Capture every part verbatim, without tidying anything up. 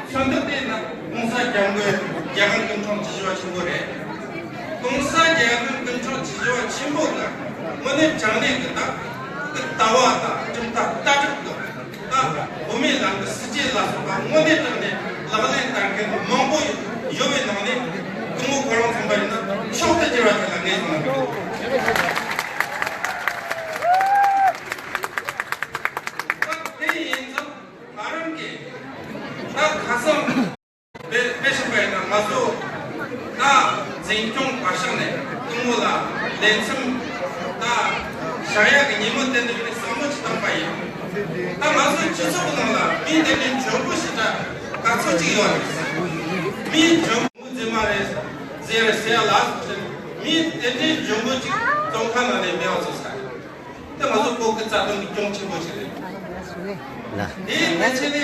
མཚོན་རྟགས་དེ་ནི་༸གོང་ས་༸སྐྱབས་མགོན་རྒྱལ་དབང་སྐུ་ཕྲེང་བཅུ་བཞི་པ་ཆེན་པོ་རེད།༸གོང་ས་རྒྱལ་དབང་སྐུ་ཕྲེང་བཅུ་བཞི་པ་ཆེན་པོ་གི་དངོས་གནས་དྲང་གནས་ཀྱི་ད་ལྟ་བ་དང་གྲུབ་མཐའ་ལྟ་གྲུབ་ཀྱི་ད་དབུ་མའི་ལམ་གྱི་སྲིད་བྱུས་ལ་སོགས་པ་དངོས་གནས་དྲང་གནས་ལག་ལེན་བསྟར་མཁན་མང་པོ་ཡོད་པའི་ནང་ནས་སྐུ་ངོ་ཁོ་རང་མཚོན་པ་ཡིན་ན་མཆོག་ཏུ་གྱུར་པ་དེ་ལ་ངས་གསུངས་པ་རེད། ད་དེ་ཡིན་ཙང་ང་རང་གིས་ད་ཁ་སང་དཔེ་དཔེ་བཞག་པ་ཡིན་ན་ང་ཚོ་ད་འཛིན་སྐྱོང་བར་ཤག་ནས་སྐུ་ངོ་ལ་ལས་མཚམས་ད་བཞག་ཡག་གི་ཉིན་མོ་དེ་འདྲ་ཡིན་བསམ་བློ་ཅིག་བཏང་པ་ཡིན། ད་ང་ཚོའི་སྤྱི་ཚོགས་ནང་ལ་མི་དེ་འདྲའི་འཇོན་པོ་ཞེ་དྲག་ག་ཚོད་ཅིག་ཡོད་རེད། མི་འཇོན་པོ་མཛེས་མ་རེད་ཟེར་ཟེར་ཡ་ལ་སོགས་ཀྱི་མི་དེ་འདྲའི་འཇོན་པོ་ཅིག་ཙོང་ཁ་ནང་ནས་མེད་པ་བཟོས་ས་རེད། དེ་ང་ཚོ་བོད་ཀྱི་རྩ་དོན་གྱི་སྐྱོན་ཆེན་པོ་ཞིག་རེད། དེའི་ཕལ་ཆེར་ནི་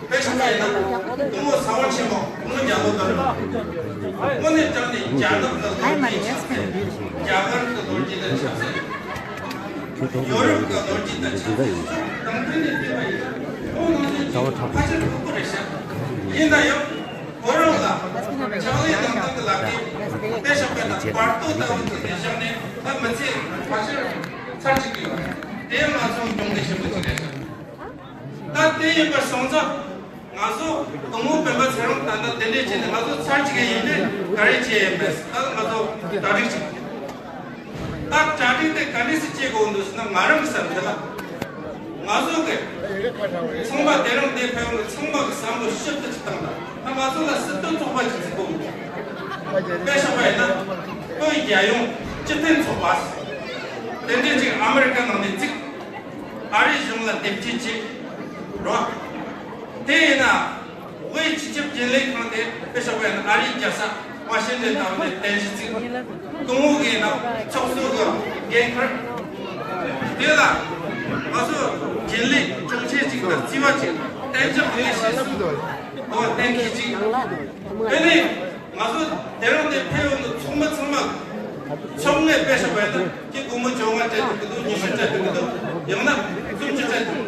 དཔེ་བཞག་པ་ཡིན་ན་སྐུ་ངོ་ས་བོན་ཆེན་མོ་སྐུ་ངོ་རྒྱ་ལོ་དོན་དངོས་གནས་དྲང་ནས་རྒྱ་ནག་གི་ལོ་རྒྱུས་ཆགས་ཚུལ། རྒྱ་གར་གྱི་ལོ་རྒྱུས་དང་ཆབ་སྲིད། ཡོ་རོབ་ཀྱི་ལོ་རྒྱུས་དང་ཆབ་སྲིད་སོགས་དང་མཐུན་ནས་བལྟས་པ་ཡིན་ན་ཁོང་ནང་བཞིན་གྱི་ཕལ་ཆེར་ཁག་པོ་རེད་ཤག་ཡིན་ན་ཡང་ཁོ་རང་ལ་ཕྱག་ལས་གནང་སྟངས་ཀྱི་ལག་ཁྱེར་དཔེ་བཞག་པ་ཡིན་ན་བར་དོ་ལྟ་བུ་དེ་ནས་བཞག་ནས་ད་མི་ཚེ་ཕལ་ཆེར་ཚར་གཅིག་གི་ཡོད་རེད། དེ་ཡང་ང་ཚོ་གྱོང་གུད་ཆེན་པོ་ཅིག་རེད་ཤག་ད་དེ་ཡིན་པར་སོང་ཙང་ང་ཚོ་སྐུ་ངོ་སྤེན་པ་ཚེ་རིང་ད་ལྟ་དེ་འདྲས་བྱས་ནས་ང་ཚོ་ཚར་གཅིག་གི་ཡིན་པས་ག་རེ་བྱས་ཡིན་པས་ད་ང་ཚོ་གྲ་སྒྲིག་བྱེད་དགོས། ད་གྲ་སྒྲིག་དེ་ག་འདྲས་སེ་བྱེད་དགོས་འདུག་ཟེར་ན་ང་རང་གི་བསམ་ཚུལ་ལ། ང་ཚོ་གི་ཚང་མ་དེ་རིང་འདིར་ཕེབས་པའི་ཚང་མ་གི་བསམ་བློ་ཞིབ་ཏུ་ཅིག་བཏང་ན་ད་ང་ཚོ་ལ་སྲིད་དོན་ཚོགས་པ་ཅིག་བཙུགས་དགོས། དཔེ་བཞག་པ་ཡིན་ན་བོད་རྒྱལ་ཡོངས་སྤྱི་མཐུན་ཚོགས་པ་དེ་འདྲས་ཅིག་ཨ་མི་རི་ཀ་ནང་ནས་བཙུགས། ཨ་རིའི་གཞུང་ལ་དེབ་སྐྱེལ་བྱས་རོགས། དེ་ཡིན་ན། དབུས་སྤྱི་ཁྱབ་རྒྱུན་ལས་ཁང་དེ་དཔེ་བཞག་པ་ཡིན་ན་ཨ་རིའི་རྒྱལ་ས་ཝ་ཤིང་ཏན་ནང་ནས་རྟེན་གཞི་བཙུགས། སྐུ་ངོ་གིས་ན་ཚོགས་གཙོ་གི་འགན་ཁུར། དེ་ལ་ང་ཚོ་རྒྱུན་ལས་དྲུང་ཆེ་གཅིག་དང་རྩིས་པ་གཅིག་གཏན་འཇགས་ལས་བྱེད་གསུམ་དང་གཏན་འཁེལ་གཅིག་དེ་ནས་ང་ཚོ་དེ་རིང་འདིར་ཕེབས་ཡོང་དུས་ཚོགས་མི་ཚང་མ་ཚོགས་དངུལ་དཔེ་བཞག་པ་ཡིན་ན་ཁྱེད་སྒོར་མོ་བཅོ་ལྔ་སྤྲད་ཐུབ་ཀྱི་འདུག་ཉི་ཤུ་སྤྲད་ཐུབ་ཀྱི་འདུག་ཡང་ན་སུམ་ཅུ་སྤྲད་ཐུབ།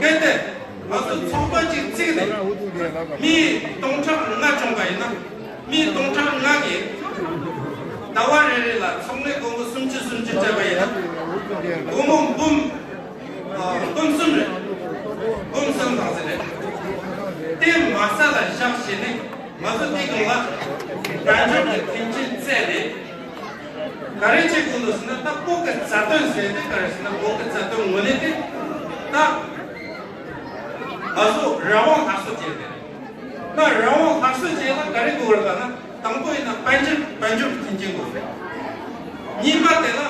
གལ་ཏེ། ང་ཚོ་ཚོགས་པ་གཅིག་བཙུགས་ནས་མི་སྟོང་ཕྲག་ལྔ་བྱུང་བ་ཡིན་ན་མི་སྟོང་ཕྲག་ལྔ་གིས་ཟླ་བ་རེ་རེ་ལ་ཚོགས་གནས་སྒོར་མོ་སུམ་ཅུ་སུམ་ཅུ་སྤྲད་པ་ཡིན་ན་སྒོར་མོ་འབུམ་ཨ་འབུམ་གསུམ་རེད། འབུམ་གསུམ་དང་ཟེར་རེད། དེ་མ་རྩ་ལ་བཞག་བྱས་ནས་ང་ཚོ་དེ་གང་ལ་དཔལ་འབྱོར་གྱི་མཐུན་རྐྱེན་བཙལ་ནས། ག་རེ་བྱེད་དགོས་འདུག་ཟེར་ན་ད་བོད་ཀྱི་རྩ་དོན་ཟེར་དེ་ག་རེ་ཟེར་ན་བོད་ཀྱི་རྩ་དོན་ངོས་ནས་དེ་ད་ང་ཚོ་རང་དབང་སླར་གསོ་བྱས་ཏེ་ད་རང་དབང་སླར་གསོ་བྱས་ན་ག་རེ་དགོས་རེད་ལབ་ན་དང་པོ་ཡིན་ན་དཔལ་འབྱོར་དཔལ་འབྱོར་གྱི་མཐུན་རྐྱེན་དགོས་རེད། གཉིས་པ་དེ་ལ་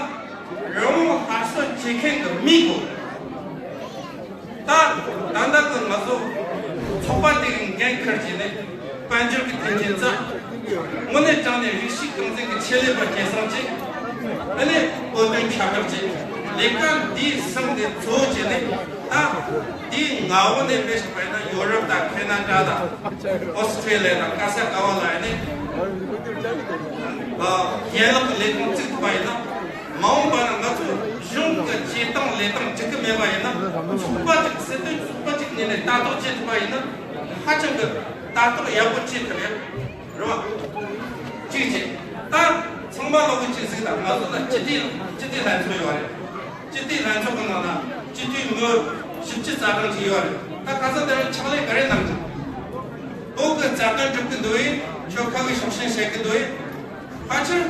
རང་དབང་སླར་གསོ་བྱེད་མཁན་གྱི་མི་དགོས། ད་ད་ལྟ་གི་ང་ཚོ་ཚོགས་པ་དེ་གི་འགན་འཁུར་གྱིས་ནས་དཔལ་འབྱོར་གྱི་མཐུན་རྐྱེན་བཙལ། དངོས་གནས་དྲང་ནས་རིགས་ཤིག་རྐང་འཛིན་གྱི་ཆེད་ལས་པ་སྐྱེད་སྲིང་བྱས། ཨ་ནི་བོད་དོན་ཁྱབ་བསྒྲགས་བྱས། ལས་ཀ་འདིའི་སང་དེ་གཙོ་བོ་བྱས་ནས་ད་དེའི་མངའ་འོག་ནས་དཔེ་བཞག་པ་ཡིན་ན་ཡོ་རོབ་དང་ཁེ་ན་ཌ་དང་ཨོ་སི་ཁྲེ་ལི་ཡ་དང་ག་ས་ག་བ་ལ་ཨ་ནི་ཡན་ལག་གི་ལས་ཁུངས་བཙུགས་ཐུབ་པ་ཡིན་ན། མ་འོངས་པ་ན་ང་ཚོ་གཞུང་གི་བྱེད་སྟངས་ལས་སྟངས་འགྲིག་གི་མེད་པ་ཡིན་ན་ཚོགས་པ་གཅིག་སྲིད་དོན་ཚོགས་པ་གཅིག་ངོས་ནས་ལྟ་རྟོག་བྱེད་ཐུབ་པ་ཡིན་ན་ཧ་ཅང་གི་ལྟ་རྟོག་ཡག་པོ་བྱེད་ཐུབ་ཡ་རེད་བ། གཅིག་བྱས་ད་ཚང་མ་ལོག་གི་གཅིག་གཟིགས་དང་ང་ཚོ་ལ་སྤྱི་བདེ་སྤྱི་བདེ་ལྷན་ཚོགས་ཡོད་རེད། སྤྱི་བདེ་ལྷན་ཚོགས་ཀྱི་ནང་ལ་སྤྱི་འཐུས་མི་བཞི་བཅུ་རྩ་གྲངས་ཅིག་ཡོད་རེད། ད་ཁ་སང་དེ་རིང་ཕྱག་ལས་ག་རེ་གནང་ཅིག་བོད་ཀྱི་རྩ་དོན་སྒྲུབ་ཀྱི་འདུག་ཡིན་ཆོལ་ཁ་གི་ཕྱོགས་ཞེན་བྱེད་ཀྱི་འདུག་ཡིན་ཕལ་ཆེར།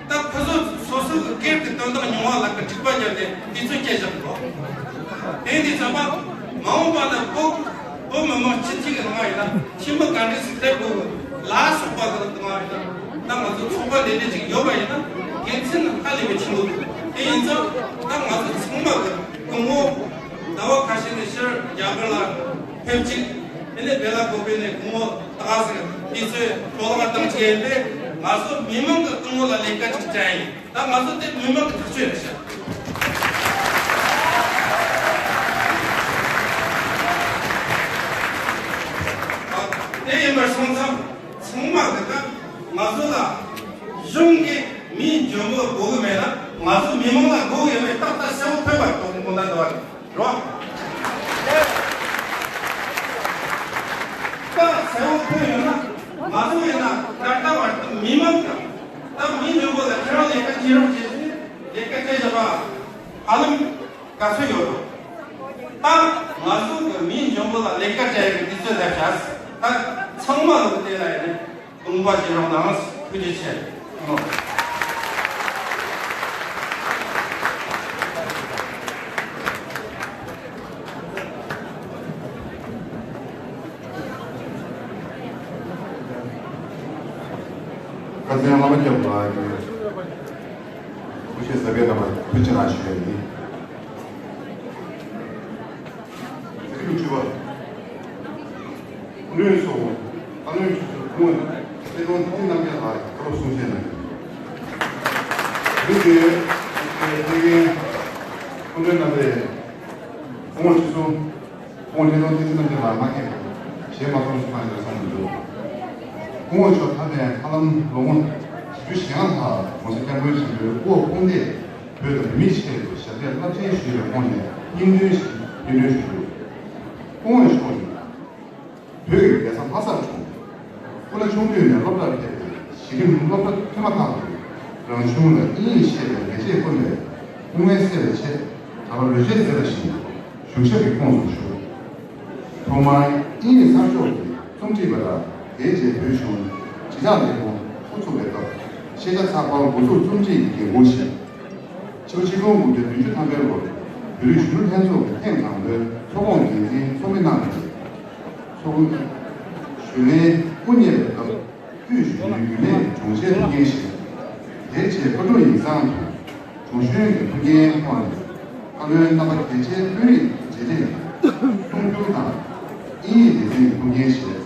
ད་ཁོ་ཚོ་སོ་སོ་གི་སྒེར་གྱི་དོན་དག་ཉུང་བ་ལ་གི་འཁྲུག་པ་བརྒྱབ་ནས་དུས་ཚོད་སྐྱེལ་བཞག་གོ། དེ་འདི་ཚང་མ་མ་འོངས་པ་ན་བོད་བོད་མི་མང་སྤྱི་འཐུས་ཀྱི་ནང་ཡིན་ན་ཁྱིམ་མི་ག་འདྲས་སུ་སླེབས་དགོས་ལ་སོགས་པ་གི་ནང་ཡིན་ན་ད་ང་ཚོ་ཚོགས་པ་འདི་འདྲས་ཅིག་ཡོད་པ་ཡིན་ན་དགེ་མཚན་ཧ་ལས་པའི་ཆེན་པོ་འདུག་དེ་ཡིན་ཙང་ད་ང་ཚོ་ཚང་མ་གི་སྐུ་ངོ་ཟླ་བ་ཁ་ཤས་ནས་ཕྱིར་རྒྱ་གར་ལ་ཕེབས་ཅིག་དེ་ནས་བེ་ལ་ཀོ་པེ་ནས་སྐུ་ངོ་ད་ག་ཟེར་དུས་ཚོད་འཕྲོ་བརླག་བཏང་ཅིག་ཡིན་པས་ང་ཚོ་མི་མང་གི་སྐུ་ངོ་ལ་ལས་ཀ་ཅིག་བྱ་ཡིན། ད་ང་ཚོ་དེ་མི་མང་གི་ཐག་གཅོད་རེད་ཤག་དེ་ཡིན་པར་སོང་ཙང་ཚང་མ་གི་ད་ང་ཚོ་ལ་གཞུང་གི་མི་འཇོན་པོ་དགོས་གི་མེད་ན་ང་ཚོ་མི་མང་ལ་དགོས་གི་ཡོད་མེད་ཏག་ཏག་གསལ་པོ་ཕེབས་པ་དོགས་གི་མོ་ད་འདྲ་བ་རེད། རོ། ང་ཚོ་ཡིན་ན་ད་ལྟ་བར་དུ་མི་མང་དང་ད་མི་མང་པོ་ལ་ཁྱེད་རང་ལས་ཀ་བྱེད་རོགས་བྱེད་ཟེར་ལས་ཀ་བྱེད་བཞག་པ་ཧ་ལམ་དགའ་ཚོད་ཡོད་རེད། ད་ང་ཚོ་གི་མི་མང་པོ་ལ་ལས་ཀ་བྱ་ཡག་གི་དུས་ཚོད་ལ་བྱ་ད་ཚང་མ་ལ་དེ་ལ་ཡིན་ན་དུང་པ་བྱེད་རོགས་དང་ཐུགས་རྗེ་ཆེ། བཀའ་བཙན་བླ་མ་སྐྱབས་ལགས་ཀྱིས་སྐུ་ཞབས་ཟབ་པའི་རྣམ་པར་ཐུགས་རྗེ་གནང་ཞུ་ཡ་ཡིན། ཚེ་རིང་ཆོས་པ། སྐུ་མགྲོན་སོགས་བཀའ་བློན་ཁྲི་ཟུར་སྐུ་ངོ་ཆེ་མཐོང་བསྟན་འཛིན་རྣམ་རྒྱལ་ལགས་ཀྱིས་བཀའ་སློབ་གསུང་བཤད་གནང་ཡོད། འདི་དེ་ཐེངས་སྐུ་མགྲོན་རྣམ་པས་སྐུ་ངོ་ཁྲི་ཟུར་སྐུ་ངོ་ཆེ་མཐོང་བསྟན་འཛིན་རྣམ་རྒྱལ་ལགས་མ་མཁྱེན་པར་ཞལ་མ་མཐོང་ཞིག་མ་ཞིག་བསམ་གྱི་འདུག་སྐུ་ངོ་མཆོག་ད་ཕན་ཧ་ལམ་ལོ་ངོ་བཞི་བཅུ་ཞེ་ལྔ་ལྷག་༸གོང་ས་༸སྐྱབས་མགོན་ཆེན་པོའི་དབུ་འོག་དཔུང་སྡེས་བོད་དང་བོད་མིའི་ཆེད་དུ་ཞབས་འདེགས་རླབས་ཆེན་ཞུས་པའི་ཁོངས་ནས་སྙིང་དོན་ཞིག་སྙན་སྒྲོན་ཞུ་རྒྱུ། སྐུ་ངོ་མཆོག་ནི་བོད་ཀྱི་རྒྱལ་ས་ལྷ་སར་འཁྲུངས། སྐུ་ན་ཆུང་དུས་ནས་སློབ་གྲྭར་ཕེབས་ཏེ་གཞི་རིམ་སློབ་གྲྭ་ཐོན་མ་ཐག་ཏུ་རང་གཞུང་ལ་དབྱིན་ཡིག་ཤེས་པའི་ལས་བྱེད་དཀོན་པས་སྐུ་ངལ་སེལ་བའི་ཆེད་གྲྭ་པ་ལོ་ཤས་མཛད་པ་བཞིན་བཞུགས་ཞབས་ཀྱི་ཁོངས་སུ་ཞུགས། ཐོག་མར་དབྱིན་ཡིག་གསར་ཤོག་གི་རྩོམ་སྒྲིག་པ་དང་དེའི་རྗེས་བོད་གཞུང་ལྗིད་ཆགས་ལས་ཁུངས་དབུ་ཚུགས་པའི་སྐབས་ཤེས་བྱ་ཚགས་པར་འགོ་འཛུགས་རྩོམ་སྒྲིག་གི་འགན་འཁུར་ཞིང་། ཕྱི་ལོ་ཆིག་སྟོང་དགུ་བརྒྱ་བདུན་ཅུ་ཐམ་པའི་ལོར་བོད་རིགས་གཞོན་ནུ་ལྷན་ཚོགས་ཀྱི་ཐེངས་དང་པོའི་ཚོགས་ཁོངས་འགན་འཛིན་ཚོགས་མི་གནང་སྟེ། ཚོགས་གཞོན་ནུའི་དབུ་བརྙེས་པའི་སྐབས་དབུས་གཞོན་ནུའི་རྒྱུན་ལས་སྦྱོང་བྱའི་ཐུགས་འགན་བཞེས། དེའི་རྗེས་ཕོ་བྲང་ཡིག་ཚང་དུ་ཇུང་ཞུན་གྱི་ཐུགས་འགན་ཐོག་ནས་བཀའ་བློན་རྣམ་པ་གལ་ཆེའི་དཔོན་རིགས་ཀྱི་རྗེས་དྲན་གྱི་གསུང་སྒྱུར་དང་དབྱིན་ཡིག་སྡེ་ཚན་གྱི་ཐུགས་འགན་བཞེས།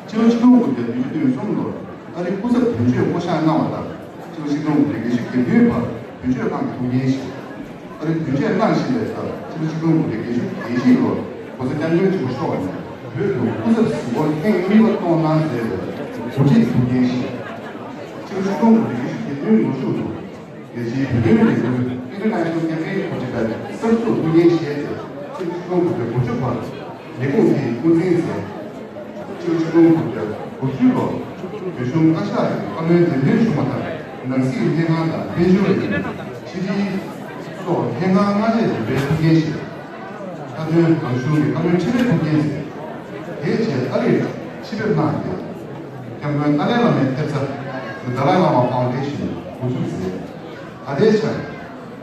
ཕྱི་ལོ་ཆིག་སྟོང་དགུ་བརྒྱ་བདུན་ཅུ་དོན་གསུམ་ལོར་ཨ་རིའི་སྐུ་ཚབ་དོན་གཅོད་བསྐོ་གཞག་གནང་བ་དང་ཕྱི་ལོ་ཆིག་སྟོང་དགུ་བརྒྱ་བརྒྱད་ཅུ་གྱ་བདུན་བར་དོན་གཅོད་ཁང་གི་ཐུགས་འགན་བཞེས། ཨ་རིར་དོན་གཅོད་གནང་བཞིན་པའི་སྐབས་ཕྱི་ལོ་ཆིག་སྟོང་དགུ་བརྒྱ་བརྒྱད་ཅུ་གྱ་བཞི་ལོར་༸གོང་ས་༸སྐྱབས་མགོན་ཆེན་པོ་མཆོག་ནས་བོད་དུ་སྐུ་ཚབ་གཟིགས་སྐོར་ཐེངས་གཉིས་པ་གཏོང་གནང་མཛད་པའི་གོ་སྒྲིག་ཐུགས་འགན་བཞེས། ཕྱི་ལོ་ཆིག་སྟོང་དགུ་བརྒྱ་བརྒྱད་ཅུ་གྱ་བདུན་ལོ་མཇུག་ཏུ་རྒྱལ་སྤྱིའི་བོད་དོན་ལས་འགུལ་International Campaign for Tibet གསར་འཛུགས་ཐུགས་འགན་བཞེས་ཏེ་ཕྱི་ལོ་ཆིག་སྟོང་དགུ་བརྒྱ་དགུ་བཅུ་བར་ལས་ཁུངས་དེའི་དབུ་འཛིན་མཛད། ཕྱི་ལོ་ཆིག་སྟོང་དགུ་བརྒྱ་དགུ་བཅུ་ལོར་བོད་གཞུང་བཀའ་ཤག་གི་བཀའ་བློན་འདེམས་ཐོན་བྱུང་བ་དང་ནང་སྲིད་ལྷན་ཁང་དང་དཔལ་འབྱོར་ལས་ཁུངས་ཕྱི་དྲིལ་སོགས་ལྷན་ཁང་ལྔ་ཆ་འདེམས་པའི་ཐུགས་འགན་བཞེས། མཐའ་དོན་གང་བྱུང་གི་བཀའ་བློན་ཁྲི་པའི་ཐུགས་འགན་མཛད། དེའི་རྗེས་ཨ་རིར་ཆིབས་ཕེབས་གནང་སྟེ་༸སྐྱབས་མགོན་ཏཱ་ལའི་བླ་མའི་ཐེབས་རྩ་The Dalai Lama Foundation འགོ་འཛུགས་མཛད། ད་ལྟའི་ཆར་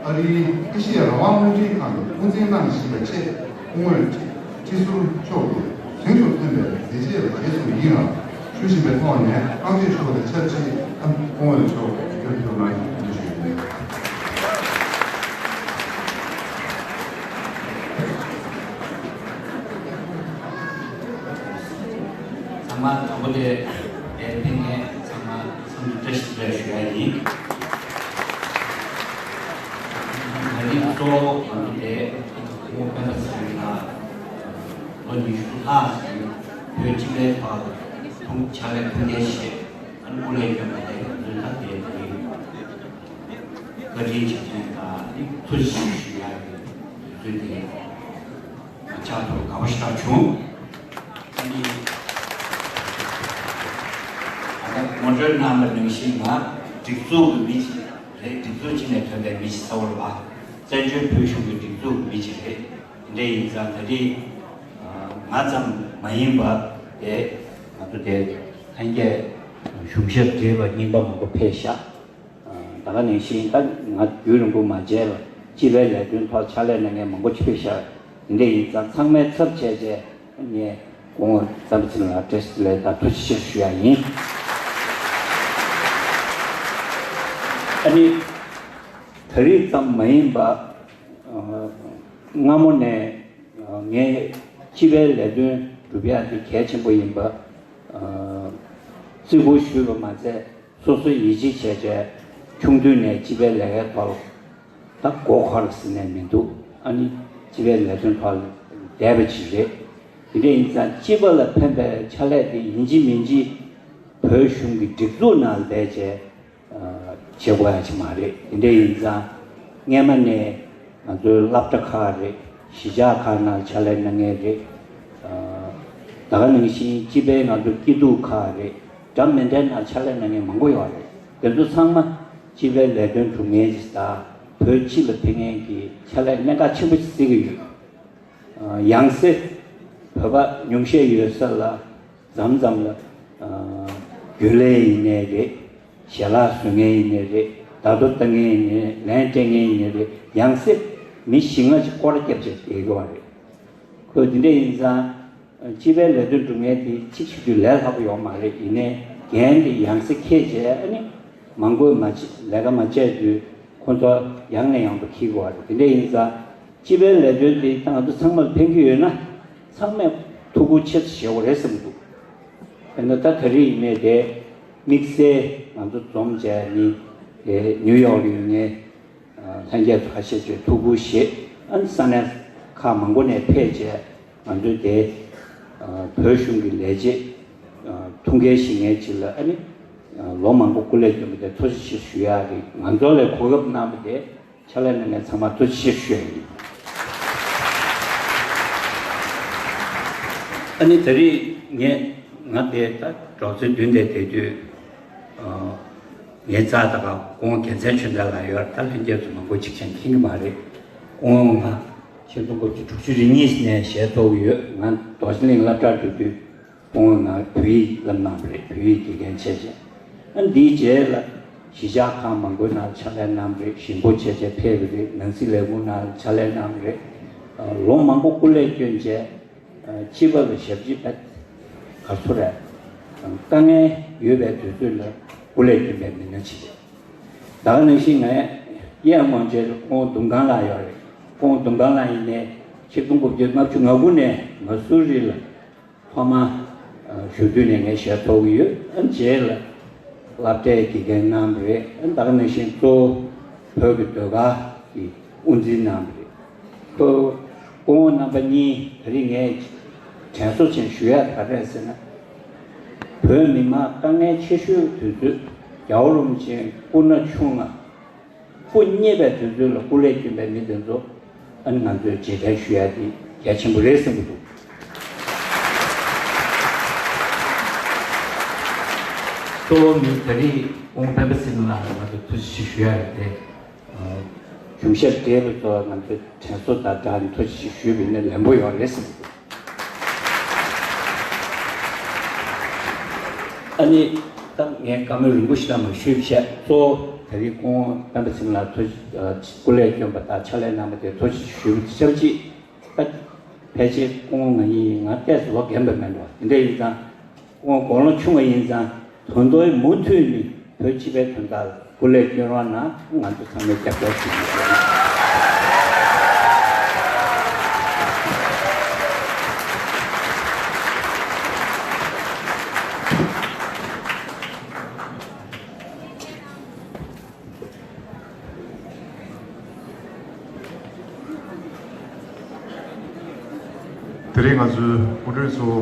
ཨ་རིའི་ཨེ་ཤེ་ཡ་རང་དབང་རླུང་འཕྲིན་ཁང་གི་དབུ་འཛིན་གནང་བཞིན་པ་བཅས་སྐུ་ངོ་ཁྲི་ཟུར་མཆོག་གི་གཟེངས་སུ་ཐོན་པའི་མཛད་རྗེས་ལ་རྗེས་སུ་ཡི་རང་ཞུ་བཞིན་པའི་ཐོག་ནས་རྐང་རྗེས་ཆུ་བ་དང་ཆབས་ཅིག་ཨ་སྐུ་ངོ་མཆོག་གི་སྐྱབས་འཇུག་གནང་ཞུ་རྒྱུ་ཞུ་ཡི། ཚང་མ་དང་པོ་དེ་དེ་ཕན་ངས་ཚང་མ་འཚམས་འདྲི་བཀྲ་ཤིས་བདེ་ལེགས་ཞུ་ཡ་ཡིན། ད་རིང་གཙོ་བོ་ང་ཚོ་དེ་སྐུ་ངོ་སྤེན་པ་ཚེ་རིང་ལགས་ལོ་ཉི་ཤུ་ལྷག་ཙམ་བོད་སྤྱི་པའི་ཐོག་ལ་ཕྱག་ལས་ཐུགས་འགན་བཞེས་ཨ་ནི་སྐུ་ལས་བསྐྱོན་པ་དེ་ང་ཚོའི་ད་དེ་དེ་རིང་བཀའ་དྲིན་རྗེས་དྲན་དང་ཐུགས་རྗེ་ཆེ་ཞུ་ཡ་ཡིན། དུས་ཚོད་དེ། ང་ཕྱག་ཐོག་དགའ་པོ་ཞེ་དྲག་བྱུང་། ཨ་ནི། ད་ལྟ་ངོ་སྤྲོད་གནང་བ་ནང་བཞིན་ང་སྒྲིག་འཛུགས་ཀྱི་མི་ཞིག་རེད། སྒྲིག་འཛུགས་གཅིག་ནས་ཐོན་པའི་མི་ཞིག་ཚ་བོར་བ། བཙན་བྱོལ་བོད་གཞུང་གི་སྒྲིག་འཛུགས་ཀྱི་མི་ཞིག་རེད། དེ་འདྲ་ཡིན་ཙང་ད་རེས་ང་ཙམ་མ་ཡིན་པ་དེ་ང་ཚོ་དེ་ལྷན་རྒྱས་གཞུང་ཞབས་བགྲེས་པ་རྙིང་པ་མང་པོ་ཕེབས་ཤག་ད་ག་ནང་བཞིན་ད་ང་རྒྱུན་རིང་པོ་མ་མཇལ་བར་སྤྱི་པའི་ལས་དོན་ཐོག་ཕྱག་ལས་གནང་མཁན་མང་པོ་ཅིག་ཕེབས་ཤག་དེ་འདྲ་ཡིན་ཙང་ཚང་མའི་ཚབ་བྱས་བྱས་ངས་སྐུ་ངོ་བསམ་འཕེལ་ལགས་བཀྲ་ཤིས་བདེ་ལེགས་དང་ཐུགས་རྗེ་ཆེ་ཞུ་ཡ་ཡིན། ཨ་ནི་ད་རེས་ཙམ་མ་ཡིན་པ་སྔ་མོ་ནས་ངས་སྤྱི་པའི་ལས་དོན་སྒྲུབ་ཡ་དེ་གལ་ཆེན་པོ་ཡིན་པ་བརྩི་བཀུར་ཞུས་པ་མ་ཟད། སོ་སོ་ཡིད་ཆེས་བྱས་བྱས་ཆུང་དུས་ནས་སྤྱི་པའི་ལས་ཀའི་ཐོག་ལ་ད་མགོ་འཁོར་ཟེར་ནས་མི་འདུག་ཨ་ནི་སྤྱི་པའི་ལས་དོན་ཐོག་ལ་བསྡད་པ་ཅིག་རེད། དེ་འདྲ་ཡིན་ཙང་སྤྱི་པ་ལ་ཕན་པའི་ཕྱག་ལས་དེ་ཡིན་གཅིག་མིན་གཅིག་བོད་གཞུང་གི་སྒྲིག་འཛུགས་ནང་ལ་བསྡད་བྱས་བྱེད་དགོས་ཡ་ཅིག་མ་རེད། དེ་འདྲ་ཡིན་ཙང་སྔས་མ་ནས་ང་ཚོའི་སློབ་གྲྭ་ཁག་རེད། གཞིས་ཆགས་ཁག་ནང་ཕྱག་ལས་གནང་མཁན་རེད། ད་ག་ནང་བཞིན་སྤྱི་པའི་ང་ཚོ་སྐྱིད་སྡུག་ཁག་རེད། འདྲ་མི་འདྲའི་ནང་ཕྱག་ལས་གནང་མཁན་མང་པོ་ཡོད་རེད། དེ་ཚོ་ཚང་མ་སྤྱི་པའི་ལས་དོན་སྒྲུབ་མཁན་ཞིག་དང་བོད་སྤྱི་ལ་ཕན་མཁན་གྱི་ཕྱག་ལས་གནད་འགག་ཆེན་པོ་ཞིག་བརྩི་གི་ཡོད། ཡང་སེ་བོད་པ་ཉུང་ཤས་ཡོད་ས་ལ་མཚམས་མཚམས་ལ་རྒྱུན་ལས་ཡིན་ནའི་རེད། ཞལ་ལག་བཟོ་མཁན་ཡིན་ནའི་རེད། བརྡ་ཐོ་ལྟ་མཁན་ཡིན་ནའི་ལན་སྤྲད་མཁན་ཡིན་ནའི་རེད། ཡང་སེ་མི་བཞི་ལྔ་ཅིག་སྐོར་ར་བརྒྱབ་བྱས་བསྡད་ཀྱི་ཡོད་རེད། ཁོ་འདི་འདྲ་ཡིན་ཙང་སྤྱི་པའི་ལས་དོན་སྒྲུབ་མཁན་དེ་གཅིག་བྱེད་དུས་ལས་སླ་པོ་ཡོད་མ་རེད། ཡིན་ནའི་འགན་དེ་ཡང་སེ་འཁྱེར་བྱས་ཨ་ནི་མང་པོས་མ་བྱེད་ལས་ཀ་མ་བྱས་དུས་ཁོ་ཚོ་ཡང་ནས་ཡང་དུ་འཁྱེར་དགོས་པ་རེད། དེ་འདྲ་ཡིན་ཙང་སྤྱི་པའི་ལས་དོན་དེ་ད་ང་ཚོ་ཚང་མར་ཕན་གྱི་ཡོད་ན་ཚང་མས་ཐུགས་ཁུར་ཆེ་ཙམ་བཞེས་དགོས་རེད་བསམ་གྱི་འདུག་དཔེར་ན་ད་ད་རེས་ཡིན་ནའི་དེ་དམིགས་བསལ་ང་ཚོ་འཛོམས་བྱས་ནི་དེ་ནིའུ་ཡོག་ལ་ཡོད་མཁན་ལྷན་རྒྱས་ཚོ་ཁ་ཤས་ཀྱིས་ཐུགས་ཁུར་བཞེས། ཨ་ནི་ས་གནས་ཁག་མང་པོ་ནས་ཕེབས་བྱས་ང་ཚོའི་དེ་བོད་གཞུང་གི་ལས་བྱེད་ཐུགས་འགན་བཞེས་མཁན་ཅིག་ལ་ཨ་ནི་ལོ་མང་པོ་སྐུ་ལས་བསྐྱོན་པ་དེ་ཐུགས་རྗེ་ཆེ་ཞུ་ཡག་གི་ང་ཚོ་ལ་གོ་སྐབས་གནང་བ་དེ་ཕྱག་ལས་གནང་མཁན་ཚང་མ་ཐུགས་རྗེ་ཆེ་ཞུ་ཡག་ཡིན། ཨ་ནི་ད་རེས་ངས་ང་དེ་ད་གྲོགས་ཚོའི་མདུན་དེ་བསྡད་དུས། ངའི་རྩ་ད་ག་སྐུ་ངོ་རྒྱལ་མཚན་ཆོས་འཕེལ་ལགས་ཡོད་རེད། ད་ལྷན་རྒྱས་ཚོ་མང་པོ་ཅིག་ཀྱང་མཁྱེན་གྱི་མ་རེད། སྐུ་ངོ་ང་ཆིག་སྟོང་དགུ་བརྒྱ་དྲུག་ཅུ་རེ་གཉིས་ནས་ཞལ་ཐོག་ཡོད། ང་རྡོ་རྗེ་གླིང་སློབ་གྲྭར་འགྲོ་དུས་སྐུ་ངོ་ང་བོད་ཡིག་བསླབ་གནང་བ་རེད། བོད་ཡིག་དགེ་རྒན་བྱས་བྱས། ཨ་འདིའི་རྗེས་ལ་གཞིས་ཆགས་ཁག་མང་པོའི་ནང་ཕྱག་ལས་གནང་བ་རེད། གཞིས་འགོ་བྱས་བྱས་ཕེབས་པ་རེད། ནང་སྲིད་ལས་ཁུངས་ནང་ཕྱག་ལས་གནང་བ་རེད། ལོ་མང་པོ་སྐུ་ལས་བསྐྱོན་བྱས། སྤྱི་པ་ལ་ཞབས་ཕྱི་བེད་ག་ཚོད་རེད། དཀའ་ངལ་ཡོད་པའི་དུས་ཚོད་ལ་སྐུ་ལས་བསྐྱོན་པའི་མི་སྣ་ཅིག་རེད། ད་ག་ནང་བཞིན་ངས་གཡས་ངོས་ཆེར་སྐུ་ངོ་དུང་སྒང་ལགས་ཡོད་རེད། སྐུ་ངོ་དུང་སྒང་ལགས་ཡིན་ནའི་ཆིག་སྟོང་དགུ་བརྒྱ་ལྔ་བཅུ་ང་དགུ་ནས་མ་སུ་རི་ལ་ཐོག་མ་བཞུགས་དུས་ནས་ངས་ཞལ་ཐོག་གི་ཡོད། ཨ་རྗེས་ལ་སློབ་གྲྭའི་དགེ་རྒན་གནང་བ་རེད། ཨ་ད་ག་ནང་བཞིན་གཙོ་བོ་བོད་ཀྱི་ཟློས་གར་གྱི་དབུ་འཛིན་གནང་བ་རེད། ཁོ་སྐུ་ངོ་རྣམ་པ་གཉིས་ད་རིང་ངས་དྲན་གསོ་ཅན་ཞུ་ཡག་ག་རེ་རེད་ཟེར་ན། བོད་མི་མང་དཀའ་ངལ་ཆེ་ཤོས་དུས་ཚོད་རྒྱལ་བ་རིན་པོ་ཆེ་སྐུ་ན་ཆུང་ང་སྐུ་མཉེལ་བའི་དུས་ཚོད་ལ་སྐུ་ལས་བསྐྱོན་པའི་མི་དེ་ཚོ་ཨ་ནི་ང་ཚོས་རྗེས་དྲན་ཞུ་ཡག་དེ་གལ་ཆེན་པོ་རེད་བསམ་གྱི་འདུག་གཙོ་བོ་ནི་ད་རིང་སྐུ་ངོ་སྤེན་པ་ཚེ་རིང་ལགས་ལ་ང་ཚོ་ཐུགས་རྗེ་ཆེ་ཞུ་ཡག་རེད་དེ། གཞུང་ཞབས་བགྲེས་པ་ཚོ་ང་ཚོའི་དྲན་གསོ་དང་སྦྲགས་ནས་ཐུགས་རྗེ་ཆེ་ཞུས་པ་ཡིན་ན་ལན་པོ་ཡོད་རེད་བསམ་གྱི་འདུག་ཨ་ནི་ད་ངས་བཀའ་མོལ་རིང་པོ་ཞིག་ལ་མ་ཞུས་བྱས། གཙོ་བོ་ད་རིང་སྐུ་ངོ་སྤེན་པ་ཚེ་རིང་ལགས་ཐུགས་སྐུ་ལས་བསྐྱོན་པ་དང་ཕྱག་ལས་གནང་བ་དེ་ཐུགས་རྗེ་ཆེ་ཞུ་བ་ཆབས་ཅིག་ད་ཕལ་ཆེར་སྐུ་ངོ་ང་གཉིས་ང་ཏོག་ཙམ་ལོ་རྒན་པ་མིན་འགྲོ། དེ་འདྲ་ཡིན་ཙང་། ཁོང་དགུང་ལོ་ཆུང་བ་ཡིན་ཙང་དོན་དུ་མུ་མཐུད་ནས་བོད་སྤྱི་པའི་དོན་དག་ལ་སྐུ་ལས་བསྐྱོན་རོགས་གནང་། ང་ཚོ་ཚང་མས་རྒྱབ་སྐྱོར་ཞུ་རྒྱུ་ཡིན། དེ་རིང་ང་ཚོའི་སྐུ་མགྲོན་གཙོ་བོ་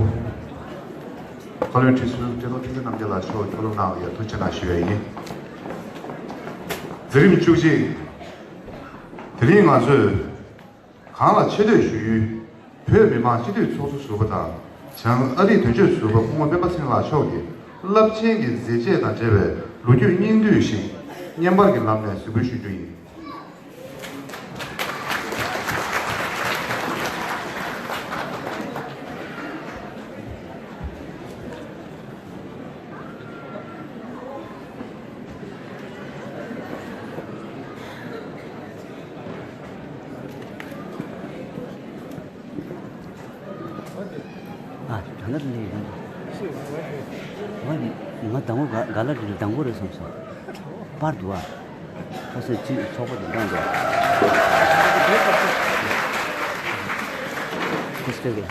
བཀའ་བློན་ཁྲི་ཟུར་བཀྲས་མཐོང་ཕྲིན་ལས་རྣམ་རྒྱལ་ལགས་མཆོག་མཆོག་གླུ་གནང་བ་ཡ་ཐུགས་རྗེ་གནང་ཞུ་ཡ་ཡིན། མཛད་རིམ་བཅུ་གཅིག་དེ་རིང་ང་ཚོས་གང་ལ་ཆེ་བསྟོད་ཞུ་ཡུལ་བོད་མི་མང་སྤྱི་འཐུས་ཚོགས་གཙོ་ཟུར་པ་དང་བྱང་ཨ་རིའི་དོན་གཅོད་ཟུར་པ་སྐུ་ངོ་སྤེན་པ་ཚེ་རིང་ལགས་མཆོག་གིས་རླབས་ཆེན་གྱི་མཛད་རྗེས་དང་འབྲེལ་བའི་ལོ་རྒྱུས་སྙིང་བསྡུས་ཤིག་བརྙན་པར་གྱི་ལམ་ནས་གཟིགས་འབུལ་ཞུ་རྒྱུ་ཡིན། ཨ། ད་ལྟ་ལས་ཡིན། ང་ང་དང་པོ་ག་ག་ལ་རེད། དང་པོ་རེད་སོང་སོང་། པར་འདུག་ཨ། ཁ་སང་ཅི་ཚོགས་པ་དེ་འདྲ་འདུག་ཨ། ཁོ་སྤེལ་གི།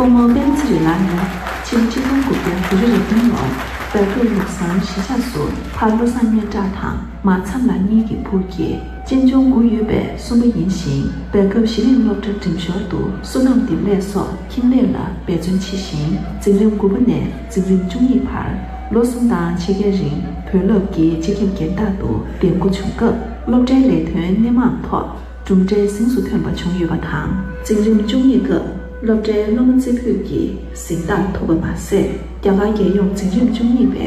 སྐུ་ངོ་སྤེན་ཚེ་རིང་ལགས་ནི་ཕྱི་ལོ་ཆིག་སྟོང་དགུ་བརྒྱ་བདུན་ཅུ་རེ་བདུན་ལོར་སྦེལ་ཀོབ་ལུགས་བཟང་གཞིས་ཆགས་སུ་ཕ་བློ་བཟང་སྙན་གྲགས་དང་མ་མཚམས་ལགས་གཉིས་ཀྱི་བུར་སྐྱེས། གཅེན་གཅུང་དགུ་ཡོད་པའི་གསུམ་པ་ཡིན་ཞིང་། སྦེལ་ཀོབ་གཞི་རིམ་སློབ་གྲྭ་འགྲིམ་ཞོར་དུ་སོ་ནམ་འདེབས་ལས་སོགས་ཁྱིམ་ལས་ལ་འབད་བརྩོན་ཆེ་ཞིང་། འཛིན་རིམ་དགུ་པ་ནས་འཛིན་རིམ་བཅུ་གཉིས་བར་ལོ་གསུམ་དང་ཕྱེད་ཀའི་རིང་བོད་རླབས་ཀྱི་སྤྱི་ཁྱབ་རྒན་བདག་ཏུ་འདེམས་བསྐོ་བྱུང་སྐབས། སློབ་གྲྭའི་ལས་དོན་སྣེ་མང་ཐོག་གྲུབ་འབྲས་གཟེངས་སུ་ཐོན་པ་བྱུང་ཡོད་པ་དང་། འཛིན་རིམ་བཅུ་གཉིས་སྐབས་སློབ་གྲྭའི་སློབ་མ་རྩེ་ཕུད་ཀྱི་གཟེངས་རྟགས་ཐོབ་པ་མ་ཟད། རྒྱ་གར་རྒྱལ་ཡོངས་འཛིན་རིམ་བཅུ་གཉིས་པའི་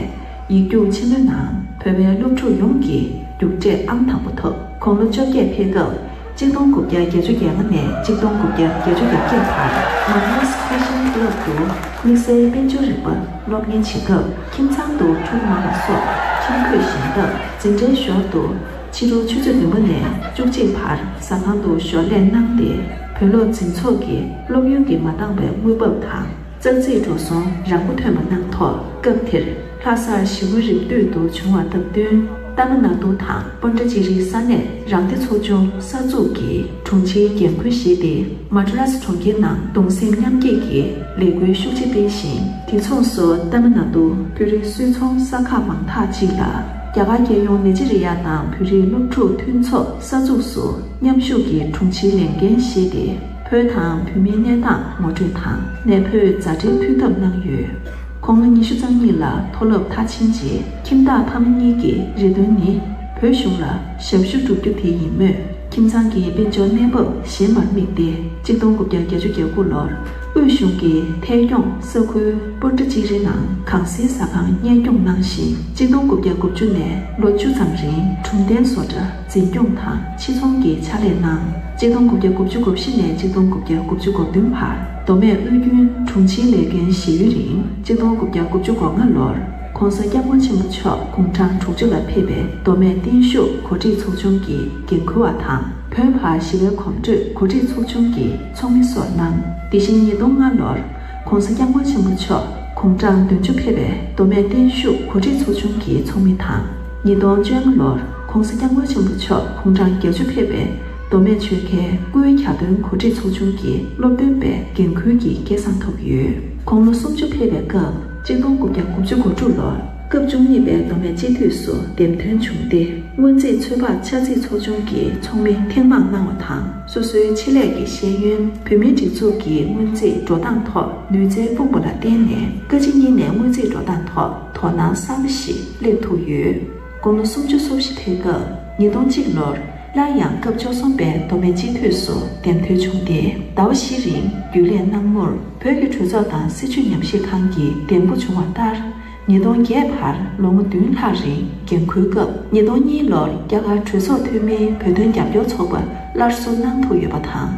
ཡིག་རྒྱུགས་ཆེན་མོའི་ནང་བོད་པའི་སློབ་ཕྲུག་ཡོངས་ཀྱི་རྒྱུགས་སྤྲད་ཨང་དང་པོ་ཐོབ། དགུང་ལོ་བཅོ་བརྒྱད་ཕེབས་སྐབས་གཅིག་སྟོང་དགུ་བརྒྱ་བརྒྱད་ཅུ་གྱ་ལྔ་ནས་གཅིག་སྟོང་དགུ་བརྒྱ་བརྒྱད་ཅུ་གྱ་བརྒྱད་བར་མ་ནོས་ཕེ་ཤན་ཀླབ་ཏུ་དམིགས་བསལ་དཔལ་འབྱོར་རིག་པ་སློབ་གཉེར་བྱེད་སྐབས། ཁྱིམ་ཚང་དུ་ཕྲུ་གུ་མང་བ་སོགས་ཁྱིམ་བཀོད་བཞིན་སྟབས། འཛིན་གྲྭའི་ཞོར་དུ་ཕྱི་དྲོ་ཆུ་ཚོད་བདུན་པ་ནས་བཅུ་གཅིག་བར་ཟ་ཁང་དུ་ཞོར་ལས་གནང་སྟེ། བོད་སློབ་འཛིན་ཚོགས་ཀྱི་སློབ་ཡོན་གྱིས་མ་འདང་བའི་དངུལ་འབབ་དང་། ཙག་ཙིག་འགྲོ་སོང་རག་པོ་ཐོན་པ་གནང་ཐོག་སྐབས་དེར་ལྷ་སར་ཞི་རྒོལ་རིམ་བསྟུད་དུ་བྱུང་བ་སྟབས་བསྟུན། ཏཱ་མི་ན་ཏུ་དང་པོན་ཏྲ་ཅི་རིའི་ས་གནས་རང་བདེ་ཚོགས་ཆུང་གསར་འཛུགས་ཀྱི་དྲུང་ཆེའི་འགན་ཁུར་བཞེས་ཏེ། མ་ཌི་རཱས་གྲོང་ཁྱེར་ནང་གདུང་སེམས་མཉམ་སྐྱེད་ཀྱི་ལས་འགུལ་ཤུགས་ཆེ་སྤེལ་ཞིང་། དེ་མཚུངས་སུ་ཏཱ་མི་ན་ཏུ་བོད་རིགས་སུད་ཚོང་གསར་ཁང་མང་དག་ཅིག་ལ། རྒྱ་གར་རྒྱལ་ཡོངས་ནེ་ཇི་རི་ཡ་དང་བོད་རིགས་སློབ་ཕྲུག་མཐུན་ཚོགས་གསར་འཛུགས་སུ་མཉམ་ཞུགས་ཀྱི་དྲུང་ཆེའི་ལས་འགན་བཞེས་ཏེ། བོད་དང་བོད་མིའི་གནས་སྟངས་ངོ་སྤྲོད་དང་གནས་སྤོས་མཛའ་འབྲེལ་ཕུལ་ཐབས་གནང་ཡོད། ཁོང་ལོ་ཉི་ཤུ་རྩ་གཉིས་ལ་མཐོ་སློབ་མཐར་ཕྱིན་རྗེས། ཁྱིམ་བདག་ཕ་མ་གཉིས་ཀྱི་རེ་འདུན་ནི་བོད་གཞུང་ལ་ཞབས་ཞུ་བསྒྲུབ་རྒྱུ་དེ་ཡིན་མོད། ཁྱིམ་ཚང་གི་དཔལ་འབྱོར་གནས་བབ་ཞན་པར་དམིགས་ཏེ། གཅིག་སྟོང་དགུ་བརྒྱ་བརྒྱད་ཅུ་གྱ་དགུ་ལོར་དབུས་གཞུང་གིས་ཐད་སྐྱོང་ས་ཁུལ་པོན་ཏྲ་ཅི་རི་ནང་གངས་སེལ་ཟ་ཁང་གཉེར་སྐྱོང་གནང་ཞིང་། གཅིག་སྟོང་དགུ་བརྒྱ་དགུ་བཅུ་ནས་ལོ་བཅུ་ཙམ་རིང་གྲོང་རྡལ་བཟོ་གྲྭ་འཛིན་སྐྱོང་དང་ཕྱིར་ཚོང་གི་ཕྱག་ལས་གནང་། གཅིག་སྟོང་དགུ་བརྒྱ་དགུ་བཅུ་གོ་བཞི་ནས་གཅིག་སྟོང་དགུ་བརྒྱ་དགུ་བཅུ་གོ་བདུན་བར་མདོ་སྨད་དབུས་རྒྱུན་དྲུང་ཆེའི་ལས་འགན་བཞེས་ཡུན་རིང་། གཅིག་སྟོང་དགུ་བརྒྱ་དགུ་བཅུ་གོ་ལྔ་ལོར་༸གོང་ས་༸སྐྱབས་མགོན་ཆེན་པོ་མཆོག་དགུང་གྲངས་དྲུག་ཅུ་ལ་ཕེབས་པའི་མདོ་སྨད་བརྟན་བཞུགས་གོ་སྒྲིག་ཚོགས་ཆུང་གི་འགན་འཁུར་བ་དང་། བོད་བར་ཞི་བའི་གོམ་བགྲོད་གོ་སྒྲིག་ཚོགས་ཆུང་གི་ཚོགས་མི་སོགས་གནང་། དེ་བཞིན་ཉིས་སྟོང་ལྔ་ལོར་༸གོང་ས་༸སྐྱབས་མགོན་ཆེན་པོ་མཆོག་དགུང་གྲངས་བདུན་ཅུ་ཕེབས་པའི་མདོ་སྨད་བརྟན་བཞུགས་གོ་སྒྲིག་ཚོགས་ཆུང་གི་ཚོགས་མི་དང་། ཉིས་སྟོང་བཅོ་ལྔ་ལོར་༸གོང་ས་༸སྐྱབས་མགོན་ཆེན་པོ་མཆོག་དགུང་གྲངས་བརྒྱད་ཅུ་ཕེབས་པའི་མདོ་སྨད་ཆོལ་ཁའི་སྐུའི་གྱ་སྟོན་གོ་སྒྲིག་ཚོགས་ཆུང་གི་སློབ་སྟོན་པའི་འགན་ཁུར་གྱི་སྐལ་བཟང་ཐོབ་ཡོད། ཁོང་ལོ་སུམ་ཅུ་ཕེབས་པའི་སྐབས། གཅིག་སྟོང་དགུ་བརྒྱ་དགུ་བཅུ་གོ་དྲུག་ལོར་སྐབས་བཅུ་གཉིས་པའི་མདོ་སྨད་སྤྱི་འཐུས་སུ་འདེམས་ཐོན་བྱུང་སྟེ། སྔོན་རྩིས་ཚོད་དཔག་འཆར་རྩིས་ཚོགས་ཆུང་གི་ཚོགས་མི་ཐེངས་མང་གནང་བ་དང་། སོ་སོའི་ཆེད་ལས་ཀྱི་ཤེས་ཡོན། བོད་མིའི་སྒྲིག་འཛུགས་ཀྱི་སྔོན་རྩིས་འགྲོ་སྟངས་ཐོག་ནུས་རྩལ་སྤུངས་པ་ལ་བརྟེན་ནས། བཀའ་སྤྱི་གཉིས་ནས་སྔོན་རྩིས་འགྲོ་སྟངས་ཐོག་དོ་སྣང་གསར་པ་ཞིག་སླེབས་ཐུབ་ཡོད། དགུང་ལོ་སུམ་ཅུ་སོ་བཞི་ཕེབས་སྐབས། ཉིས་སྟོང་གཅིག་ལོར་སླར་ཡང་སྐབས་བཅུ་གསུམ་པའི་མདོ་སྨད་སྤྱི་འཐུས་སུ་འདེམས་ཐོན་བྱུང་སྟེ། ཟླ་བ་བཞི་རིང་རྒྱུན་ལས་གནང་མུར། བོད་ཀྱི་གྲོས་ཚོགས་དང་སྲིད་བྱུས་ཉམས་ཞིབ་ཁང་གི་འདེམས་བསྐོ་བྱུང་བ་ལྟར། ཉིས་སྟོང་བརྒྱད་བར་ལོ་ངོ་བདུན་ལྷག་རིང་འགན་འཁུར་སྐབས། ཉིས་སྟོང་གཉིས་ལོར་རྒྱ་གར་གྲོས་ཚོགས་འཐུས་མིའི་བོད་དོན་རྒྱབ་སྐྱོར་ཚོགས་པ་སླར་གསོ་གནང་ཐུབ་ཡོད་པ་དང་།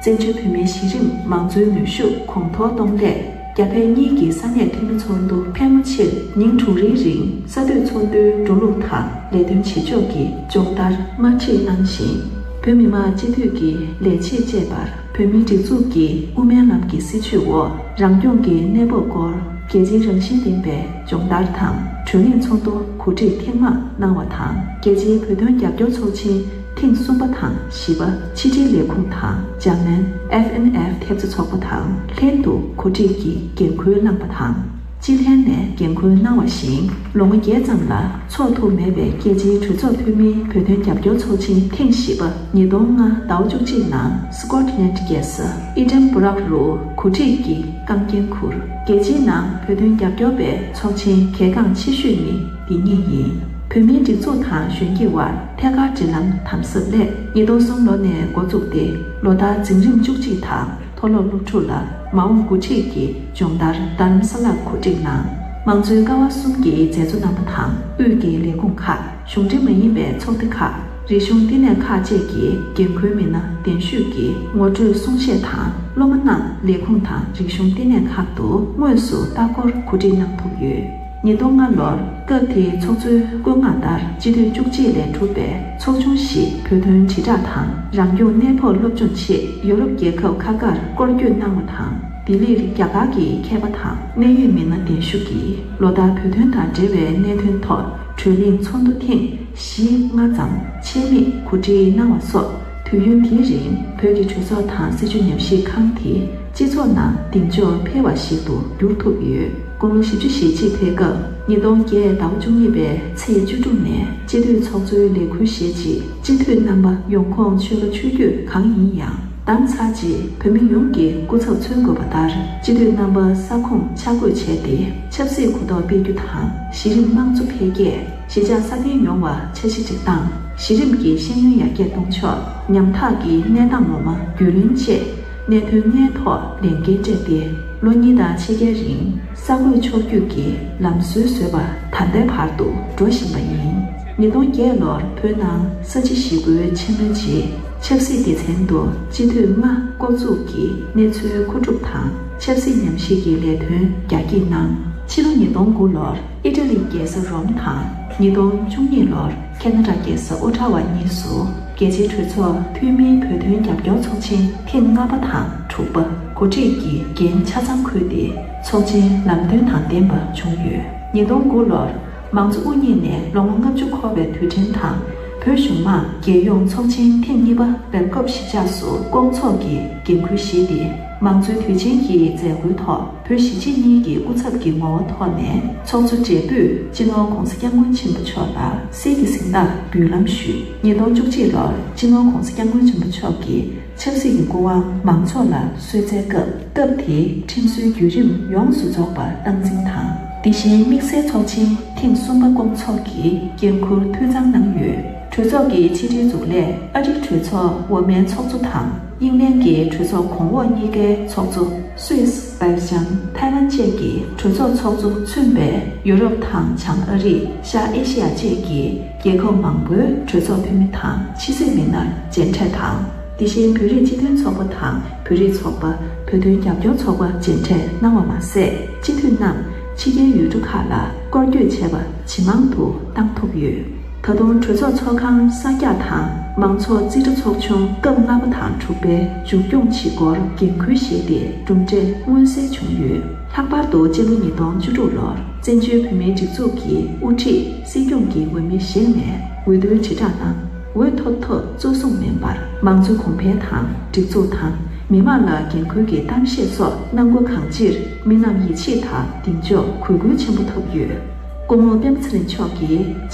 བཙན་བྱོལ་བོད་མིའི་གཞི་རིམ་མང་གཙོའི་ནུས་ཤུགས་གོང་མཐོར་གཏོང་སླད། རྒྱ་བལ་གཉིས་ཀྱི་ས་གནས་འཐུས་མི་ཚོགས་འདུ་ཕལ་མོ་ཆེར་ཉིན་དྲུག་རེའི་རིང་གསར་གཏོད་ཚོགས་འདུའི་འགྲོ་ལུགས་དང་ལས་དོན་བྱེད་ཕྱོགས་ཀྱི་སྦྱོང་བརྡར་དམར་ཁྲིད་གནང་ཞིང་། བོད་མི་མང་སྤྱི་འཐུས་ཀྱི་ལས་བྱེད་བཅས་པར་བོད་མིའི་སྒྲིག་འཛུགས་ཀྱི་དབུ་མའི་ལམ་གྱི་སྲིད་བྱུས་འོག་རང་སྐྱོང་གི་གནས་བབ་སྐོར་རྒྱལ་སྤྱིའི་རང་བཞིན་ལྡན་པའི་སྦྱོང་བརྡར་དང་། གྲོས་གླེང་ཚོགས་འདུ་གོ་སྒྲིག་ཐེངས་མང་གནང་བ་དང་། རྒྱལ་སྤྱིའི་བོད་དོན་རྒྱབ་སྐྱོར་ཚོགས་ཆེན་ཐེངས་གསུམ་པ་དང་བཞི་པ་ཕྱི་དྲིལ་ལས་ཁུངས་དང་འཇར་མན་F N F་ཐེབས་རྩ་ཚོགས་པ་དང་ལྷན་དུ་གོ་སྒྲིག་གིས་འགན་འཁུར་གནང་པ་དང་། སྤྱི་ལྷན་ནས་འགན་འཁུར་གནང་བ་བཞིན། ལོ་ངོ་བརྒྱད་ཙམ་ལ་འཚོགས་ཐུབ་མེད་པའི་རྒྱལ་སྤྱིའི་གྲོས་ཚོགས་འཐུས་མིའི་བོད་དོན་རྒྱབ་སྐྱོར་ཚོགས་ཆེན་ཐེངས་བཞི་པ་ཉིས་སྟོང་ལྔ་ཟླ་བ་བཅུ་གཅིག་ནང་སི་ཀོཊ་ལན་རྒྱལ་ས་ཨི་ཌིན་སྦུ་རག་རུ་གོ་སྒྲིག་གིས་རྐང་འགན་འཁུར། རྒྱལ་སྤྱིའི་ནང་བོད་དོན་རྒྱབ་སྐྱོར་པའི་ཚོགས་ཆེན་གལ་འགངས་ཆེ་ཤོས་ནི་འདི་ཉིད་ཡིན། བོད་མིའི་སྒྲིག་འཛུགས་དང་གཞོན་སྐྱེས་དབར་ཐད་ཀར་འབྲེལ་ལམ་དམ་ཟབ་སླད། ཉིས་སྟོང་གསུམ་ལོ་ནས་འགོ་བཙུགས་ཏེ། ལོ་ལྟར་འཛིན་རིམ་བཅུ་གཅིག་དང་མཐོ་སློབ་སློབ་ཕྲུག་ལ་མ་འོངས་འགོ་ཁྲིད་ཀྱི་སྦྱོང་བརྡར་རྡ་རམ་ས་ལར་གོ་སྒྲིག་གནང་། མང་གཙོའི་ཀ་བ་གསུམ་གྱི་མཛད་གཙོ་རྣམ་པ་དང་དབུས་ཀྱི་ལས་ཁུངས་ཁག་གཞུང་འབྲེལ་མ་ཡིན་པའི་ཚོགས་སྡེ་ཁག་རིག་གཞུང་བསྟི་གནས་ཁག་བཅས་ཀྱི་འགན་འཁུར་མི་སྣ་གདན་ཞུས་ཀྱིས་ངོ་སྤྲོད་གསུང་བཤད་དང་། སློབ་མ་རྣམས་ལས་ཁུངས་དང་རིག་གཞུང་བསྟི་གནས་ཁག་ཏུ་དངོས་སུ་ལྟ་སྐོར་གོ་སྒྲིག་གནང་ཐུབ་ཡོད། ཉིས་སྟོང་ལྔ་ལོར་སྐབས་དེའི་ཚོགས་གཙོའི་བཀོད་མངགས་ལྟར་སྤྱི་འཐུས་བཅུ་གཅིག་ལས་གྲུབ་པའི་ཚོགས་ཆུང་ཞིག་བོད་དོན་དྲིལ་བསྒྲགས་དང་རང་སྐྱོང་གནས་བབ་སློབ་སྦྱོང་ཆེད་ཡོ་རོབ་རྒྱལ་ཁབ་ཁག་ཁར་སྐོར་སྐྱོད་གནང་བ་དང་། ལྡི་ལིར་རྒྱ་གར་གྱི་མཁས་པ་དང་གནད་ཡོད་མི་སྣ་གདན་ཞུ་གིས་ལོ་ལྟར་བོད་དོན་དང་འབྲེལ་བའི་གནད་དོན་ཐོག་གྲོས་གླེང་ཚོགས་འདུ་ཐེངས་བཞི་ལྔ་ཙམ་ཆེད་དམིགས་གོ་སྒྲིག་གནང་བ་སོགས། དུས་ཡུན་དེའི་རིང་བོད་ཀྱི་གྲོས་ཚོགས་དང་སྲིད་བྱུས་ཉམས་ཞིབ་ཁང་དེ་ སྤྱི་ཚོགས་ནང་གདེང་འཇོག་འཕེལ་བ་ཞིག་ཏུ་འགྱུར་ཐུབ་ཡོད། དགུང་ལོ་བཞི་བཅུ་ཞེ་གཅིག་ཕེབས་སྐབས། ཉིས་སྟོང་བརྒྱད་ཟླ་བ་བཅུ་གཉིས་པའི་ཚེས་བཅུ་དྲུག་ནས་སྤྱི་འཐུས་ཚོགས་གཙོའི་ལས་འཁུར་བཞེས་རྗེས། སྤྱི་འཐུས་རྣམ་པ་ཡོང་ཁུངས་ཆོས་ལུགས་ཆོས་བརྒྱུད་གང་ཡིན་ཡང་། བདམས་ཚར་རྗེས་བོད་མི་ཡོངས་ཀྱི་སྐུ་ཚབ་མཚོན་དགོས་པ་ལྟར། སྤྱི་འཐུས་རྣམ་པ་ས་ཁོངས་ཆ་བགོས་བྱས་ཏེ། ཆབ་སྲིད་གོ་རྟོགས་སྤེལ་རྒྱུ་དང་། གཞི་རིམ་དམངས་གཙོ་འཕེལ་རྒྱས། གཞིས་ཆགས་སྲ་བརྟན་ཡོང་བར་འཆར་གཞི་སྒྲིག་སྟངས། གཞི་རིམ་གྱི་ཤེས་ཡོན་ཡར་རྒྱས་གཏོང་ཕྱོགས། ཉམ་ཐག་གི་གནས་སྟངས་ངོ་མ་རྒྱུས་ལོན་བཅས། གནད་དོན་ལྔའི་ཐོག་ལས་འགན་སྤྲད་དེ། ལོ་གཉིས་དང་ཕྱེད་ཀའི་རིང་གསར་འགོད་ཕྱོགས་བསྒྱུར་གྱི་ལམ་སྲོལ་བཟོས་པ་ད་ལྟའི་བར་དུ་འགྲོ་བཞིན་པ་ཡིན། ཉིས་སྟོང་བརྒྱད་ལོར་བོད་ནང་ས་བྱི་ཞི་རྒོལ་ཆེན་མོའི་རྗེས། ཆབ་སྲིད་སྡེ་ཚན་དུ་སྤྱི་འཐུས་ལྔ་བསྐོ་འཛུགས་ཀྱིས་གནས་ཚུལ་མཁོ་སྒྲུབ་དང་ཆབ་སྲིད་ཉམས་ཞིབ་ཀྱི་ལས་དོན་རྒྱ་སྐྱེད་གནང་། ཕྱི་ལོ་ཉིས་སྟོང་དགུ་ལོར་ཨི་ཊ་ལི་རྒྱལ་ས་རོམ་དང་། ཉིས་སྟོང་བཅུ་གཉིས་ལོར་ཁེ་ན་ཌ་རྒྱལ་ས་ཨོ་ཊ་ཝ་གཉིས་སུ་རྒྱལ་སྤྱིའི་གྲོས་ཚོགས་འཐུས་མིའི་བོད་དོན་རྒྱབ་སྐྱོར་ཚོགས་ཆེན་ཐེངས་ལྔ་པ་དང་དྲུག་པ་གོ་སྒྲིག་གི་འགན་ཆ་ཚང་ཁུར་ཏེ། ཚོགས་ཆེན་ལམ་སྟོན་དང་ལྡན་པ་བྱུང་ཡོད། ཉིས་སྟོང་དགུ་ལོར་མང་གཙོ་དབུ་བརྙེས་ནས་ལོ་ངོ་ལྔ་བཅུ་འཁོར་བའི་དུས་དྲན་དང་། བོད་གཞུང་མང་རྒྱལ་ཡོངས་ཚོགས་ཆེན་ཐེངས་གཉིས་པ་སྦེལ་ཀོབ་གཞིས་ཆགས་སུ་སྐོང་ཚོགས་ཀྱི་འགན་འཁུར་བཞེས་ཏེ། མང་གཙོའི་དུས་ཆེན་གྱི་མཛད་སྒོའི་ཐོག་བོད་གཞིས་བྱེས་གཉིས་ཀྱི་སྐུ་ཚབ་ཀྱི་ངོ་བོ་ཐོག་ནས་ཚོགས་གཙོ་སྦྲེལ་པོས་སྤྱི་ནོར་༧གོང་ས་༧སྐྱབས་མགོན་ཆེན་པོ་མཆོག་ལ་གསེར་གྱི་གཟེངས་རྟགས་འབུལ་ལམ་ཞུས། ཉིས་སྟོང་བཅུ་གཅིག་ལོར་སྤྱི་ནོར་༧གོང་ས་༧སྐྱབས་མགོན་ཆེན་པོ་མཆོག་གིས་ཆབ་སྲིད་ཀྱི་སྐུ་དབང་མང་ཚོགས་ལ་གསོལ་སྩལ་སྐབས། སྐབས་དེའི་ཁྲིམས་སྲོལ་བརྒྱུད་རིམ་ཡོངས་སུ་རྫོགས་པར་སྟངས་འཛིན་དང་། དེ་བཞིན་དམིགས་བསལ་ཚོགས་ཆེན་ཐེངས་གསུམ་པ་སྐོང་ཚོགས་ཀྱི་འགན་འཁུར་འཐུས་ཚང་གནང་ཡོད། གྲོས་ཚོགས་ཀྱི་ཕྱི་དྲིལ་འཛུགས་ལས་ཨ་རིའི་གྲོས་ཚོགས་འོག་མའི་ཚོགས་གཙོ་དང་། དབྱིན་ལན་གྱི་གྲོས་ཚོགས་གོང་འོག་གཉིས་ཀའི་ཚོགས་གཙོ། སུད་སི། སྦེལ་ཇམ། ཐའེ་ཝན་བཅས་ཀྱི་གྲོས་ཚོགས་ཚོགས་གཙོ་མཚོན་པའི་ཡུ་རོབ་དང་བྱང་ཨ་རི། ཤར་ཨེ་ཤི་ཡ་བཅས་ཀྱི་རྒྱལ་ཁབ་མང་པོའི་གྲོས་ཚོགས་འཐུས་མི་དང་ཕྱི་སྲིད་མི་སྣར་མཇལ་འཕྲད་དང་། དེ་བཞིན་བོད་རིགས་སྤྱི་མཐུན་ཚོགས་པ་དང་། བོད་རིགས་ཚོགས་པ། བོད་དོན་རྒྱབ་སྐྱོར་ཚོགས་པ་མཇལ་འཕྲད་གནང་བ་མ་ཟད། སྤྱི་འཐུས་རྣམས་ཕྱི་རྒྱལ་ཡུལ་གྲུ་ཁག་ལ་སྐོར་སྐྱོད་བྱས་པ་ཇེ་མང་དུ་བཏང་ཐུབ་ཡོད། ད་དུང་གྲོས་ཚོགས་ཚོགས་ཁང་གསར་རྒྱག་དང་། མང་ཚོགས་རྩིས་ཁྲ་ཚོགས་ཆུང་སྐབས་ལྔ་པ་དང་དྲུག་པའི་མཇུག་སྐྱོང་བྱེད་སྒོར་འགན་འཁུར་བཞེས་ཏེ། གྲུབ་འབྲས་མངོན་གསལ་བྱུང་ཡོད། ལྷག་པར་དུ་སྤྱི་ལོ་ཉིས་སྟོང་བཅུ་དྲུག་ལོར་བཙན་བྱོལ་བོད་མིའི་སྒྲིག་འཛུགས་ཀྱི་དབུ་ཁྲིད་སྲིད་སྐྱོང་གི་འོས་མི་བཞེངས་ནས་འོས་བསྡུའི་དྲིལ་བསྒྲགས་གནང་། འོས་ཐོབ་ཐོབ་གཙོ་བཟུང་མིན་པར། མང་གཙོའི་གོང་འཕེལ་དང་། སྒྲིག་འཛུགས་དང་མི་དམངས་ལ་འགན་འཁུར་གྱི་གཏམ་བཤད་སོགས་གནང་སྒོ་གང་ཅིར་མི་རྣམས་ཡིད་ཆེས་དང་གདེང་འཇོག་གུས་བཀུར་ཆེན་པོ་ཐོབ་ཡོད། སྐུ་ངོ་སྤེན་པ་ཚེ་རིང་མཆོག་གིས་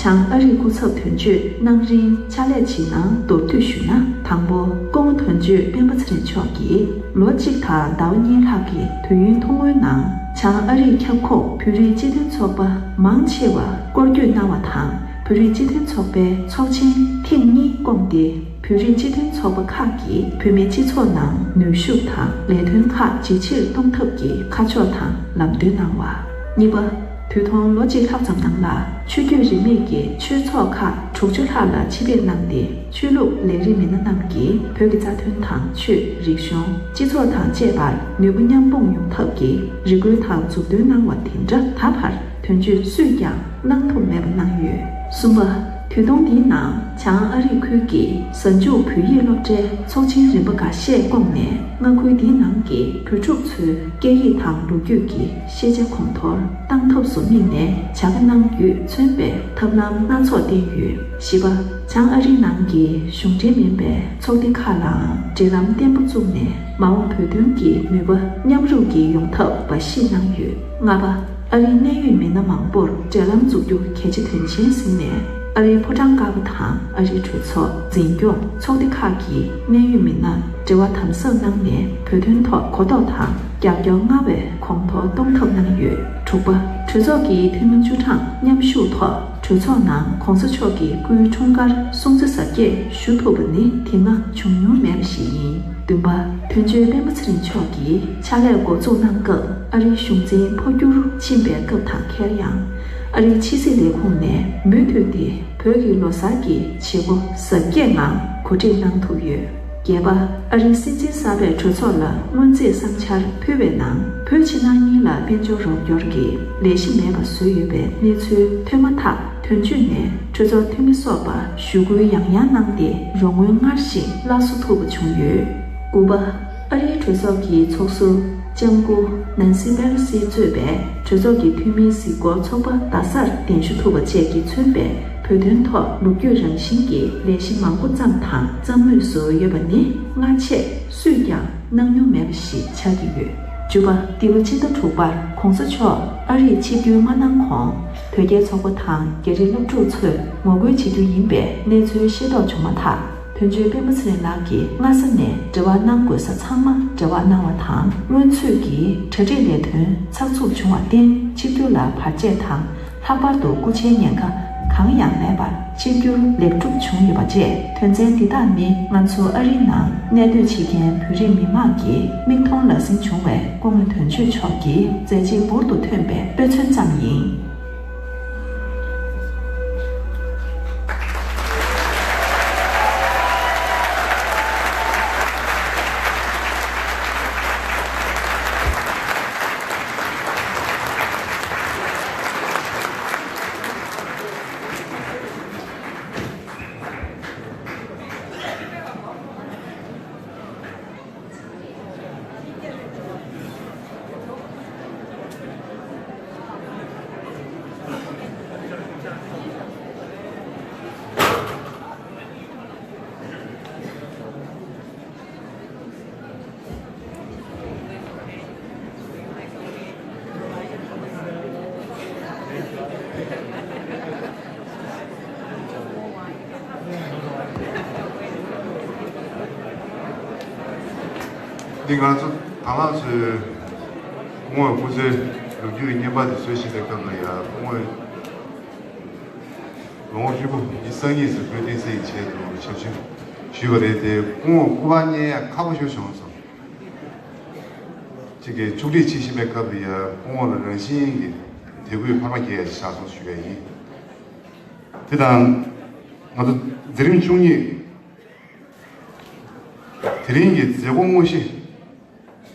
བྱང་ཨ་རིའི་སྐུ་ཚབ་དོན་གཅོད་གནང་རིང་ཕྱག་ལས་བྱེད་གནང་མདོར་བསྡུས་ཞུས་ན། དང་པོ། སྐུ་ངོ་དོན་གཅོད་སྤེན་པ་ཚེ་རིང་མཆོག་གིས་ལོ་གཅིག་དང་ཟླ་བ་གཉིས་ལྷག་གི་དུས་ཡུན་ཐུང་ངུའི་ནང་། བྱང་ཨ་རིའི་ཁྱབ་ཁོངས་བོད་རིགས་སྤྱི་མཐུན་ཚོགས་པ་མང་ཆེ་བར་སྐོར་སྐྱོད་གནང་བ་དང་། བོད་རིགས་སྤྱི་མཐུན་ཚོགས་པའི་ཚོགས་ཆེན་ཐེངས་གཉིས་བསྐོངས་ཏེ། བོད་རིགས་སྤྱི་མཐུན་ཚོགས་པ་ཁག་གིས་བོད་མིའི་སྤྱི་ཚོགས་ནང་ནུས་ཤུགས་དང་ལས་དོན་ཁག་ཇེ་ཆེར་གཏོང་ཐབས་ཀྱི་ཁ་ཕྱོགས་དང་ལམ་སྟོན་གནང་བ། གཉིས་པ། དུས་ཐུང་ལོ་གཅིག་ལྷག་ཙམ་ནང་ལ་ཆོས་བརྒྱུད་རིས་མེད་ཀྱི་ཆོས་ཚོགས་ཁག་དྲུག་ཅུ་ལྷག་ལ་ཆེད་ཕེབས་གནང་སྟེ། ཆོས་ལུགས་ལས་རིགས་མི་སྣ་རྣམས་ཀྱིས་བོད་ཀྱི་རྩ་དོན་དང་། ཆོས། རིག་གཞུང་། སྤྱི་ཚོགས་དང་བཅས་པར་ནུས་པ་མཉམ་སྤུངས་ཡོང་ཐབས་ཀྱི་རེ་སྐུལ་དང་མཛུབ་སྟོན་གནང་བ་དེ་འདྲ། ད་བར་དོན་གཅོད་སུས་ཀྱང་གནང་ཐུབ་མེད་པ་གནང་ཡོད། གསུམ་པ། དུས་ཐུང་འདིའི་ནང་བྱང་ཨ་རིའི་ཁུལ་གྱི་གཟའ་མཇུག་བོད་ཡིག་སློབ་གྲྭའི་ཚོགས་ཆེན་རིམ་པ་འགའ་ཤས་བསྐོངས་ནས། མངའ་ཁུལ་འདིའི་ནང་གི་བོད་ཕྲུག་ཚོའི་སྐད་ཡིག་དང་ལོ་རྒྱུས་ཀྱི་ཤེས་བྱ་གོང་མཐོར་བཏང་ཐབས་སུ་དམིགས་ནས་བྱ་དགའ་གནང་རྒྱུས་མཚོན་པའི་ཐབས་ལམ་སྣ་ཚོགས་བསྟན་ཡོད། བཞི་པ། བྱང་ཨ་རིའི་ནང་གི་གཞུང་འབྲེལ་མིན་པའི་ཚོགས་སྡེ་ཁག་ལའང་འབྲེལ་ལམ་བརྟན་པོ་བཙུགས་ནས། མ་འོངས་བོད་དོན་གྱི་ནུས་པ་མཉམ་རུབ་ཀྱིས་ཡོང་ཐབས་འབའ་ཞིག་གནང་ཡོད། ལྔ་པ། ཨ་རིའི་གནད་ཡོད་མི་སྣ་མང་པོར་འབྲེལ་ལམ་འཛུགས་རྒྱུ་གལ་ཆེ་དོན་ཆེན་ཟིན་ནས། ཨ་རིའི་ཕོ་བྲང་དཀར་པོ་དང་ཨ་རིའི་གྲོས་ཚོགས། འཛིན་སྐྱོང་། ཚོགས་སྡེ་ཁག་གི་གནད་ཡོད་མི་སྣར་འབྲེལ་བ་དམ་ཟབ་གནང་ནས། བོད་དོན་ཐོག་གོ་རྟོགས་དང་རྒྱབ་སྐྱོར་སྔར་བས་གོང་མཐོར་གཏོང་ཐབས་གནང་ཡོད། དྲུག་པ། གྲོས་ཚོགས་ཀྱི་འཐུས་མི་བཅུ་གྲངས་མཉམ་ཞུགས་ཐོག་གྲོས་ཚོགས་ནང་གོང་ས་མཆོག་གི་སྐུའི་འཁྲུངས་སྐར་སྲུང་བརྩི་གཟབ་རྒྱས་ཞུ་ཐུབ་པ་ནི་དེ་སྔ་བྱུང་མྱོང་མེད་པ་ཞིག་ཡིན། བདུན་པ། དོན་གཅོད་སྤེན་པ་ཚེ་རིང་མཆོག་གིས་ཕྱག་ལས་འགོ་འཛུགས་གནང་སྐབས། ཨ་རིའི་གཞུང་འཛིན་འཕོ་འགྱུར་ཕྱིན་པའི་སྐབས་དང་འཁེལ་ཡང་། ཨ་རིའི་ཕྱི་སྲིད་ལས་ཁུངས་ནས་མུ་མཐུད་དེ་བོད་ཀྱི་ལོ་གསར་གྱི་བྱེད་སྒོ་གཟབ་རྒྱས་ངང་གོ་སྒྲིག་གནང་ཐུབ་ཡོད། བརྒྱད་པ། ཨ་རིའི་སྲིད་འཛིན་གསར་པས་གྲོས་ཚོགས་ལ་སྔོན་རྩིས་བསམ་འཆར་ཕུལ་བའི་ནང་། བོད་ཕྱི་ནང་གཉིས་ལ་དཔལ་འབྱོར་རོགས་སྐྱོར་གྱི་ལས་གཞི་མེད་པ་བཟོས་ཡོད་པའི་གནས་ཚུལ་ཐོན་མ་ཐག། དོན་གཅོད་ནས་གྲོས་ཚོགས་འཐུས་མི་སོགས་པར་ཞུ་སྐུལ་ཡང་ཡང་གནང་སྟེ། རོགས་དངུལ་སྔར་བཞིན་སླར་གསོ་ཐུབ་པ་བྱུང་ཡོད། དགུ་པ། ཨ་རིའི་གྲོས་ཚོགས་ཀྱི་ཚོགས་ཟུར་ལྕམ་སྐུ་ནན་སི་པེ་ལོ་སི་གཙོས་པའི་གྲོས་ཚོགས་ཀྱི་འཐུས་མིའི་གཟིགས་སྐོར་ཚོགས་པ་རྡ་སར་གདན་ཞུ་ཐུབ་པ་བཅས་ཀྱིས་མཚོན་པའི་བོད་དོན་ཐོག་ལོ་རྒྱུས་རང་བཞིན་གྱི་ལས་གཞི་མང་པོ་བརྩམས་དང་བརྩམ་མུས་སུ་ཡོད་པ་ནི། སྔ་ཆད་སུས་ཀྱང་ གནང་མྱོང་མེད་པ་ཞིག་ཆགས་ཀྱི་ཡོད། བཅུ་པ། འདི་ལོ་ཕྱི་ཟླ་དྲུག་པར་གོང་ས་མཆོག་ཨ་རིར་ཆིབས་བསྒྱུར་མ་གནང་གོང་། དོལ་རྒྱལ་ཚོགས་པ་དང་རྒྱ་རིགས་སློབ་ཕྲུག་ཚོས་ངོ་རྒོལ་བྱེད་རྒྱུ་ཡིན་པའི་གནས་ཚུལ་ཤེས་རྟོགས་བྱུང་མ་ཐག་དོན་གཅོད་སྤེན་པ་ཚེ་རིང་ལགས་ཀྱིས་སྔ་ས་ནས་འབྲེལ་བ་གནང་དགོས་ས་ཚང་མ་འབྲེལ་བ་གནང་བ་དང་། སྔོན་ཚུད་ཀྱི་གྲ་སྒྲིག་ལས་དོན་ཚགས་ཚུད་བྱུང་བར་བརྟེན། ཆིབས་བསྒྱུར་ལ་བར་ཆད་དང་། ལྷག་པར་དུ་སྐུ་ཕྱྭའི་ཉེན་ཁ་གང་ཡང་མེད་པར་ཆིབས་བསྒྱུར་ལེགས་གྲུབ་བྱུང་ཡོད་པ་བཅས། དོན་ཚན་འདི་དག་ནི་ང་ཚོ་ཨ་རིའི་ནང་གནས་སྡོད་བྱེད་མཁན་བོད་རིགས་མི་མང་གི་མིག་མཐོང་ལག་ཟིན་བྱུང་བའི་སྐུ་ངོ་དོན་གཅོད་མཆོག་གི་མཛད་རྗེས་འབུར་དུ་ཐོན་པའི་དཔེ་མཚོན་ཙམ་ཡིན། འདི་ང་ཚོ་དང་བླངས་ཚོས་སྐུ་ངོ་སྐུ་ཚེའི་ལོ་རྒྱུས་ཀྱི་བརྙན་པར་དེ་བཟོས་བཞིན་པའི་སྐབས་ལ་ཡ། སྐུ་ངོ་ལོ་ངོ་ཧྲིལ་པོ་ཉི་ཤུ་རྩ་གཉིས་སུ་བོད་བསྟན་སྲིད་ཀྱི་ཆེད་དུ་ཞབས་ཞུ་ཞུས་པ་རེད་དེ། སྐུ་ངོ་སྐུ་པར་རྙེད་ཡ་ཁག་པོ་ཞིག་བྱུང་སོང་། གཅིག་གིས་ཕྱོགས་སྒྲིག་བྱེད་བཞིན་པའི་སྐབས་ལ་ཡ། སྐུ་ངོ་ལ་རང་བཞིན་གྱིས་དད་གུས་འཕར་མ་སྐྱེ་ཡ་ཞིག་ཆགས་སོང་ཞུ་ཡ་ཡིན། དེ་དང་ང་ཚོ་མཛད་རིམ་བཅུ་གཉིས། དེ་རིང་གི་མཛད་སྒོ་དངོས་གཞི།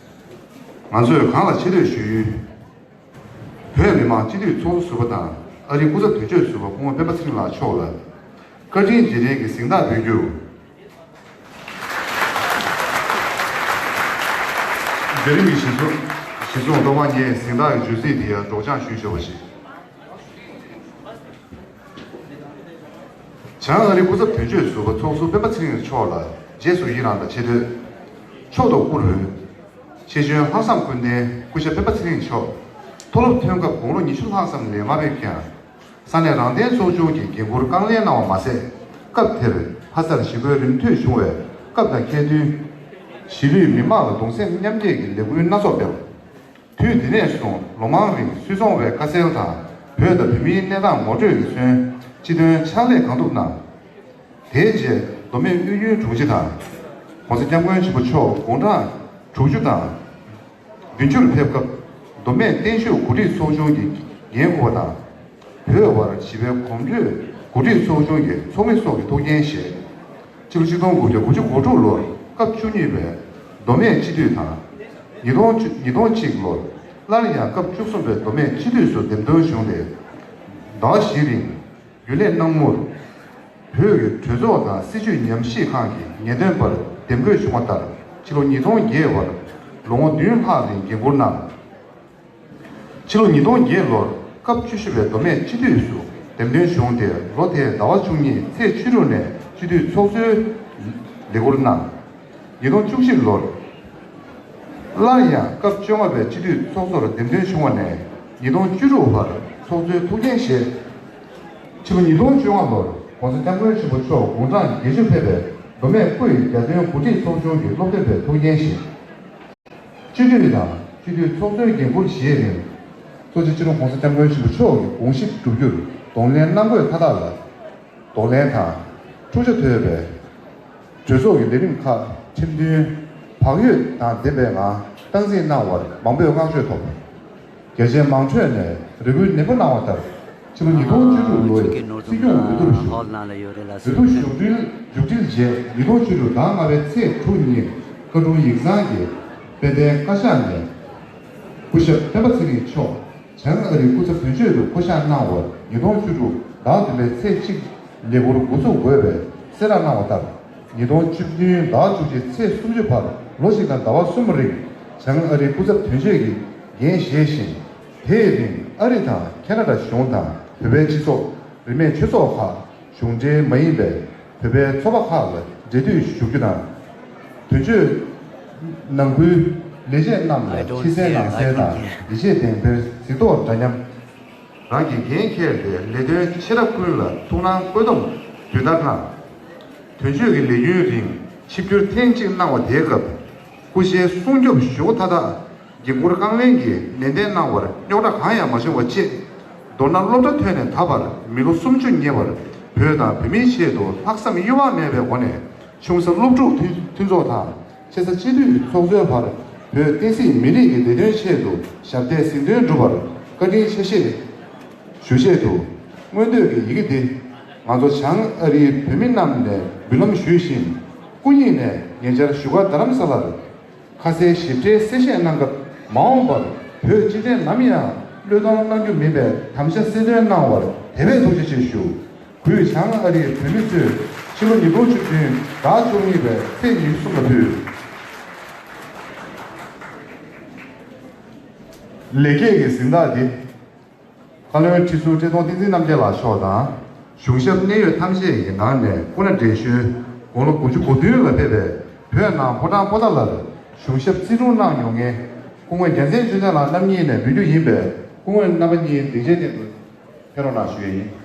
ང་ཚོས་གང་ལ་ཆེ་བསྟོད་ཞུ་ཡུལ། བོད་མི་མང་སྤྱི་འཐུས་ཚོགས་གཙོ་ཟུར་པ་དང་ཨ་རིའི་སྐུ་ཚབ་དོན་གཅོད་ཟུར་པ་སྐུ་ངོ་སྤེན་པ་ཚེ་རིང་ལགས་མཆོག་ལ་བཀའ་དྲིན་རྗེས་དྲན་གྱི་གཟེངས་རྟགས་འབུལ་རྒྱུ། མཛད་རིམ་གྱི་གཞི་བཟུང་གཞི་བཟུང་ཐོག་མ་ངས་གཟེངས་རྟགས་ཀྱི་བརྗོད་ཚིག་དེ་ཡང་སྒྲོག་སྦྱང་ཞུས་ཆོག་པ་ཞིག། བྱང་ཨ་རིའི་སྐུ་ཚབ་དོན་གཅོད་ཟུར་པ་ཚོགས་ཟུར་སྤེན་པ་ཚེ་རིང་མཆོག་ལ་རྗེས་སུ་ཡི་རང་དང་ཆེ་བསྟོད། མཆོག་ཏུ་བཀུར་འོས། ཤེས་འཇོན་ལྷག་བསམ་ཀུན་ལྡན་སྐུ་ཞབས་སྤེན་པ་ཚེ་རིང་མཆོག་མཐོ་སློབ་ཐོན་སྐབས་དགུང་ལོ་ཉི་ཤུ་ལྷག་ཙམ་ལས་མ་ཕེབས་ཀྱང་། ས་གནས་རང་བདེན་ཚོགས་ཆུང་གི་འགན་འཁུར་རྐང་ལེན་གནང་བ་མ་ཟད། སྐབས་དེར་ལྷ་སར་ཞི་རྒོལ་རིམ་མཐུད་བྱུང་བའི་སྐབས་དང་འཁེལ་དོན། གཞིས་ལུས་མི་མང་ལ་གདུང་སེམས་མཉམ་སྐྱེད་ཀྱི་ལས་འགུལ་སྣ་ཚོགས་སྤེལ། དུས་དེ་ནས་བཟུང་ལོ་མང་རིང་སུད་ཚོང་བའི་དཀའ་སེལ་དང་བོད་དང་བོད་མིའི་གནས་སྟངས་ངོ་སྤྲོད་ཀྱིས་མཚོན་སྤྱི་དོན་ཕྱག་ལས་གང་ཐུབ་གནང་། དེའི་རྗེས་མདོ་སྨད་དབུས་རྒྱུན་དྲུང་ཆེ་དང་། ༸གོང་ས་༸སྐྱབས་མགོན་ཆེན་པོ་མཆོག་དགུང་གྲངས་དྲུག་ཅུ་དང་བདུན་ཅུར་ཕེབས་སྐབས་མདོ་སྨད་བརྟན་བཞུགས་གོ་སྒྲིག་ཚོགས་ཆུང་གི་འགན་འཁུར་བ་དང་། བོད་དབར་བྱིས་པའི་གོམ་བགྲོད་གོ་སྒྲིག་ཚོགས་ཆུང་གི་ཚོགས་མི་སོགས་ཀྱི་ཐུགས་འགན་བཞེས། ཕྱི་ལོ་ཆིག་སྟོང་དགུ་བརྒྱ་དགུ་བཅུ་གོ་དྲུག་ལོར་སྐབས་བཅུ་གཉིས་པའི་མདོ་སྨད་སྤྱི་འཐུས་དང་། ཉིས་སྟོང་ཉིས་སྟོང་གཅིག་ལོར་སླར་ཡང་སྐབས་བཅུ་གསུམ་པའི་མདོ་སྨད་སྤྱི་འཐུས་སུ་འདེམས་ཐོན་བྱུང་སྟེ། ཟླ་བ་བཞིའི་རིང་རྒྱུན་ལས་གནང་མུར། བོད་ཀྱི་གྲོས་ཚོགས་དང་སྲིད་བྱུས་ཉམས་ཞིབ་ཁང་གི་ངེས་སྟོན་པར་འདེམས་བསྐོས་བྱུང་བ་ལྟར། ཕྱི་ལོ་ཉིས་སྟོང་བརྒྱད་བར་ལོ་ངོ་བདུན་ལྷག་རིང་འགན་འཁུར་གནང་། ཕྱི་ལོ་ཉིས་སྟོང་བརྒྱད་ལོར་སྐབས་བཅུ་བཞི་པའི་མདོ་སྨད་སྤྱི་འཐུས་སུ་འདེམས་ཐོན་བྱུང་སྟེ། ལོ་དེའི་ཟླ་བ་བཅུ་གཉིས་ཚེས་བཅུ་དྲུག་ནས་སྤྱི་འཐུས་ཚོགས་གཙོའི་ལས་ཁུར་གནང་། ཉིས་སྟོང་བཅུ་གཅིག་ལོར་སླར་ཡང་སྐབས་བཅོ་ལྔ་པའི་སྤྱི་འཐུས་ཚོགས་གཙོར་འདེམས་ཐོན་བྱུང་བ་ནས། ཉིས་སྟོང་བཅུ་དྲུག་བར་ཚོགས་གཙོའི་ཐུགས་འགན་བཞེས། ཕྱི་ལོ་ཉིས་སྟོང་བཅོ་ལྔ་ལོར་༸གོང་ས་༸སྐྱབས་མགོན་ཆེན་པོ་མཆོག་དགུང་གྲངས་བརྒྱད་ཅུ་ཕེབས་པའི་མདོ་སྨད་སྐུ་ཡི་རྒྱལ་དོན་གོ་སྒྲིག་ཚོགས་ཆུང་གི་སློབ་སྟོན་པའི་ཐུགས་འགན་བཞེས། སྤྱི་འཐུས་དང་སྤྱི་འཐུས་ཚོགས་གཙོའི་འགན་འཁུར་བཞེས་རིང་། གཙོ་ཆེ་སྤྱི་ནོར་༸གོང་ས་༸སྐྱབས་མགོན་ཆེན་པོ་མཆོག་གི་དགོངས་གཞི་བསྒྲུབ་རྒྱུར་གདོང་ལེན་གནང་དགོས་མཐའ་དག་ལ་གདོང་ལེན་དང་། འཁྲུག་ཆ་དོད་པའི་གྲོས་ཚོགས་ཀྱི་ལས་རིམ་ཁག་ཁྲིམས་མཐུན་བག་ཡོད་དང་ལྡན་པའི་ངང་སྟངས་འཛིན་གནང་བར་མང་པོས་བསྔགས་བརྗོད་ཐོབ། རྒྱ་ཆེའི་དམངས་ཁྲོད་ནས་རེ་སྐུལ་ནན་པོ་གནང་བ་ལྟར། ཕྱི་ལོ་ཉིས་སྟོང་བཅུ་དྲུག་ལོའི་སྲིད་སྐྱོང་འོས་བསྡུར་ཞུ། འོས་བསྡུ་ཞུགས་འབྲེལ་མཇུག་སྒྲིལ་རྗེས། ཉིས་སྟོང་བཅུ་དྲུག་ཟླ་ལྔ་པའི་ཚེས་དྲུག་ཉིན་བཀའ་དྲུང་ཡིག་ཚང་གི་དཔལ་ལྡན་བཀའ་ཤག་ནས་སྐུ་ཞབས་སྤེན་པ་ཚེ་རིང་མཆོག་བྱང་ཨ་རིའི་སྐུ་ཚབ་དོན་གཅོད་དུ་བསྐོ་གཞག་གནང་བར། ཉིས་སྟོང་བཅུ་དྲུག་ཟླ་བདུན་པའི་ཚེས་གཅིག་ལས་འཁུར་འགོ་འཛུགས་དགོས་པའི་གསལ་བསྒྲགས་གནང་བ་ལྟར། ཉིས་སྟོང་བཅུ་བདུན་ཟླ་བ་བཅུ་གཅིག་ཚེས་སུམ་ཅུ་བར་ལོ་གཅིག་དང་ཟླ་བ་གསུམ་རིང་བྱང་ཨ་རིའི་སྐུ་ཚབ་དོན་གཅོད་ཀྱི་འགན་བཞེས་ཤིང་། དེའི་རིང་ཨ་རི་དང་ཁེ་ན་ཌ་གཞུང་དང་བོད་པའི་སྤྱི་ཚོགས། རིས་མེད་ཆོས་ཚོགས་ཁག་གཞུང་འབྲེལ་མ་ཡིན་པའི་བོད་པའི་ཚོགས་པ་ཁག་ལ་འབྲེལ་མཐུད་ཞུ་རྒྱུ་དང་། དོན་གཅོད་ ནང་ཁུལ་ལས་བྱེད་རྣམས་ལ་ཕྱི་གསལ་ནང་གསལ་དང་ཡིད་ཆེས་ལྡན་པའི་གཟིགས་རྟོག་འདྲ་མཉམ། རང་གི་འགན་འཁྱེར་ཏེ་ལས་དོན་ཆེ་ཕྲ་ཀུན་ལ་ཐུགས་སྣང་བསྐྱེད་སྡོམ་དུས་ལྟར་གནང་། དོན་གཅོད་ཀྱི་ལས་རྒྱུན་རིང་ཆིབས་བསྒྱུར་ཐེངས་གཅིག་གནང་བ་དེའི་སྐབས་སྐུ་ཞབས་སྲུང་སྐྱོབ་ཞུ་སྒོ་མཐའ་དག་འགན་འཁུར་དཀའ་ལས་ཀྱིས་ནན་ཏན་གནང་བར་རྙོག་དྲ་གང་ཡང་མ་བྱུང་བ་བཅས། མདོར་ན་སློབ་གྲྭ་ཐོན་ནས་ད་བར་མི་ལོ་སུམ་ཅུ་ཉེ་བར་བོད་དང་བོད་མིའི་ཆེད་དུ་ལྷག་བསམ་གཡོ་བ་མེད་པའི་སྒོ་ནས་ཆུང་ས་སློབ་ཕྲུག་མཐུན་ཚོགས་དང་། ཆེ་ས་སྤྱི་འཐུས་ཚོགས་གཙོའི་བར་བོད་བསྟན་སྲིད་མི་རིགས་ཀྱི་བདེ་དོན་ཆེད་དུ་ཞབས་འདེགས་གཟིགས་འདུན་སྒྲུབ་པར་བཀའ་དྲིན་ཆེ་ཞེས་ཞུ་ཆེད་དུ། སྔོན་བསྟོད་ཀྱི་ཡི་གེ་འདི་ང་ཚོ་བྱང་ཨ་རིའི་བོད་མི་རྣམས་ནས་འབུལ་ལམ་ཞུས་ཤིང་། སྐུ་ཉིད་ནས་ཉེ་ཆར་བཞུགས་སྒར་རྡ་རམ་ས་ལར་ཁ་གསལ་ཞིབ་ཕྲའི་གསལ་བཤད་གནང་སྐབས། མ་འོངས་པར་བོད་སྤྱི་བདེ་ནམ་ཡང་བློས་གཏོང་གནང་རྒྱུ་མིན་པའི་དམ་བཅའ་གསལ་སྟོན་གནང་བར་དེ་བས་ཐུགས་རྗེ་ཆེ་ཞུ། གུས་བྱང་ཨ་རིའི་བོད་མི་ཚོས་ཕྱི་ལོ་ཉིས་སྟོང་བཅུ་བདུན་ཟླ་བཅུ་གཉིས་པའི་ཚེས་ཉི་ཤུ་གསུམ་ལ་ཕུལ། ལེགས་སྐྱེས་ཀྱི་གཟེངས་རྟགས་འདི། བཀའ་བློན་ཁྲི་ཟུར་བཀྲས་མཐོང་བསྟན་འཛིན་རྣམ་རྒྱལ་ལགས་མཆོག་དང་། གཞུང་ཞབས་གནད་ཡོད་ཐམས་ཅད་ཀྱི་ནང་ནས་སྐུ་ན་བགྲེས་གཞོན་དགུང་ལོ་དགུ་བཅུ་གོ་བདུན་ལ་ཕེབས་པའི་བོད་ནང་ཕོ་བྲང་པོ་ཏཱ་ལར་གཞུང་ཞབས་རྩིས་དྲུང་གནང་མྱོང་མཁན་སྐུ་ངོ་རྒྱལ་མཚན་ཆོས་སྒྲོན་ལགས་རྣམ་གཉིས་ནས་འབུལ་རྒྱུ་ཡིན་པས། སྐུ་ངོ་རྣམ་པ་གཉིས་སྡིངས་ཆའི་སྟེང་དུ་ཕེབས་རོགས་གནང་ཞུ་ཡས་ཡིན།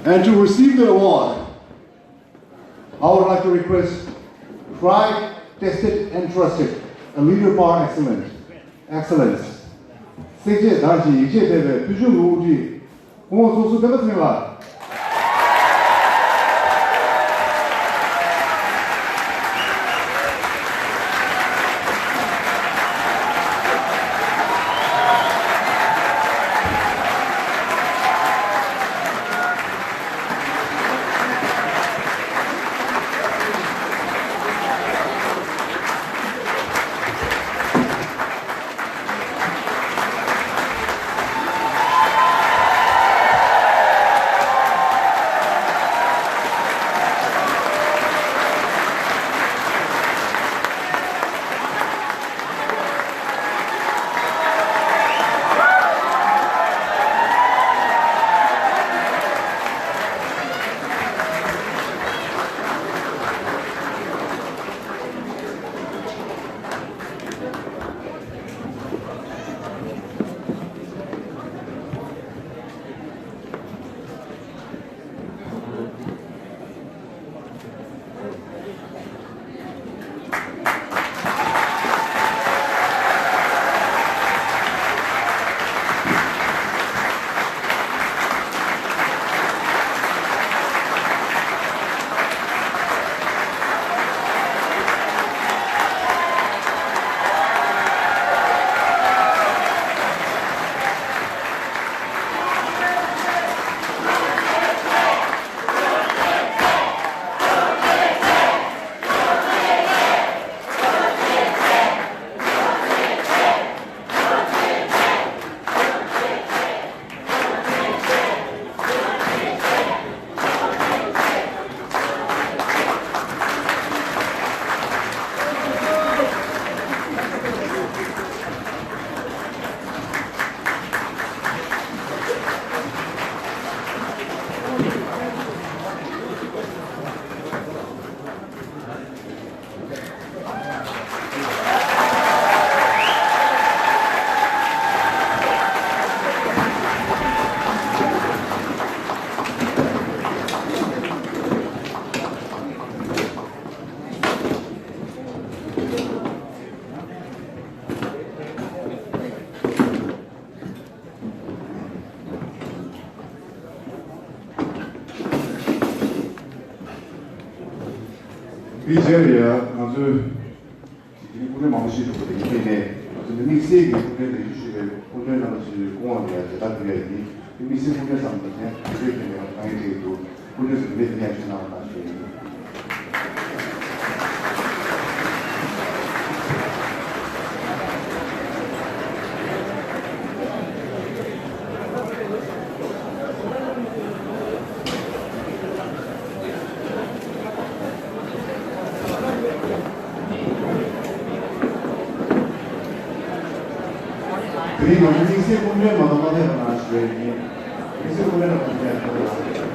And to receive the award, I would like to request tried, tested and trusted, a leader par excellence, excellence. སྲས་བཅས་དར་ཞིང་ཡིད་ཆེས་འཕེར་བའི་ཕུལ་བྱུང་གི་དབུ་ཁྲིད་སྐུ་ངོ་ཚོགས་ཟུར་སྤེན་པ་ཚེ་རིང་ལགས། དེའི་རྗེས་ལ་ཡང་ང་ཚོས་དེ་རིང་སྐུ་མགྲོན་མང་པོ་ཞིག་འགྲོ་གི་རེད། ཡིན་ནའི་ང་ཚོ་འདི་དམིགས་བསལ་གྱི་སྐུ་མགྲོན་ལེགས་ཤོས་ཞུ་བའི་སྐུ་མགྲོན་རྣམ་པ་ཚོའི་སྐུ་དབང་ལ་ཡང་མཇལ་དར་ཕུལ་ཡ་ཡིན། དེ་དམིགས་བསལ་སྐུ་མགྲོན་ཙམ་མ་ཟད་དེ་འདྲའི་ཐད་ནས་ཡང་དཀའ་ངལ་འཕྲད་ཀྱི་འདུག་སྐུ་མགྲོན་ཚོས་དེ་འདྲའི་ཐད་ནས་ཡང་ཞུ་གནང་བ་དང་ཞུ་ཡ་ཡིན། དེ་རིང་ང་ཚོ་དམིགས་བསལ་སྐུ་མགྲོན་མ་གཏོགས་མ་ཕེབས་པ་ནང་བཞིན་རེད། དམིགས་བསལ་སྐུ་མགྲོན་ལ་ཕེབས་པ་ཡང་ཐུགས་རྗེ་ཆེ།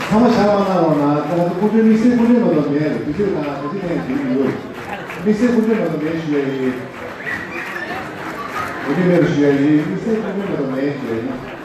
ཚང་མ་ཞག་མ་གནང་རོགས་གནང་། ད་ང་ཚོ་སྐུ་མགྲོན་དམིགས་བསལ་སྐུ་མགྲོན་མ་གཏོགས་མེད་རེད། དུས་ཚོད་དང་ག་ཚོད་ནས་འགྲིག་ཡོད། དམིགས་བསལ་སྐུ་མགྲོན་མ་གཏོགས་མེད་ཞུ་ཡ་ཡིན། སྐུ་མགྲོན་མེད་ཞུ་ཡ་ཡིན། དམིགས་བསལ་སྐུ་མགྲོན་མ་གཏོགས་མེད་ཞུ་ཡ་ཡིན།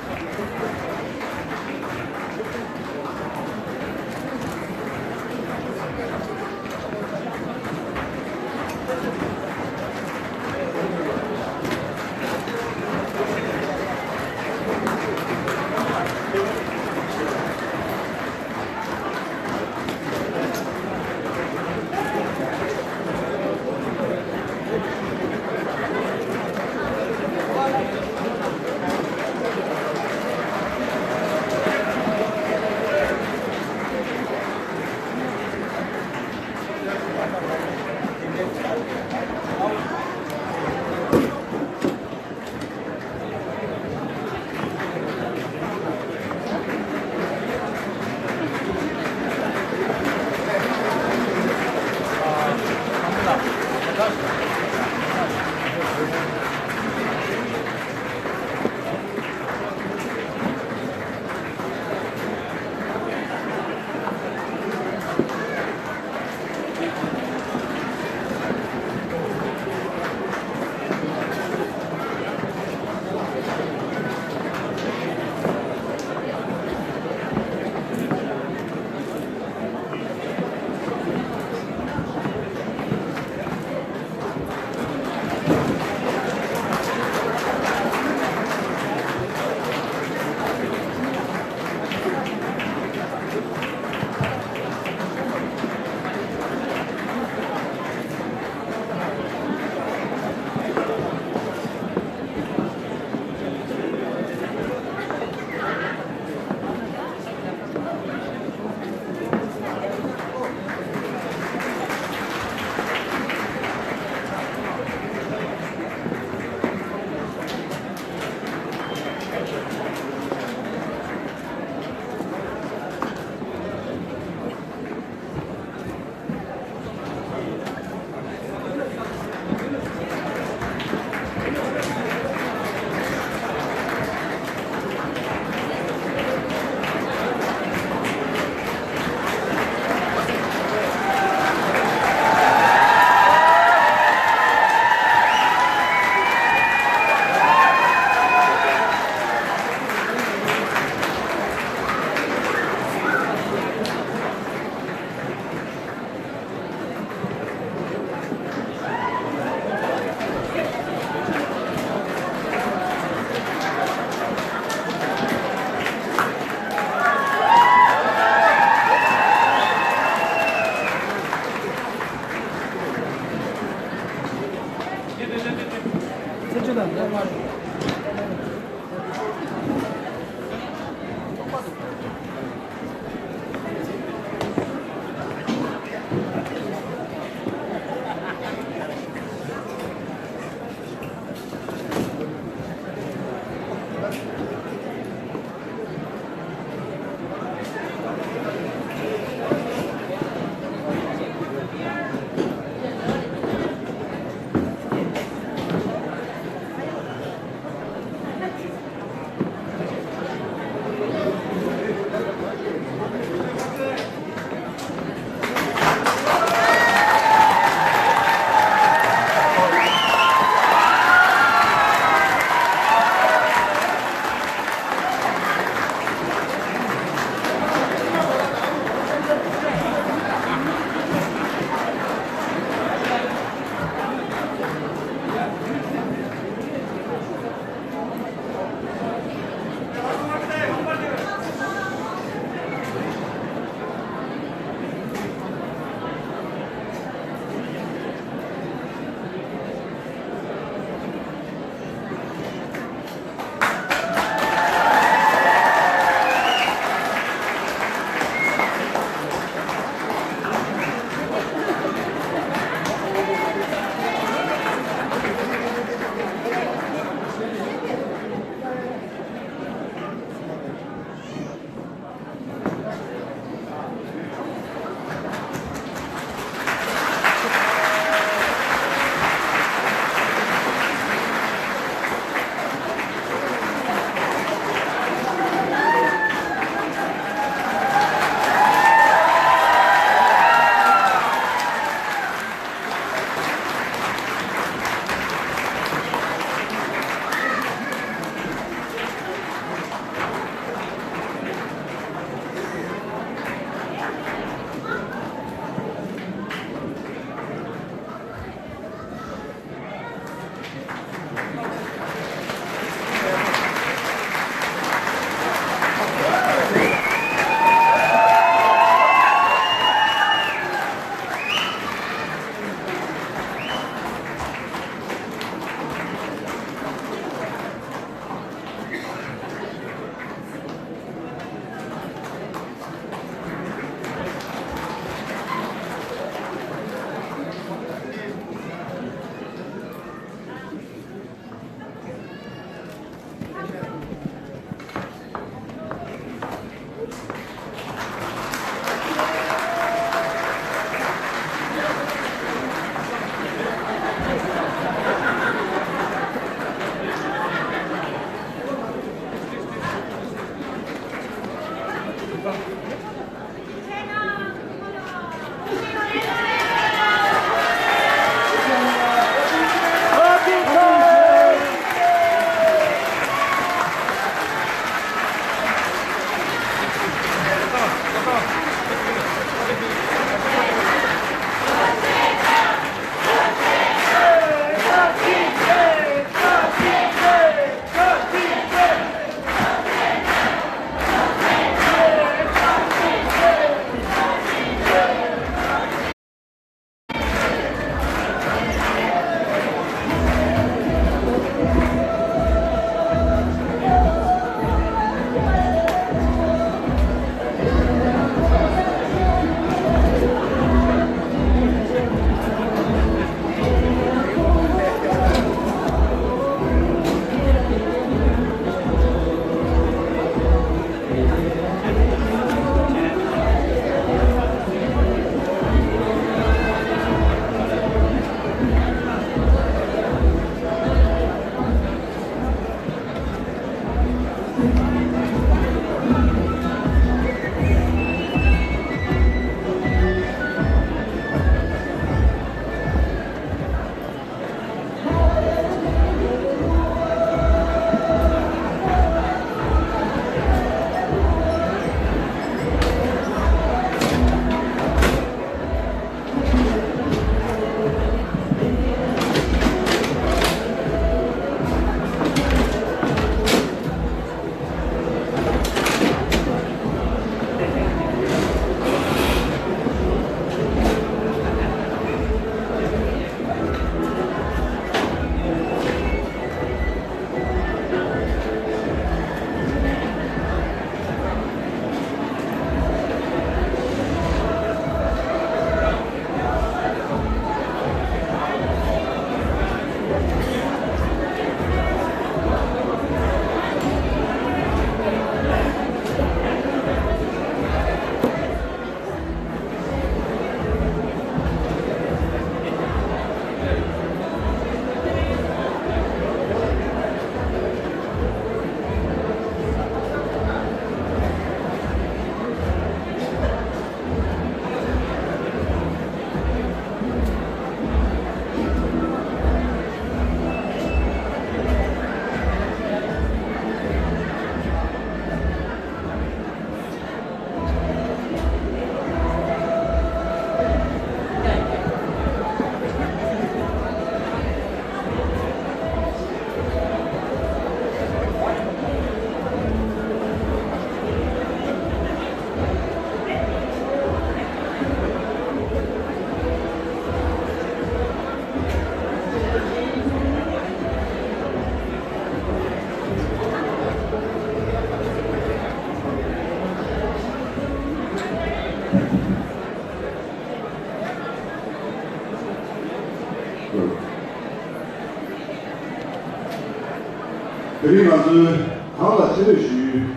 དེ་རིང་ང་ཚོའི་གང་ལ་ཆེ་བསྟོད་ཞུ་ཡུལ།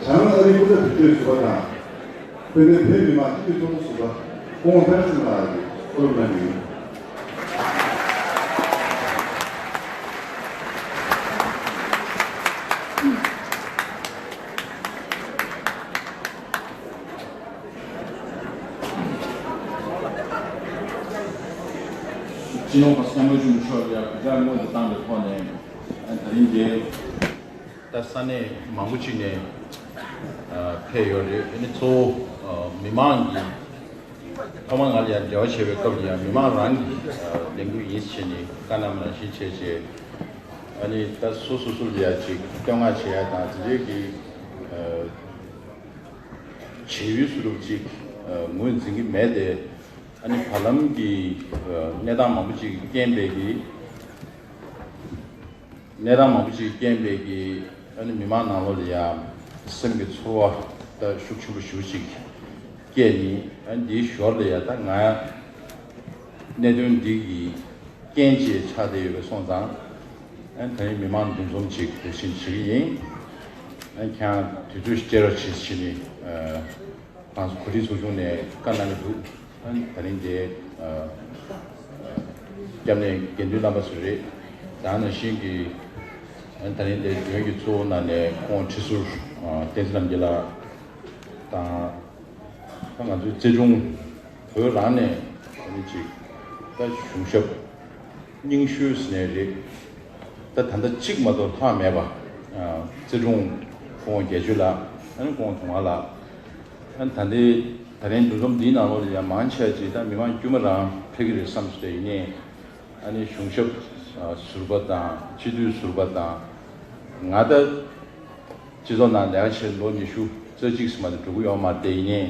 བྱང་ཨ་རིའི་སྐུ་ཚབ་དོན་གཅོད་ཟུར་པ་དང་། དཔལ་ལྡན་བོད་མི་མང་སྤྱི་འཐུས་ཚོགས་གཙོ་ཟུར་པ་སྐུ་ངོ་ཕེ་ར་སེང་ལགས་ཀྱིས་གཙོ་བོར་གནང་གི་ཡིན། སྤྱི་ནོར་༸གོང་ས་༸སྐྱབས་མགོན་ཆེན་པོ་མཆོག་ལ་ཡང་གུས་ཕྱག་སྔོན་དུ་བཏང་བའི་ཐོག་ནས། ད་རིང་འདིར་ད་ས་གནས་མང་པོ་ཅིག་ནས་ཕེབས་ཡོད་རེད། ཨ་ནི་གཙོ་བོ་མི་མང་གིས་ཐོག་མར་ང་ལ་ཡང་འབྲེལ་བ་བྱས་པའི་སྐབས་ལ་ཡང་མི་མང་རང་གིས་ལས་འགུལ་ཡིན་ཟེར་ནས་བཀའ་གནང་བ་ནང་བཞིན་བྱས་བྱས། ཨ་ནི་ད་སོ་སོ་སོ་ལ་ཡང་ཅིག་བསྟོད་བསྔགས་བྱེད་ཡ་དང་དེ་འདྲའི་གི་བྱེད་ཡུལ་སུ་རུབ་ཅིག་ངོས་འཛིན་གྱི་མེད་དེ། ཨ་ནི་བར་ལམ་གྱི་གནས་སྟངས་མང་པོ་ཅིག་རྐྱེན་པས་ཀྱི་གནས་སྟངས་མང་པོ་ཅིག་རྐྱེན་པས་ཀྱི་ཨ་ནི་མི་མང་ནང་ལོགས་ལ་ཡང་སེམས་ཀྱི་ཚོར་བ་ད་ཤུགས་ཆེན་པོ་ཞེ་པོ་ཅིག་སྐྱེས་ནི། ཨ་ནི་འདིའི་ཞོར་ལ་ཡང་ད་ང་གནད་དོན་འདི་གི་རྐྱེན་བཅས་ཆགས་བསྡད་ཡོད་པ་སོང་ཙང་། ཨ་ནི་ད་རིང་མི་མང་འདུ་འཛོམས་ཅིག་དེ་བཞིན་བྱེད་ཀྱི་ཡིན། ཨ་ནི་ཁྱེད་རང་དུས་ཚོད་སྐྱེལ་རོགས་བྱེད་ཟེར་ནས་ཨ་ང་ཚོ་གོ་སྒྲིག་ཚོགས་ཆུང་ནས་བཀའ་གནང་གི་འདུག་ཨ་ནི་ད་རིང་དེ་ཨ་ཨ་སྐྱབས་གནས་དགེ་འདུན་རྣམ་པ་ཚོ་རེད། ད་ནང་བཞིན་གྱི་ཨ་ནི་ད་རིང་དེ་མགྲོན་གྱི་གཙོ་བོ་གནང་ནས་ཁོང་ཁྲི་ཟུར་ཨ་བསྟན་འཛིན་རྣམ་རྒྱལ་ལགས་དང་། ད་ང་ཚོའི་རྩེ་གཞུང་བོད་རང་ནས་ཨ་ནི་ཅིག་ད་གཞུང་ཞབས་རྙིང་ཤོས་ཟེར་ནའི་རེད། ད་ད་ལྟ་གཅིག་མ་གཏོགས་ལྷག་མེད་པ། ཨ་རྩེ་དྲུང་སྐུ་ངོ་བརྒྱད་ཅུ་ལགས། ཨ་ནི་སྐུ་ངོ་དུང་དཀར་ལགས། ཨ་ནི་ད་ལྟའི་ད་རིང་འདུ་འཛོམས་འདིའི་ནང་ལོགས་ལ་ཡང་མང་ཆེ་ཅིག་ད་མི་མང་དཀྱུས་མ་རང་ཕེབས་ཀྱི་རེད་བསམ་སོང་། དེ་ཡིན་ནའི་ཨ་ནི་གཞུང་ཞབས་ཨ་ཟུར་པ་དང་སྤྱི་འཐུས་ཟུར་པ་དང་། ང་ད་སྤྱི་ཚོགས་ནང་ལས་ཀ་བྱས་ལོ་ཉི་ཤུ་རྩ་གཅིག་ཙམ་མ་གཏོགས་འགྲོ་གི་ཡོད་མ་རེད། དེ་ཡིན་ནའི་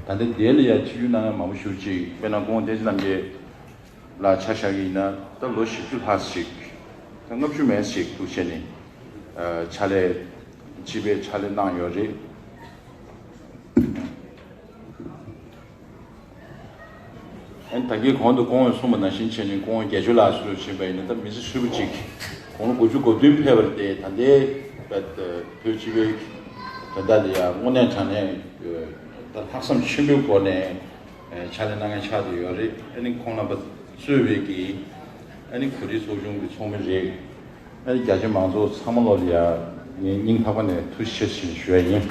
ད་ལྟ་འདི་ལ་ཡང་ཆིབས་བསྒྱུར་གནང་མཁན་མང་པོ་ཞེ་པོ་ཅིག་དཔེར་ན་སྐུ་ངོ་བསྟན་འཛིན་རྣམ་རྒྱལ་ལ་ཆ་བཞག་གི་ཡིན་ན་ད་ལོ་བཞི་བཅུ་ལྷག་ཞིག་ད་ལྔ་བཅུ་མན་ཞིག་འདུག་བྱས་ནས་ཨ་ཕྱག་ལས་སྤྱི་པའི་ཕྱག་ལས་གནང་ཡོད་རེད། ཨ་ནི་ད་གིན་གོང་དུ་སྐུ་ངོས་གསུངས་པ་ནང་བཞིན་བྱས་ནས་སྐུ་ངོ་བརྒྱད་ཅུ་ལགས་སུ་ཕྱིན་པ་ཡིན་ན་ད་མི་ཚེ་ཧྲིལ་པོ་གཅིག་དགུང་ལོ་དགུ་བཅུ་གོ་བདུན་ཕེབས་པ་རེད་དེ། ད་ལྟའི་བོད་སྤྱི་པའི་དོན་དག་ལ་ཡང་དངོས་གནས་དྲང་གནས་ད་ལྷག་བསམ་ཆེན་པོའི་སྒོ་ནས་ཕྱག་ལས་གནང་མཁན་ཆགས་བསྡད་ཡོད་རེད། ཨ་ནི་ཁོང་རྣམ་པ་གཙོས་པའི་གི་ཨ་ནི་གོ་སྒྲིག་ཚོགས་ཆུང་གི་ཚོགས་མི་རེད། ཨ་ནི་རྒྱ་ཆེ་མང་ཚོགས་ཚང་མ་ལོ་ལ་ཡ་ངས་སྙིང་ཐག་པ་ནས་ཐུགས་རྗེ་ཆེ་ཞེས་ཞུ་ཡ་ཡིན།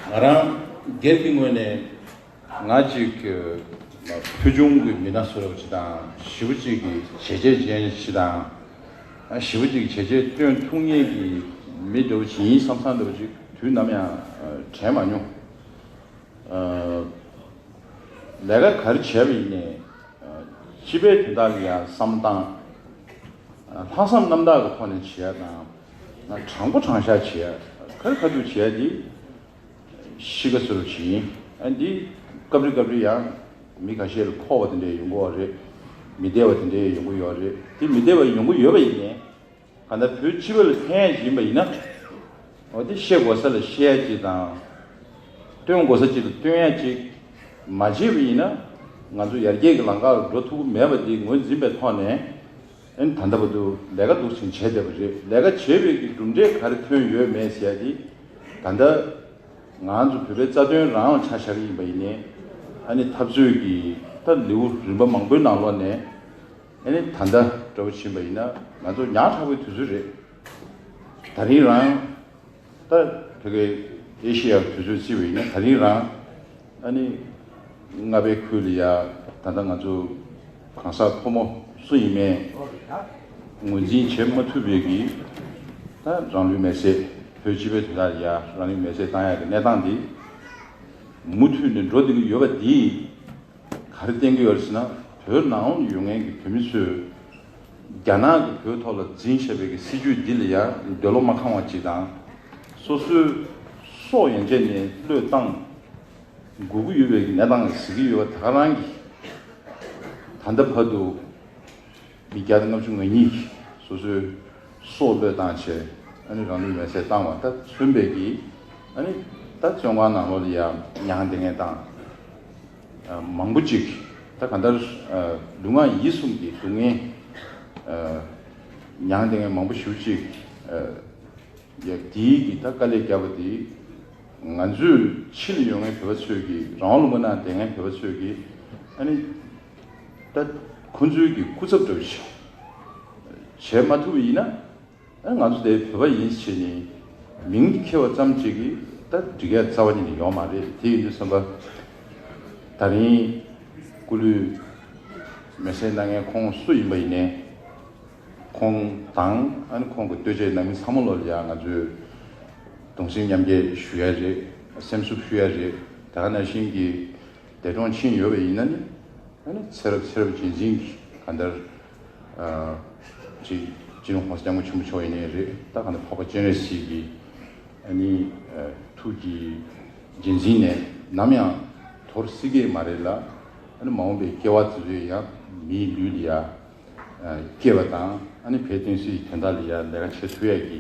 ང་རང་སྒེར་གྱི་ངོས་ནས་ང་ཅིག་ཕུལ་བྱུང་གི་མི་སྣ་བཟོ་འདྲ་བོ་ཅིག་དང་། ཞེ་པོ་ཅིག་གི་བྱས་རྗེས་ཅན་ཞིག་དང་། ཞེ་པོ་ཅིག་བྱས་རྗེས་སྟོན་ཐུབ་མཁན་གྱི་མི་འདྲ་བོ་ཅིག་ཡིན་བསམ་བསམ་འདྲ་བོ་ཅིག་དུས་ནམ་ཡང་དྲན་མ་མྱོང་། ལས་ཀ་ག་རེ་བྱས་པ་ཡིན་ནའི་སྤྱི་པའི་དོན་དག་ལ་ཡང་བསམ་བློ་བཏང་། ལྷག་བསམ་རྣམ་དག་གི་ཐོག་ནས་བྱེད་ཡ་དང་། དྲང་པོ་དྲང་བཞག་བྱེད་ཡ། ཁ་རི་ཁ་ཐུག་བྱེད་ཡ་འདི་གཤིས་ཀ་བཟོ་འདྲ་ཅིག་ཡིན། ཨ་འདི་སྐབས་རེ་སྐབས་རེ་ཡང་མི་ཁ་ཤས་ལ་འཁོར་བ་དེ་འདྲ་ཡོང་གི་ཡོད་རེད། མི་བདེ་བ་དེ་འདྲ་ཡོང་གི་ཡོད་རེད། དེ་མི་བདེ་བ་ཡོང་གི་ཡོད་པ་ཡིན་ནའི། གང་ལྟར་བོད་སྤྱི་པ་ལ་ཕན་ཡ་ཅིག་ཡིན་པ་ཡིན་ན། འོ་དེ་བཤད་དགོས་ས་ལ་བཤད་ཡ་ཅིག་དང་། སྟོན་དགོས་ས་ཅིག་ལ་སྟོན་ཡ་ཅིག་མ་བྱས་པ་ཡིན་ན། ང་ཚོ་ཡར་རྒྱས་ཀྱི་ལམ་ཁ་ལ་འགྲོ་ཐུབ་ཀྱི་མེད་པ་འདི་ངོས་འཛིན་པའི་ཐོག་ནས། ཨ་ནི་ད་ལྟ་བར་དུ་ལས་ཀ་འདུག་ཅིང་བྱས་བསྡད་པ་རེད། ལས་ཀ་བྱས་པའི་གི་གྲུབ་འབྲས་ག་རེ་ཐོན་ཡོད་མེད་ཟེར་ཡ་དེ་ད་ལྟ་ང་ཚོ་བོད་པའི་རྩ་དོན་རང་ལ་ཆ་བཞག་གི་ཡིན་པ་ཡིན་ནའི། ཨ་ནི་འཐབ་རྩོད་ཀྱི་ད་ལེའུ་རིམ་པ་མང་པོའི་ནང་ལོགས་ནས། ཨ་ནི་ད་ལྟ་འདྲ་བོ་ཕྱིན་པ་ཡིན་ན་ང་ཚོ་ཉག་ཕྲ་བོའི་དུས་ཚོད་རེད། ད་རིང་རང་ད་བོད་སྐད་ཨེ་ཤེ་ཡ་དུས་ཚོད་བརྩིས་པ་ཡིན་ན་ད་རིང་རང་ཨ་ནི་རྔ་པའི་ཁུལ་ལ་ཡ་ད་ལྟ་ང་ཚོ་གང་ཟག་ཕོ་མོ་སུ་ཡིན་མིན་ངོས་འཛིན་བྱེད་མ་ཐུབ་པའི་གི་ད་རང་ལུས་མེར་སྲེག་བོད་སྤྱི་པའི་དོན་དག་ལ་ཡ་རང་ལུས་མེར་སྲེག་བཏང་ཡ་གི་གནས་སྟངས་འདི་མུ་མཐུད་ནས་འགྲོ་བསྡད་ཀྱི་ཡོད་པ་འདིས། ག་རེ་བསྟན་གྱི་ཡོད་རེད་ཟེར་ན། བོད་ནང་ལ་ཡོད་མཁན་གྱི་བོད་མི་ཚོས་རྒྱ་ནག་གིས་བོད་ཐོག་ལ་འཛིན་བཞག་པའི་གི་སྲིད་ཇུས་འདི་ལ་ཡང་འདོད་བློ་མ་ཁེངས་པ་ཅིག་དང་། སོ་སོའི་སྲོག་ཡན་ཆད་ནས་བློས་བཏང་དགོས་ཀྱི་ཡོད་པའི་གི་གནས་སྟངས་གཟིགས་ཀྱི་ཡོད་པ། ད་ག་རང་གིས་ད་ལྟ་བར་དུ་མི་བརྒྱ་དང་ལྔ་བཅུ་ང་གཉིས་སོ་སོའི་སྲོག་བློས་བཏང་བྱས། ཨ་ནི་རང་ལུས་མེར་སྲེག་བཏང་བ་དང་མཚོན་པའི་གི། ཨ་ནི་ད་བཙོན་ཁང་ནང་ལོགས་ལ་ཡང་མྱངས་བསྡད་མཁན་དང་། ཨ་མང་པོ་ཅིག་ ད་གང་ལྟར་ཨ་ལུས་ངག་ཡིད་གསུམ་གྱི་སྡུག་བསྔལ་ཨ་མྱངས་བསྡད་མཁན་མང་པོ་ཞེ་པོ་ཅིག་ཨ་ཡ་དེའི་གི་ད་དཀའ་ལས་བརྒྱབ་པ་དེ་ང་ཚོས་ཕྱི་ལ་ཡོད་མཁན་བོད་པ་ཚོས་ཀྱི་རང་དབང་ལུང་པ་ནང་བསྡད་མཁན་བོད་པ་ཚོས་ཀྱི་ཨ་ནི་ད་ཁོ་ཚོའི་གི་སྐུ་ཚབ་འདྲ་བོ་ཞིག་བྱེད་མ་ཐུབ་པ་ཡིན་ན། ཨ་ང་ཚོ་དེ་བོད་པ་ཡིན་ཟེར་ནས་མིང་འཁྱེར་བ་ཙམ་ཅིག་གིས་ད་འགྲིག་ཡ་རྩ་བ་ཉིད་ནས་ཡོད་མ་རེད། དེ་ཡིན་དུས་ཙམ་པ་ད་རིང་སྐུ་ལུས་མེ་སྲེག་གནང་མཁན་ཁོང་སུ་ཡིན་པ་ཡིན་ནའི་ཁོང་དང་ཨ་ནི་ཁོང་གི་ལྟོས་བཅས་ནང་མི་ཚང་མ་ལོ་ལ་ཡང་ང་ཚོས་གདུང་སེམས་མཉམ་སྐྱེད་ཞུ་ཡ་རེད། སེམས་གསོ་ཕུལ་ཡ་རེད། ད་ག་ནང་བཞིན་གྱི་འདས་གྲོངས་ཕྱིན་ཡོད་པ་ཡིན་ན་ནི། ཨ་ནི་ཚེ་རབས་ཚེ་རབས་རྗེས་འཛིན་གྱི་གང་ལྟར་ཨ་ཅིག་སྤྱི་ནོར་༸གོང་ས་༸སྐྱབས་མགོན་ཆེན་པོ་མཆོག་ཡིན་ནའི་རེད། ད་གང་ལྟར་འཕགས་པ་སྤྱན་རས་གཟིགས་ཀྱི་ཨ་ནི་ཨ་ཐུགས་ཀྱི་རྗེས་འཛིན་ནས་ནམ་ཡང་དོར་སྲིད་ཀྱི་མ་རེད་ལ། ཨ་ནི་མ་འོངས་པའི་སྐྱེ་བ་དེ་ཚོས་ཡང་མིའི་ལུས་ལ་ཡ་ཨ་སྐྱེ་བ་དང་ཨ་ནི་བོད་བསྟན་སྲིད་ཀྱི་དོན་དག་ལ་ཡ་ལས་ཀ་བྱེད་ཐུབ་ཡ་གི་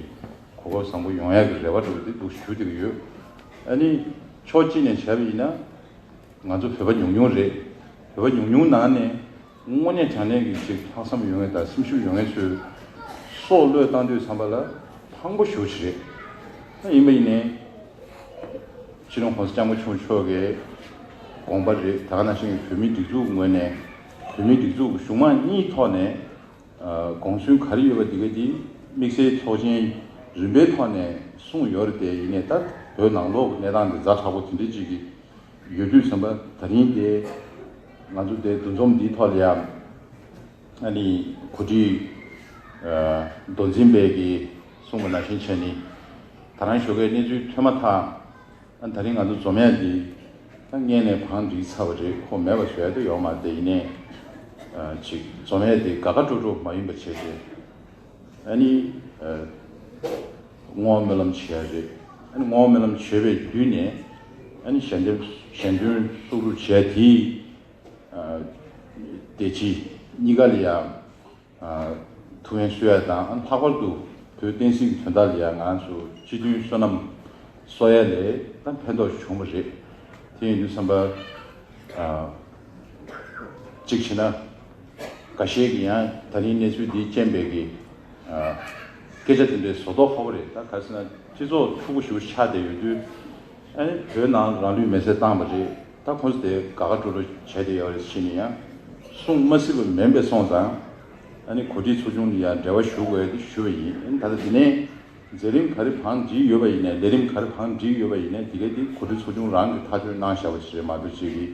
གོ་སྐབས་བཟང་པོ་ཡོང་ཡ་གི་རེ་བ་འདྲ་བོ་དེ་འདུག་ཞུ་བསྡད་ཀྱི་ཡོད། ཨ་ནི་ཕྱོགས་གཅིག་ནས་བྱས་པ་ཡིན་ན། ང་ཚོ་བོད་པ་ཉུང་ཉུང་རེད། བོད་པ་ཉུང་ཉུང་ནང་ནས་དངོས་གནས་དྲང་གནས་ཀྱི་ཅིག་ལྷག་བསམ་ཡོད་མཁན་དང་སེམས་ཤུགས་ཡོད་མཁན་ཚོས་སྲོག་བློས་བཏང་དུས་ཙམ་པ་ལ་ཕངས་པོ་ཞེ་པོ་ཅིག་རེད། ད་ཡིན་པ་ཡིན་ནའི་སྤྱི་ནོར་༸གོང་ས་༸སྐྱབས་མགོན་ཆེན་པོ་མཆོག་གི་དགོངས་པ་རེད། ད་ག་ནང་བཞིན་བོད་མིའི་སྒྲིག་འཛུགས་ངོས་ནས་བོད་མིའི་སྒྲིག་འཛུགས་གཞུང་མང་གཉིས་ཐོག་ནས། ཨ་དགོངས་ཚུལ་ག་རེ་ཡོད་པ་འདི་ག་འདི་དམིགས་བསལ་ཚོགས་ཆེན་རིམ་པའི་ཐོག་ནས་གསུངས་ཡོད་རེད་དེ། ཡིན་ནའི་ད་བོད་ནང་ལོགས་ཀྱི་གནས་སྟངས་འདི་ཛ་དྲག་པོ་དེ་འདྲ་ཅིག་གི་ཡོད་དུས་ཙམ་པ་ད་རིང་དེ་ང་ཚོ་དེ་འདུ་འཛོམས་འདིའི་ཐོག་ལ་ཡང་ཨ་ནི་གོ་སྒྲིག་ཨ་མདོ་འཛིན་པས་ཀྱིས་གསུངས་པ་ནང་བཞིན་བྱས་ནས་ད་རང་ཞོགས་ཀའི་གནས་ཚུལ་ཐོན་མ་ཐག་ཨ་ད་རིང་ང་ཚོ་འཛོམས་ཡ་འདི་ད་སྔས་ནས་བང་སྒྲིག་ཚར་བ་རེད། ཁོ་མེད་པ་བཟོ་ཡ་དེ་ཡོད་མ་རེད། ཡིན་ནའི་ཨ་ཅིག་འཛོམས་ཡ་དེ་དགའ་དགའ་སྤྲོ་སྤྲོ་མ་ཡིན་པ་བྱས་ཏེ་ཨ་ནི་ཨ་བསྔོ་བ་སྨོན་ལམ་བྱེད་ཡ་རེད། ཨ་ནི་བསྔོ་བ་སྨོན་ལམ་བྱས་པའི་བརྒྱུད་ནས་ཨ་ནི་ཞལ་འདེབས་ཞལ་འདོན་གསོག་སྒྲུབ་བྱས་དེ་ཨ་བདེ་སྐྱིད་གཉིས་ཀ་ལ་ཡང་། ཨ་ཐུགས་ཕན་གསོས་ཡ་དང་། ཨ་ལྷག་པར་དུ་བོད་བསྟན་སྲིད་ཀྱི་དོན་དག་ལ་ཡ་ང་ཚོ་སྤྱི་མཐུན་བསོད་ནམས་གསོག་ཡ་ལས་ད་ཕན་ཐོགས་བྱུང་བ་རེད། དེ་ཡིན་དུས་ཙམ་པ་ཨ་གཅིག་བྱས་ན་འགའ་ཤས་ཀྱིས་ཡང་ད་རིང་གནས་ཚུལ་འདིའི་རྐྱེན་པས་ཀྱི་ཨ་སྐད་ཆ་དེ་འདྲའི་བཟོ་མདོག་ཁ་པོ་རེད། ད་ག་རེ་ཟེར་ན་སྤྱི་ཚོགས་འཁྲུག་པོ་ཞེ་པོ་ཆགས་བསྡད་ཡོད་དུས། ཨ་ནི་བོད་ནང་རང་ལུས་མེར་སྲེག་བཏང་བ་རེད། ད་ཁོང་ཚོ་དེ་དགའ་དགའ་སྤྲོ་སྤྲོ་བྱས་བསྡད་ཡོད་རེད་ཟེར་ནས་ཡང་གསུང་མ་སྲིད་པ་མིན་པས་སོང་ཙང་། ཨ་ནི་གོ་སྒྲིག་ཚོགས་ཆུང་ལ་ཡང་འབྲེལ་བ་ཞུ་དགོས་ཡ་དེ་ཞུས་པ་ཡིན། ཨ་ནི་ད་ལྟ་དེ་ནས་མཛད་རིམ་ག་རེ་བང་སྒྲིག་ཡོད་པ་ཡིན་ནའི་ལས་རིམ་ག་རེ་བང་སྒྲིག་ཡོད་པ་ཡིན་ནའི་དེ་ག་དེ་གོ་སྒྲིག་ཚོགས་ཆུང་རང་གིས་ཐག་གཅོད་གནང་བཞག་པ་ཞིག་རེད་མ་གཏོགས་ཅིག་གིས།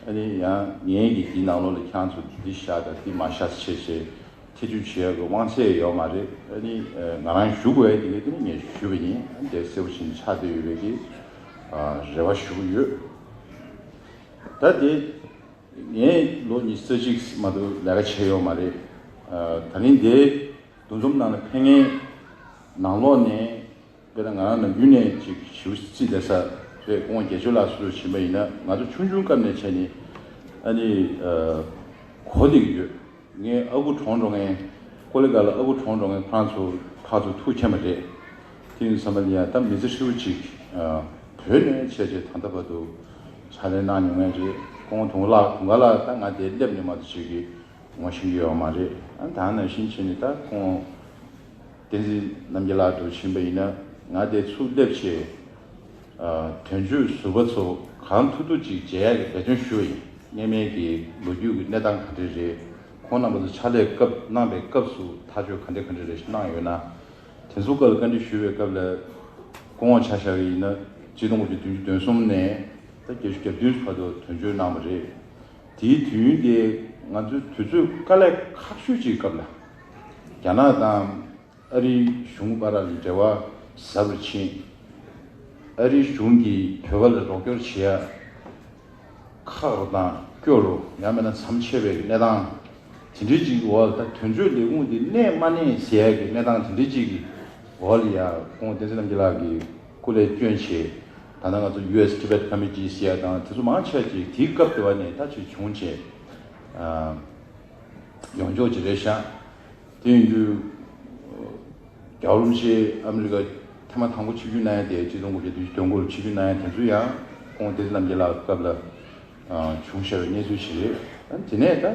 ཨ་ནི་ཡང་ངའི་གི་འདི་ནང་ལོགས་ལ་ཁྱེད་རང་ཚོ་འདི་བཞག་དང་འདི་མ་བཞག་བྱས་བྱས། ཐེ་བྱུས་བྱེད་ཡག་གི་དབང་ཚད་ཡོད་མ་རེད། ཨ་ནི་ང་རང་ཞུ་དགོས་ཡ་དེ་ག་དེ་ནི་ངས་ཞུས་པ་ཡིན། ཨ་ནི་དེ་གསལ་པོ་ཞིག་ཆགས་བསྡད་ཡོད་པའི་གི་རེ་བ་ཞུ་གི་ཡོད། ད་དེ་ངས་ལོ་ཉི་ཤུ་རྩ་གཅིག་མ་གཏོགས་ལས་ཀ་བྱས་ཡོད་མ་རེད། ད་རིང་དེ་འདུ་འཛོམས་ནང་ལ་ཕེབས་མཁན་ནང་ལོགས་ནས། དཔེར་ན་ང་རང་ནམ་རྒྱུན་ནས་ཅིག་ཞེ་པོ་རྩིས་བསྡད་ས་རེད། སྐུ་ངོ་དགེ་ཆོས་ལགས་སུ་ཕྱིན་པ་ཡིན་ན་ང་ཚོ་ཆུང་ཆུང་སྐབས་ནས་བྱས་ནས་ཨ་ནི་གོ་བསྡད་ཀྱི་ཡོད། ངའི་ཨ་ཁུ་གྲོངས་འགྲོ་མཁན་ཀོ་ལི་གྷལ་ལ་ཨ་ཁུ་གྲོངས་འགྲོ་མཁན་ཁོ་རང་ཚོ་ཕར་ཚུར་ཐུག་མཁྱེན་པ་རེད། དེ་ཡིན་དུས་ཙམ་པ་ལ་ཡང་ད་མི་ཚེ་ཧྲིལ་པོ་ཅིག་བོད་ནས་བྱས་བྱས་ད་ལྟ་བར་དུ་ཕྱག་ལས་གནང་མྱོང་མཁན་རེད། སྐུ་ངོ་དུང་དཀར་ལགས་དུང་དཀར་ལགས་ད་ང་འདིར་སླེབས་ནས་མ་གཏོགས་ཅིག་གི་ངོ་ཤེས་ཀྱི་ཡོད་མ་རེད། ཨ་ད་ནང་བཞིན་བྱས་ནས་ད་ཁོང་བསྟན་འཛིན་རྣམ་རྒྱལ་ལགས་འདྲ་བོ་ཕྱིན་པ་ཡིན་ན་ང་དེ་ཚུར་སླེབས་བྱས། ཨ་དོན་གཅོད་ཟུར་པ་ཚོ་གང་ཐུབ་ཐུབ་ཅིག་མཇལ་ཡག་གི་འབད་བརྩོན་ཞུས་པ་ཡིན། སྔས་མའི་གི་ལོ་རྒྱུས་ཀྱི་གནས་སྟངས་ག་འདྲ་རེད། ཁོང་རྣམ་པ་ཚོ་ཕྱག་ལས་སྐབས་གནང་པའི་སྐབས་སུ་ཐག་གཅོད་ག་འདྲ་ག་འདྲ་རེ་ཞིག་གནང་ཡོད་ན། དེ་ཚོ་སྐོར་ལ་བཀའ་འདྲི་ཞུས་པའི་སྐབས་ལ། སྐུ་ངོ་ཆ་བཞག་གི་ཡིན་ན་ཆིག་སྟོང་དགུ་བརྒྱ་བདུན་ཅུ་དོན་གསུམ་ནས་ད་བརྒྱད་ཅུ་གྱ་བདུན་བར་དུ་དོན་གཅོད་གནང་བ་རེད། དེའི་དུས་ཡུན་དེ་ང་ཚོའི་དུས་ཚོད་དཀའ་ལས་ཁག་ཤོས་ཅིག་སྐབས་ལ། རྒྱ་ནག་དང་ཨ་རིའི་གཞུང་བར་ལ་འབྲེལ་བ་ཟབ་རུ་ཕྱིན། ཨ་རིའི་གཞུང་གིས་བོད་པ་ལ་རོགས་སྐྱོར་བྱེད་ཡ་ཁག་རུ་དང་སྐྱོ་རུ་ཡང་མིན་ན་མཚམས་ཆད་པའི་གནས་སྟངས་དེ་འདྲའི་ཅིག་གི་འོག་ལ། ད་དོན་གཅོད་ལས་ཁུངས་དེ་གནས་མ་གནས་ཟེར་ཡ་གི་གནས་སྟངས་དེ་འདྲའི་ཅིག་གི་འོག་ལ་ཡ། སྐུ་ངོ་བསྟན་འཛིན་རྣམ་རྒྱལ་ལགས་ཀྱིས་སྐུ་ལས་བསྐྱོན་བྱས། ད་ལྟ་ང་ཚོ་ཡུ་ཨེས་ཊི་བེཊ་ཀོ་མི་ཊི་ཟེར་ཡ་དང་དེ་ཚོ་མང་ཆེ་བ་ཅིག་དེའི་སྐབས་དེ་བ་ནས་ད་ཅིག་བྱུང་བྱས། ཨ་ཡོངས་རྫོགས་ཅིག་རེད་ཤག་དེ་ཡིན་དུས། རྒྱལ་བ་རིན་པོ་ཆེ་ཨ་མི་རི་ཀ་ཐེངས་མ་དང་པོ་ཆིབས་བསྒྱུར་གནང་ཡ་དེ་ཆིག་སྟོང་དགུ་བརྒྱ་བདུན་ཅུ་དོན་དགུ་ལ་ཆིབས་བསྒྱུར་གནང་ཡ་དེ་ཚོ་ཡང་སྐུ་ངོ་བསྟན་འཛིན་རྣམ་རྒྱལ་ལགས་སྐབས་ལ་བྱུང་བཞག་པའི་གནས་ཚུལ་ཞིག་རེད། དེ་ནས་ད་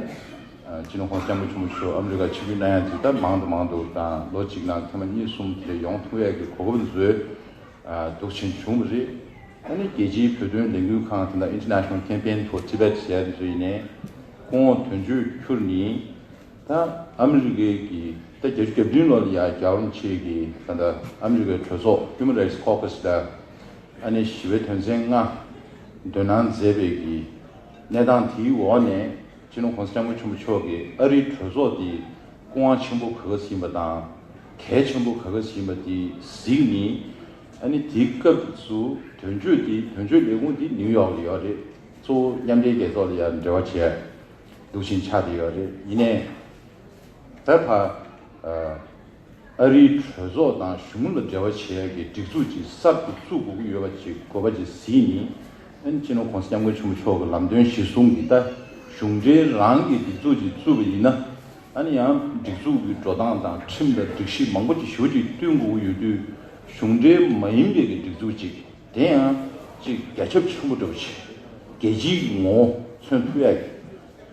སྤྱི་ནོར་༸གོང་ས་༸སྐྱབས་མགོན་ཆེན་པོ་མཆོག་ཨ་མི་རི་ཀ་ཆིབས་བསྒྱུར་གནང་ཡ་དེ་ད་མང་དུ་མང་དུ་དང་ལོ་གཅིག་ནང་ཐེངས་མ་གཉིས་གསུམ་དེ་ཡོང་ཐུབ་ཡ་གི་གོ་སྐབས་འདི་ཚོ་འདུག་ཕྱིན་བྱུང་བ་རེད། ཨ་ནི་རྒྱལ་སྤྱིའི་བོད་དོན་ལས་འགུལ་ཁང་དེ་འདྲ་International Campaign for Tibet ཟེར་ཡ་དེ་ཚོ་ཡིན་ནའི་སྐུ་ངོ་དོན་གཅོད་ཁྱུར་ནི་ད་ཨ་མི་རི་ཀའི་གི་ད་བརྒྱད་ཅུ་གྱ་བདུན་ལོ་ལ་ཡ་རྒྱལ་བ་རིན་པོ་ཆེ་གི་ད་ལྟ་ཨ་མི་རི་ཀའི་གྲོས་ཚོགས་Human Rights Caucus ལ་ཨ་ནི་ཞི་བའི་དོན་ཚན་ལྔ་འདོན་གནང་མཛད་པའི་གི་གནས་སྟངས་དེའི་འོག་ནས་སྤྱི་ནོར་༸གོང་ས་༸སྐྱབས་མགོན་ཆེན་པོ་མཆོག་གིས་ཨ་རིའི་གྲོས་ཚོགས་དེ་སྐུ་དབང་ཆེན་པོ་ག་ག་ཟིག་ཡིན་པ་དང་གལ་ཆེན་པོ་ག་ག་ཟིག་ཡིན་པ་དེ་གཟིགས་ནས། ཨ་ནི་དེའི་སྐབས་སུ་དོན་གཅོད་དེ་དོན་གཅོད་ལས་ཁུངས་དེ་ནིའུ་ཡོག་ལ་ཡོད་རེད། གཙོ་བོ་མཉམ་འབྲེལ་རྒྱལ་ཚོགས་ལ་ཡང་འབྲེལ་བ་བྱས་འདུག་ཕྱིན་ཆགས་བསྡད་ཡོད་རེད། ཡིན་ནའི་ད་ཕ་ཨ་རིའི་གྲོས་ཚོགས་དང་གཞུང་ལ་འབྲེལ་བ་བྱེད་ཡག་གི་སྒྲིག་འཛུགས་ཅིག་གསར་དུ་བཙུགས་དགོས་ཀྱི་ཡོད་པ་ཅིག་དགོས་པ་ཅིག་གཟིགས་ནས། ཨ་ནི་སྤྱི་ནོར་༸གོང་ས་༸སྐྱབས་མགོན་ཆེན་པོ་མཆོག་གི་ལམ་སྟོན་གཞིར་བཟུང་གིས་ད་གཞུང་འབྲེལ་རང་གི་སྒྲིག་འཛུགས་ཅིག་བཙུགས་པ་ཡིན་ན། ཨ་ནི་ཡང་སྒྲིག་འཛུགས་ཀྱི་འགྲོ་སྟངས་དང་ཁྲིམས་དང་སྒྲིག་གཞི་མང་པོ་ཅིག་ཞེ་པོ་ཅིག་བསྟུན་དགོས་ཀྱི་ཡོད་དུས། གཞུང་འབྲེལ་མ་ཡིན་པའི་གི་སྒྲིག་འཛུགས་ཅིག་དེ་ཡང་ཅིག་རྒྱ་ཁྱབ་ཆེན་པོ་འདྲ་པོ་ཅིག་རྒྱལ་སྤྱིའི་ངོ་བོ་མཚོན་ཐུབ་ཡ་གི་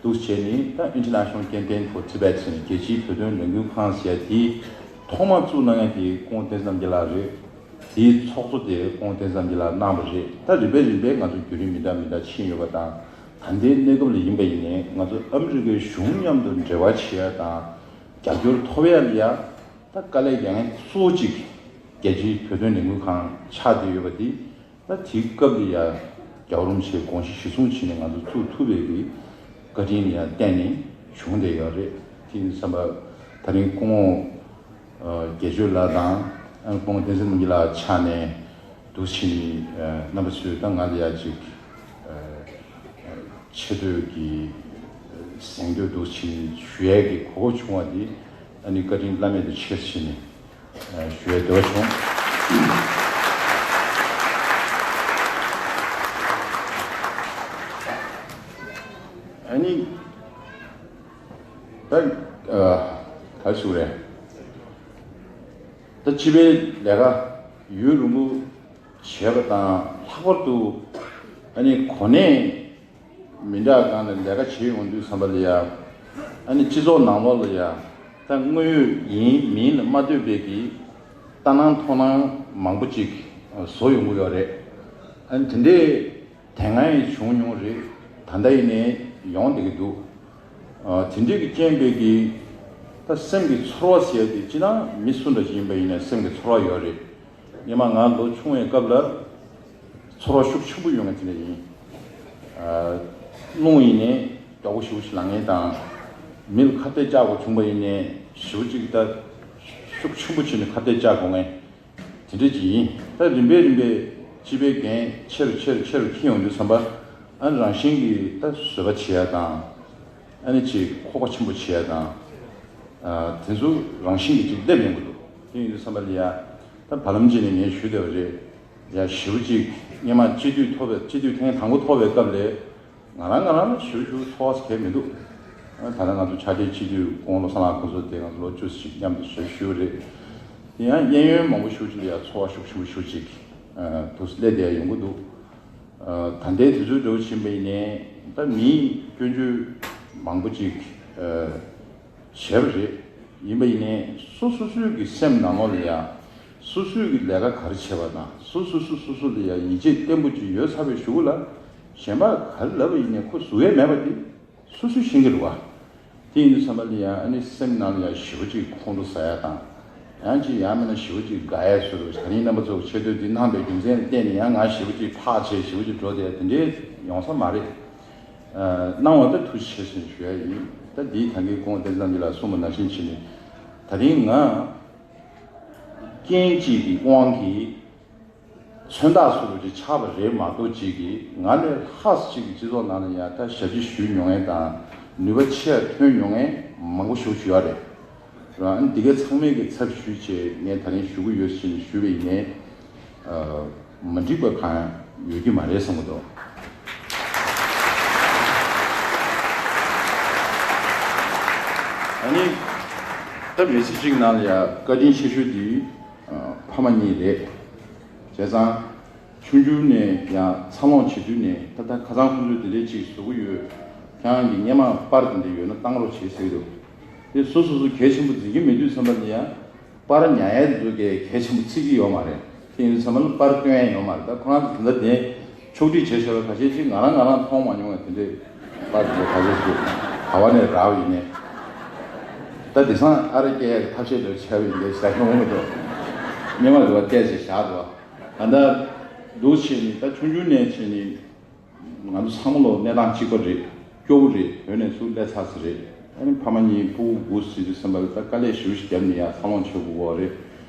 འདུག་བྱས་ནས། ད་International Campaign for Tibet ཟེར་ནས་རྒྱལ་སྤྱིའི་བོད་དོན་ལས་འགུལ་ཁང་ཟེར་ཡ་དེ་ཐོག་མར་བཙུགས་གནང་ཡ་དེ་སྐུ་ངོ་བསྟན་འཛིན་རྣམ་རྒྱལ་ལགས་རེད། དེའི་ཚོགས་གཙོ་དེ་སྐུ་ངོ་བསྟན་འཛིན་རྣམ་རྒྱལ་ལགས་གནང་བ་རེད། ད་རིམ་པས་རིམ་པས་ང་ཚོ་བརྒྱུད་རིམ་མི་འདྲ་མི་འདྲ་ཕྱིན་ཡོད་པ་དང་། ད་ལྟའི་གནས་སྐབས་ལ་ཡིན་པ་ཡིན་ནའི་ང་ཚོ་ཨ་མི་རི་ཀའི་གཞུང་མཉམ་དུ་འབྲེལ་བ་བྱེད་ཡ་དང་རྒྱབ་སྐྱོར་ཐོབ་ཡ་ལ་ཡ། ད་དཀའ་ལས་རྒྱག་མཁན་གཙོ་བོ་གཅིག་རྒྱལ་སྤྱིའི་བོད་དོན་ལས་འགུལ་ཁང་ཆགས་བསྡད་ཡོད་པ་འདི། ད་དེའི་སྐབས་ལ་ཡ་རྒྱལ་བ་རིན་པོ་ཆེའི་དགོངས་གཞི་གཞིར་བཟུང་བྱས་ནས་ང་ཚོ་བཙུགས་ཐུབ་པའི་གི་བཀའ་དྲིན་ལ་ཡ་བརྟེན་ནས་བྱུང་བསྡད་ཡོད་རེད། དེ་ཡིན་དུས་ཙམ་པ་ད་རིང་སྐུ་ངོ་ཨ་དགེ་ཆོས་ལགས་དང་། ཨ་སྐུ་ངོ་བསྟན་འཛིན་རྣམ་རྒྱལ་ལགས་ཆགས་ནས་འདུག་ཕྱིན། ཨ་རྣམ་པ་ཚོས་ད་ང་ལ་ཡ་ཅིག་ཨ་ཆེ་བསྟོད་ཀྱི་གཟེངས་བསྟོད་འདུག་ཕྱིན་ཞུ་ཡས་ཀྱི་གོ་སྐབས་བྱུང་བ་འདི། ཨ་ནི་བཀའ་དྲིན་བླ་མེད་དུ་ཆེ་ཕྱིན་ནས་ཞུ་ཡས་འདོད་བྱུང་། ཨ་ནི་ད་ཨ་ག་རེ་ཞུ་རེད། ད་སྤྱི་པའི་ལས་ཀ་ཡུན་རིང་པོ་བྱས་པ་དང་། ལྷག་པར་དུ་ཨ་ནི་གོ་གནས་མི་འདྲ་སྒང་ལ་ལས་ཀ་བྱེད་ཡོང་དུས་ཙམ་པ་ལ་ཡ། ཨ་ནི་སྤྱི་ཚོགས་ནང་ལོགས་ལ་ཡ་ད་དངོས་ཡོད་ཡིན་མིན་ལ་མ་ལྟོས་པའི་གི་ལྟ་སྣང་མཐོང་སྣང་མང་པོ་ཅིག་བཟོ་ཡོང་གི་ཡོད་རེད། ཨ་ནི་དེ་འདྲའི་དེ་སྔ་ཡང་བྱུང་མྱོང་རེད། ད་ལྟ་ཡིན་ནའི་ཡོང་བསྡད་ཀྱི་འདུག་ཨ་དེ་འདྲའི་གི་རྐྱེན་པས་ཀྱི་ད་སེམས་ཀྱི་ཚོར་བ་ཟེར་ཡ་དེ་སྤྱིར་བཏང་མི་སུ་འདྲ་ཞིག་ཡིན་པ་ཡིན་ནའི་སེམས་ཀྱི་ཚོར་བ་ཡོད་རེད། སྔོན་མ་ང་ལོ་ཆུང་བའི་སྐབས་ལ་ཚོར་བ་ཤུགས་ཆེན་པོ་ཡོད་མཁན་དེ་འདྲ་ཡིན། ཨ་རླུང་ཡིན་ནའི་མགྱོགས་པོ་ཞེ་པོ་ཞིག་ལངས་མཁན་དང་། མི་ལ་ཁ་གཏད་བཅག་དགོས་བྱུང་པ་ཡིན་ནའི་ཞེ་པོ་ཅིག་ད་ཤུགས་ཆེན་པོ་བྱས་ནས་ཁ་གཏད་བཅག་དགོས་མཁན་དེ་འདྲ་ཅིག་ཡིན། ད་རིམ་པས་རིམ་པས་སྤྱི་པའི་འགན་ཆེ་རུ་ཆེ་རུ་ཆེ་རུ་འཁྱེར་ཡོང་དུས་ཙམ་པ། ཨ་ནི་རང་བཞིན་གྱིས་ད་བཟོད་པ་བྱེད་ཡ་དང་། ཨ་ནི་ཅིག་ཁོག་པ་ཆེན་པོ་བྱེད་ཡ་དང་། ཨ་དེ་ཚོ་རང་བཞིན་གྱིས་ཅིག་སླེབས་ཡོང་གི་འདུག་དེ་ཡིན་དུས་ཙམ་པ་ལ་ཡ། ད་བར་ལམ་ཅིག་ནས་ངས་ཞུས་བསྡད་པ་རེད། ཡ་ཞེ་པོ་ཅིག་སྔོན་མ་སྤྱི་འཐུས་ཐོབ་པའི་སྤྱི་འཐུས་ཐེངས་དང་པོ་ཐོབ་པའི་སྐབས་ལ། ང་རང་ང་རང་ལ་ཞེ་པོ་ཞེ་པོ་ཚོར་བ་གང་ཡང་མི་འདུག་ཨ་ད་ལྟ་ང་ཚོ་ཕྱག་སྦྲེལ་སྤྱི་འཐུས་སྐུ་ངོ་བློ་བཟང་ལགས་ཁོང་ཚོ་དེ་ང་ཚོ་ལོ་བཅུ་ཞིག་མཉམ་དུ་ཞབས་ཞུ་རེད། དེ་ཡང་གཡས་གཡོན་མང་པོ་ཞེ་པོ་ཅིག་ལ་ཡ་ཚོར་བ་ཤུགས་ཆེན་པོ་ཞེ་པོ་ཅིག་ཨ་འདུག་སླེབས་བསྡད་ཡ་ཡོང་གི་འདུག་ཨ་ད་ལྟའི་དུས་ཚོད་འདྲ་བོ་ཕྱིན་པ་ཡིན་ནའི་ད་མིའི་སྐྱོན་བརྗོད་མང་པོ་ཅིག་ཨ་བྱས་པ་རེད། ཡིན་པ་ཡིན་ནའི་སོ་སོ་སོའི་གི་སེམས་ནང་ལོགས་ལ་ཡ། སོ་སོའི་གི་ལས་ཀ་ག་རེ་བྱས་པ་དང་། སོ་སོ་སོ་སོ་སོ་ལ་ཡ་ཡིད་ཆེས་བརྟན་པོ་ཅིག་ཡོད་ཚར་བའི་གཞུག་གུ་ལ། གཞན་པ་ག་རེ་ལབ་པ་ཡིན་ནའི་ཁོ་ཟུག་ཡས་མེད་པ་དེ་སོ་སོས་ཤེས་ཀྱི་རེད་བ། དེ་ཡིན་དུས་ཙམ་པ་ལ་ཡ་ཨ་ནི་སེམས་ནང་ལ་ཡ་ཞེ་པོ་ཅིག་ཁོང་ཁྲོ་ཟ་ཡ་དང་། ཡང་ཅིག་ཡང་མིན་ན་ཞེ་པོ་ཅིག་དགའ་ཡ་བཟོ་འདྲ། ད་རིང་རྣམ་པ་ཚོ་ཆེ་བསྟོད་འདི་གནང་པའི་རྒྱུ་མཚན་ལ་བརྟེན་ནས་ཡང་ང་ཞེ་པོ་ཅིག་ཕར་བྱས་ཞེ་པོ་ཅིག་འགྲོ་བསྡད་ཡ་དེ་འདྲའི་ཡོང་ས་མ་རེད། ཨ་གནང་བ་ད་ཐུགས་རྗེ་ཆེ་ཞེས་ཞུ་ཡ་ཡིན། ད་འདིའི་ད་གིན་སྐུ་ངོ་བསྟན་འཛིན་རྣམ་རྒྱལ་ལགས་གསུངས་པ་ནང་བཞིན་བྱས་ནས། ད་རིང་ང་རྐྱེན་གཅིག་གི་དབང་གིས་མཚོན་རྟགས་བཟོ་འདྲ་ཅིག་ཆགས་པ་རེད་མ་གཏོགས། གཅིག་གིས་ང་ལས་ལྷག་ཅིག་གི་སྤྱི་ཚོགས་ནང་ལ་ཡ་ད་ཞབས་ཕྱི་ཞུས་མྱོང་མཁན་དང་། ནུས་པ་ཆེ་བ་ཐོན་མྱོང་མཁན་མང་པོ་ཞིག་ཡོད་རེད། རང་འདི་གའི་ཚང་མས་ཀྱི་ཚབ་ཞུས་བྱས་ངས་ད་རིང་ཞུ་གི་ཡོད་ཟེར་ནས་ཞུས་པ་ཡིན་ནའི། ཨ་མ་འགྲིག་པ་གང་ཡང་ཡོད་ཀྱི་མ་རེད་བསམ་གྱི་འདུག་ཨ་ནི་ད་མི་ཚེ་གཅིག་ནང་ལ་ཡ་བཀའ་དྲིན་ཆེ་ཤོས་འདི་ཨ་ཕ་མ་གཉིས་རེད། བྱས་ཙང་ཆུང་ཆུང་ནས་ཡང་འཚར་ལོངས་བྱེད་དུས་ནས། ད་ལྟ་ཁ་སང་ཁོང་ཚོས་དེ་འདྲས་ཅིག་བཟོ་གི་ཡོད། ཁྱེད་རང་གི་སྔོན་མ་པར་དེ་འདྲ་ཡོད་ན་བཏང་རོགས་བྱེད་ཟེར་གྱི་འདུག་དེ་སོ་སོ་སོ་གལ་ཆེན་པོ་འཛིན་གྱི་མེད་དུས་ཙམ་པ་ལ་ཡང་། པར་ཉར་ཡས་དེ་ཚོ་གས་གལ་ཆེན་པོ་བརྩི་གི་ཡོད་མ་རེད། དེ་ཡིན་དུས་ཙམ་པ་ལ་པར་སྟོན་ཡས་ཡོད་མ་རེད། ད་ཁོ་རང་ཚོ་དེ་འདྲ་དེ་ཕྱོགས་སྒྲིག་བྱས་བྱས་པ་ཁ་ཤས་ཅིག་ང་རང་ང་རང་མཐོང་མ་མྱོང་བ་དེ་འདྲའི་པར་དེ་ཁ་ཤས་ཤིག་ག་བ་ནས་རག་ཡིན་ནས། ད་དེང་སང་ཨ་རི་སྐད་ཡག་ཐབས་ཤེས་འདྲ་བྱས་པ་ཡིན་པས་ཟ་ཤོང་མི་འདུག་སྔོན་མ་དེ་བ་བལྟས་ཚེ་བཞག་འདུག་ད་ལྟ་འདུག་བྱས་ནས་ད་ཆུང་ཆུང་ནས་བྱས་ནས། ང་ཚོ་ཚང་མ་ལོ་གནས་སྟངས་གཅིག་པ་རེད། སྐྱོ་བོ་རེད། བོད་ནས་ཚུར་སླེབས་ཚར་ས་རེད། ཨ་ནི་ཕ་མ་གཉིས་ཕྲུ་གུ་དགུ་ཟེར་དུས་ཙམ་པ་ལ་ད་དཀའ་ལས་ཞེ་པོ་ཞིག་བརྒྱབ་ནས་ཡར་འཚར་ལོངས་བྱེད་དགོས་པ་རེད།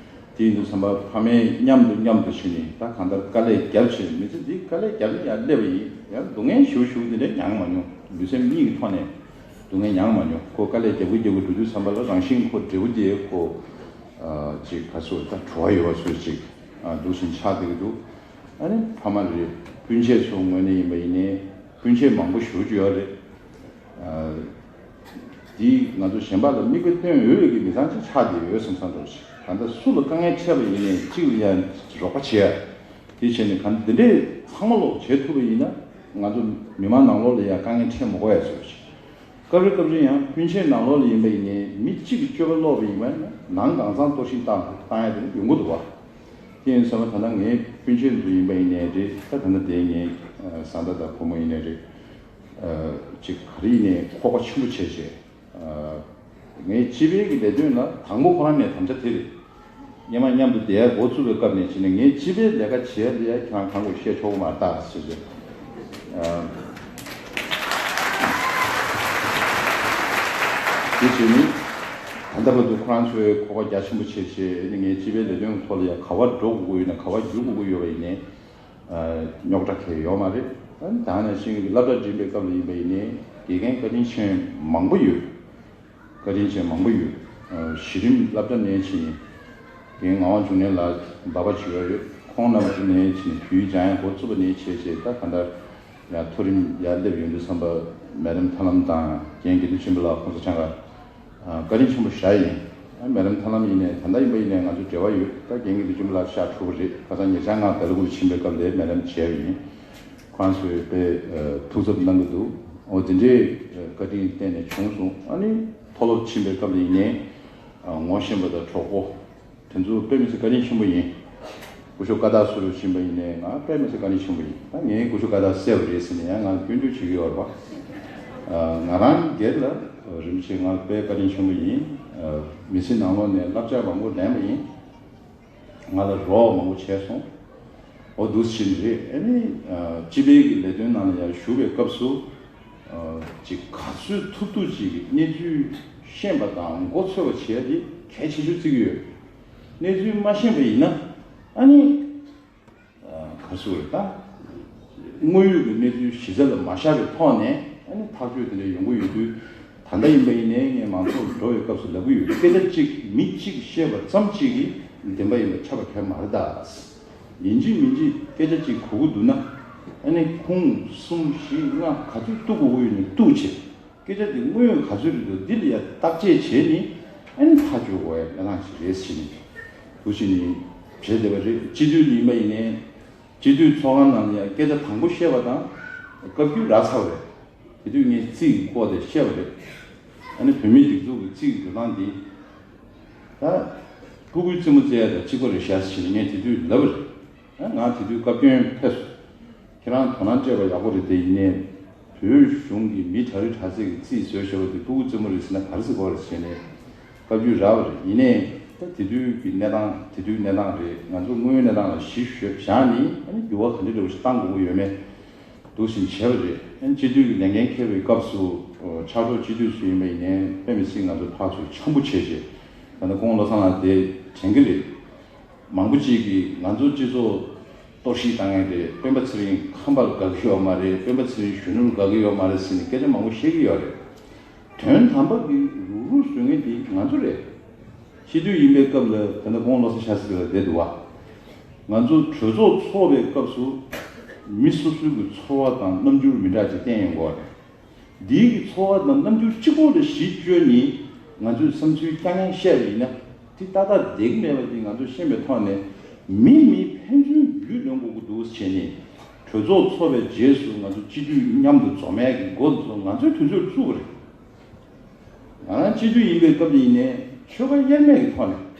དེ་ཡིན་དུས་ཙམ་པ་ཕ་མས་མཉམ་དུ་མཉམ་དུ་བྱས་ནས་ད་གང་ལྟར་དཀའ་ལས་བརྒྱབ་བྱས། མི་ཚེ་འདི་དཀའ་ལས་བརྒྱབ་ནས་ཡར་སླེབས་པ་ཡིན། ཡང་སྡུག་བསྔལ་ཞེ་པོ་ཞེ་པོ་འདི་འདྲ་མྱངས་མ་མྱོང་། ལུས་སེམས་གཉིས་ཀྱི་ཐོག་ནས་སྡུག་བསྔལ་མྱངས་མ་མྱོང་། ཁོ་དཀའ་ལས་བརྒྱབ་ཀྱི་བརྒྱབ་ཀྱི་འགྲོ་དུས་ཙམ་པ་ལ་རང་བཞིན་ཁོ་འབྲས་བུ་དེ་ཁོ་ཅིག་ག་ཚོད་ད་བྲོ་བ་ཡོད་པ་ཚོད་ཅིག་འདུག་བཞིན་ཆགས་བསྡད་ཀྱི་འདུག་ཨ་ནི་ཕ་མ་རེད། སྤུན་མཆེད་ཚོ་ངོས་ནས་ཡིན་པ་ཡིན་ནའི་སྤུན་མཆེད་མང་པོ་ཞེ་པོ་ཅིག་ཡོད་རེད། ཨ། འདིས་ང་ཚོ་གཞན་པ་ལ་མིག་དཔེ་སྟོན་འོས་ཀྱི་མི་ཚང་ཅིག་ཆགས་བསྡད་ཡོད་བསམ་བསམ་འདྲ་ཞིག་ད་ལྟ་སུ་ལ་དཀའ་ངལ་འཕྲད་པ་ཡིན་ནའི་གཅིག་ལ་ཡང་རོགས་པ་བྱེད་ཡ། དེ་བྱས་ནས་གང་འདི་འདྲས་ཚང་མ་ལོག་བྱེད་ཐུབ་པ་ཡིན་ན་ང་ཚོ་མི་མང་ནང་ལོགས་ལ་ཡང་དཀའ་ངལ་འཕྲད་མི་དགོས་ཡ་བཟོ་ཞིག་སྐབས་རེ་སྐབས་རེ་ཡང་སྤུན་མཆེད་ནང་ལོགས་ལ་ཡིན་པ་ཡིན་ནའི་མི་གཅིག་གི་སྤྱོད་པ་ལོག་པ་ཡིན་པ་ཡིན་ན་ནང་གང་ཚང་གཏོར་བཤིག་བཏང་བཏང་ཡ་དེ་ཡོང་གི་འདུག་བ། དེ་ཡིན་ཙང་ད་ལྟ་ངའི་སྤུན་མཆེད་ཚོ་ཡིན་པ་ཡིན་ནའི་རེད། ད་ད་ལྟ་དེ་ངའི་བཟའ་ཟླ་དང་བུ་མོ་ཡིན་ནའི་རེད། ཅིག་ག་རེ་ཡིན་ནའི་ཁོག་པ་ཆེན་པོ་བྱས་བྱས། ངའི་སྤྱི་པའི་གི་ལས་དོན་ལ་དང་པོ་ཁོ་རང་ནས་དམ་བཅའ་དེ་རེད། སྔོན་མ་མཉམ་དུ་བསྡད་ཡ་འགོ་བཙུགས་པའི་སྐབས་ནས་བྱས་ནས་ངའི་སྤྱི་པའི་ལས་ཀ་བྱེད་ཡ་དེ་ཡ་ཁྱེད་རང་གང་དགོས་བཤད་ཆོག་གི་མ་རེད་ད་ཟེར་བྱས། དེ་བྱས་ནས་ད་ལྟ་བར་དུ་ཁོ་རང་ཚོའི་ཁོག་པ་རྒྱ་ཆེན་པོ་བྱས་བྱས་ནས་ངའི་སྤྱི་པའི་ལས་དོན་གི་ཐོག་ལ་ཡ་ག་བ་འགྲོ་དགོས་ཀྱི་ཡོད་ན་ག་བ་བསྒྱུར་དགོས་ཀྱི་ཡོད་པ་ཡིན་ནའི། རྙོག་དྲ་གང་ཡང་ཡོད་མ་རེད། ད་ནང་བཞིན་གྱི་སློབ་གྲྭ་འགྲིམ་པའི་སྐབས་ལ་ཡིན་པ་ཡིན་ནའི་དགེ་རྒན་བཀའ་དྲིན་ཆེན་མང་པོ་ཡོད། བཀའ་དྲིན་ཆེན་མང་པོ་ཡོད། གཞི་རིམ་སློབ་གྲྭ་ནས་ཕྱིན་རྒན་ངག་དབང་འབྱུང་གནས་ལགས་འབའ་པ་བྱེད་ཡོད་རེད། ཁོང་རྣམས་ཀྱི་ནས་ཕྱིན་བོད་ཡིག་སྦྱང་ཡ་འགོ་བཙུགས་པ་ནས་བྱས་བྱས་ད་ག་འདྲ་ཡང་མཐོ་རིམ་ཡར་སླེབས་ཡོང་དུས་ཙམ་པ་མེ་རམ་ཐར་ལམ་དང་རྒན་དགེ་འདུན་ཆོས་འཕེལ་ལགས་ཁོང་ཚོ་ཆང་ག་བཀའ་དྲིན་ཆེན་པོ་ཞེ་ཡིན། མེ་རམ་ཐར་ལམ་ཡིན་ནའི་ད་ལྟ་ཡིན་པ་ཡིན་ནའི་ང་ཚོ་འབྲེལ་བ་ཡོད། ད་རྒན་དགེ་འདུན་ཆོས་འཕེལ་ལགས་ཤག་ཕྲུ་གུ་རེད། ཁ་སང་ཉེ་ཆར་ང་དཱ་ལི་གུ་ལ་ཕྱིན་པའི་སྐབས་ལ་མེ་རམ་མཇལ་བ་ཡིན། ཁོང་ཚོས་དཔེ་ཐུགས་འཚབ་གནང་གི་འདུག་འོ་དེ་འདྲའི་བཀའ་དྲིན་གཏན་ནས་བྱུང་སོང་། ཨ་ནི་མཐོ་སློབ་ཕྱིན་པའི་སྐབས་ལ་ཡིན་ནའི་ངོ་ཤེས་པ་དང་གྲོགས་པོ། དེ་ཚོ་དཔེ་མི་སྲིད་བཀའ་དྲིན་ཆེན་པོ་ཡིན། སྐུ་ཞབས་ཀ་དག་སུ་རུ་ཕྱིན་པ་ཡིན་ནའི་ང་དཔེ་མི་སྲིད་བཀའ་དྲིན་ཆེན་པོ་ཡིན། ད་ངས་སྐུ་ཞབས་ཀ་དག་བསད་པ་རེད་ཟེར་ནས་ཡང་ང་སྐྱོན་བརྗོད་བྱེད་ཀྱི་ཡོད་རེད་པ། ང་རང་སྒེར་ལ་རིན་པོ་ཆེ་ང་དཔེ་བཀའ་དྲིན་ཆེན་པོ་ཡིན། མི་ཚེ་ནང་ལོགས་ནས་བསླབ་བྱ་མང་པོ་ལེན་པ་ཡིན། ང་ལ་རོགས་མང་པོ་བྱས་སོང་། འོ་འདུག་ཕྱིན་རེད། ཨ་ནི་སྤྱི་པའི་གི་ལས་དོན་ནང་ལ་ཡང་ཞུགས་པའི་སྐབས་སུ། ཅིག་ག་ཚོད་ཐུབ་ཐུབ་ཅིག་གི་གནས་ཚུལ་ཤེས་པ་དང་མགོ་ཚོས་པ་བྱེད་ཡ་དེ་གལ་ཆེ་ཤོས་བརྩི་གི་ཡོད། གནས་ཚུལ་མ་ཤེས་པ་ཡིན་ན་ཨ་ནི། ག་ཚོད་རེད་ད། དངོས་ཡོད་ཀྱི་གནས་ཚུལ་གཞི་རྩ་ལ་མ་བཞག་པའི་ཐོག་ནས་ཨ་ནི་ཐག་གཅོད་དེ་འདྲ་ཡོང་གི་ཡོད་དུས། ད་ལྟ་ཡིན་པ་ཡིན་ནའི་ངས་མང་ཚོགས་འགྲོ་བའི་སྐབས་སུ་ལབ་ཀྱི་ཡོད། སྐད་ཆ་གཅིག་མི་གཅིག་བཤད་པ་ཙམ་གཅིག་གིས་བདེན་པ་ཡིན་པ་ཁྱབ་པ་གལ་མ་རེད་ད། ཡིན་གཅིག་མིན་གཅིག་སྐད་ཆ་གཅིག་གོ་གི་འདུག་ན་ཨ་ནི་ཁུངས་གསུམ་བཞི་ལྔ་ག་ཚོད་གཏུག་དགོས་ཀྱི་ཡོད་ནས་གཏུག་བྱས། སྐད་ཆ་འདི་དངོས་ཡོད་ག་ཚོད་རེད་འདུག་འདི་ལ་ཡ་བརྟག་དཔྱད་བྱས་ནས་ཨ་ནི་ཐག་གཅོད་དགོས་ཡ་གནས་སྟངས་ཤིག་རེད་ཟེར་ནས་འདུག་བྱས་ནས་བྱས་བསྡད་པ་རེད། སྤྱི་འཐུས་ཡིན་པ་ཡིན་ནའི་སྤྱི་འཐུས་ཚོགས་ཁང་ནང་ལ་ཡ་སྐད་ཆ་དང་པོ་བཤད་པ་དང་བཀའ་བརྒྱུད་རག་ཚར་བ་རེད། དེ་དུས་ངས་རྩིས་ཀྱི་སྐོར་དེ་བཤད་པ་རེད། ཨ་ནི་བོད་མིའི་སྒྲིག་འཛུགས་ཀྱི་རྩིས་ཀྱི་འགྲོ་སྟངས་འདི་ད་སྤུ་གུའི་རྩེད་མོ་རྩེ་ཡ་དང་གཅིག་པ་རེད་ཤག་ཟེར་ནས་ངས་དེ་དུས་ལབ་པ་རེད། ཨ་ང་དེ་དུས་བཀའ་བཀྱོན་ཕེབས་སོང་། ཁྱེད་རང་དོ་སྣང་སྤྲད་པ་ཡག་པོ་རེད། དེ་ཡིན་ནའི་བོད་གཞུང་གི་མི་གྲ་རིགས་གྲ་ཚད་ཀྱི་རྩིས་བཟོས་བཞག་པ་དེ་སྤུ་གུ་རྩེད་མོ་རེད་ཟེར་ན་ག་རེ་ཟེར་དགོས་རེད་ཟེར་ནས་བཀའ་བརྒྱུད་རག་པ་རེད། ཡིན་ནའི་ད་དེ་དུས་ཀྱི་གནས་སྟངས་དེ་དུས་གནས་སྟངས་རེད། ང་ཚོ་དངོས་ཡོད་གནས་སྟངས་ལ་གཞི་བཞག་ནས་ཨ་ནི་འགྱུར་བ་ག་འདྲ་འདྲ་བོ་ཞིག་གཏང་དགོས་ཀྱི་ཡོད་མེད་འདུག་བཞིན་བྱས་པ་རེད། ཨ་ནི་སྤྱི་འཐུས་ཀྱི་ལས་འགན་འཁྱེར་བའི་སྐབས་སུ་ཕྱག་རོགས་སྤྱི་འཐུས་སུ་ཡིན་པ་ཡིན་ནའི་དཔེ་མི་སྲིད་ང་ཚོ་ཕར་ཚུར་འཆམ་པོ་བྱས་བྱས། ད་ནི་ཁོང་བློ་བཟང་ལགས་དེ་དྲན་གྱི་རེད། མང་པོ་ཅིག་གིས་ང་ཚོ་སྤྱི་ཚོགས་གཏོར་བཤིག་བཏང་མཁན་རེད། སྤེན་པ་ཚེ་རིང་ཁམས་པ་ལ་དགའ་གི་ཡོད་མ་རེད། སྤེན་པ་ཚེ་རིང་གཞོན་ནུ་ལ་དགའ་གི་ཡོད་མ་རེད་ཟེར་ནས་སྐད་ཆ་མང་པོ་བཤད་ཀྱི་ཡོད་རེད། དོན་དམ་པ་གི་རུག་རུག་བཟོ་མཁན་དེ་ང་ཚོ་རེད། སྤྱི་འཐུས་ཡིན་པའི་སྐབས་ལ་ད་ལྟ་ཁོང་བློ་བཟང་ཤཱསྟྲི་ལགས་བསྡད་འདུག་བ། ང་ཚོ་གྲོས་ཚོགས་ཚོགས་པའི་སྐབས་སུ་མི་སོ་སོའི་གི་ཚོར་བ་དང་རྣམ་འགྱུར་མི་འདྲ་ཅིག་བསྟན་ཡོང་གི་ཡོད་རེད། འདིའི་གི་ཚོར་བ་དང་རྣམ་འགྱུར་གཅིག་པོ་ལ་གཞི་བཅོལ་ནས་ང་ཚོའི་བསམ་ཚུལ་རྐྱང་རྐྱང་བཤད་པ་ཡིན་ན་དེ་ཏག་ཏག་བསྡད་ཀྱི་མེད་པ་དེ་ང་ཚོས་ཤེས་པའི་ཐོག་ནས་མི་མི་ཕན་ཚུན་རྒྱུས་ལོན་དགོས་ཀྱི་འདུག་བྱས་ནས་ གྲོས་ཚོགས་ཚོགས་པའི་རྗེས་སུ་ང་ཚོ་སྤྱི་འཐུས་མཉམ་དུ་འཛོམས་ཡས་ཀྱི་འགོ་ཚུགས། ང་ཚོས་དུས་ཚོད་བཙུགས་པ་རེད། ང་རང་སྤྱི་འཐུས་ཡིན་པའི་སྐབས་ལ་ཡིན་ནའི་ཆོལ་ཁ་དབྱེར་མེད་ཀྱི་ཐོག་ནས།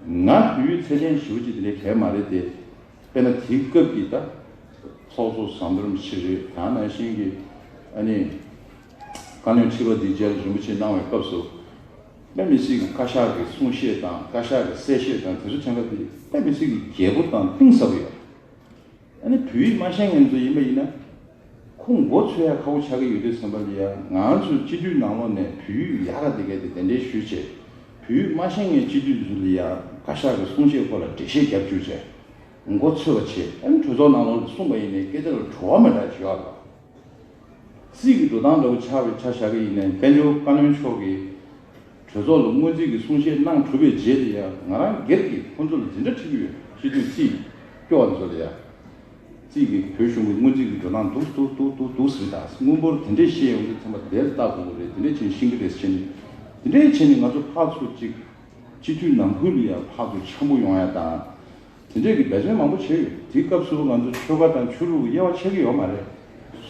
ང་བོད་ཡིག་ཚད་ལྡན་ཞེ་པོ་ཅིག་དེ་འདྲའི་གལ་མ་རེད་དེ། དཔེར་ན་དེའི་སྐབས་ཀྱི་ད་ཚོགས་གཙོ་ཟམ་གདོང་རིན་པོ་ཆེ་རེད། ད་ནང་བཞིན་གྱི་ཨ་ནི་བཀའ་བློན་ཁྲི་པ་འདིའི་རྗེས་ལ་རིན་པོ་ཆེ་གནང་བའི་སྐབས་སུ། དཔེ་མི་སྲིད་ཀྱི་བཀའ་ཤག་གི་གསུང་བཤད་དང་བཀའ་ཤག་གི་གསལ་བཤད་དང་དེ་ཚོ་ཐེངས་ཁ་དེ་དཔེ་མི་སྲིད་ཀྱི་རྒྱས་པོ་དང་གཏིང་ཟབ་པོ་ཡོད། ཨ་ནི་བོད་ཡིག་མ་ཤེས་མཁན་ཚོ་ཡིན་པ་ཡིན་ན། ཁོ་མགོ་ཚོས་ཡ་ཁག་པོ་ཆགས་ཀྱི་ཡོད་དུས་ཙམ་པ་ལ་ཡ། ང་ཚོ་སྤྱི་འཐུས་ནང་ལོགས་ནས་བོད་ཡིག་ཡག་ག་དེ་གས་དེ་གདན་འདྲེན་ཞུས་བྱས། བོད་ཡིག་མ་ཤེས་མཁན་སྤྱི་འཐུས་ཚོ་ལ་ཡ་བཀའ་ཤག་གི་གསུང་བཤད་སྐོར་ལ་འགྲེལ་བཤད་རྒྱབ་བཅུག་བྱས། མགོ་ཚོས་པ་བྱས། ཨ་ནི་གྲོས་ཚོགས་ནང་ལོགས་ལ་གསུངས་པ་ཡིན་ནའི་སྐད་ཆ་ལ་བྲོ་བ་མེད་དྲགས་ཅིག་ཡོད་རེད་པ། རྩིས་ཀྱི་འགྲོ་སྟངས་འདྲ་བོ་ཆགས་པའི་ཆ་བཞག་གི་ཡིན་ནའི། དཔལ་འབྱོར་བཀའ་བློན་མཆོག་གིས་གྲོས་ཚོགས་ལ་སྔོན་རྩིས་ཀྱི་གསུང་བཤད་གནང་གྲུབ་པའི་རྗེས་ལ་ཡ། ང་རང་སྒེར་གྱིས་ཁོང་ཚོ་ལ་འཛིན་གྲྭ་ཁྲིད་ཀྱི་ཡོད། སྤྱི་འཐུས་རྩིས་སྐྱོ་བ་ཚོ་ལ་ཡ། རྩིས་ཀྱི་བོད་གཞུང་གི་སྔོན་རྩིས་ཀྱི་འགྲོ་སྟངས་སྡུག་སྡུག་སྡུག་སྡུག་སྡུག་ཟེར། ད་དངུལ་འབོར་དེ་འདྲས་བཤད་ཡོང་དུས་ཙམ་པ་དེར་ལྟ་དགོས་ཀྱི་རེད། དེ་འདྲས་བྱས་ནས་ཤེས་ཀྱི་རེད་ཟེར་ནས། དེ་འདྲས་བྱས་ནས་ང་ཚོ་ཕར་ཚུར་ཅིག་སྤྱི་འཐུས་ནང་ཁུལ་ལ་ཡ་ཕར་ཚུར་འཆམ་པོ་ཡོང་ཡ་དང་། དེ་འདྲས་ཀྱི་འབད་བརྩོན་མང་པོ་བྱས་ཡོད། དེའི་སྐབས་སུ་ང་ཚོ་ཆོལ་ཁ་དང་ཆོས་ལུགས་ཀྱི་དབྱེ་བ་ཕྱེ་གི་ཡོད་མ་རེད།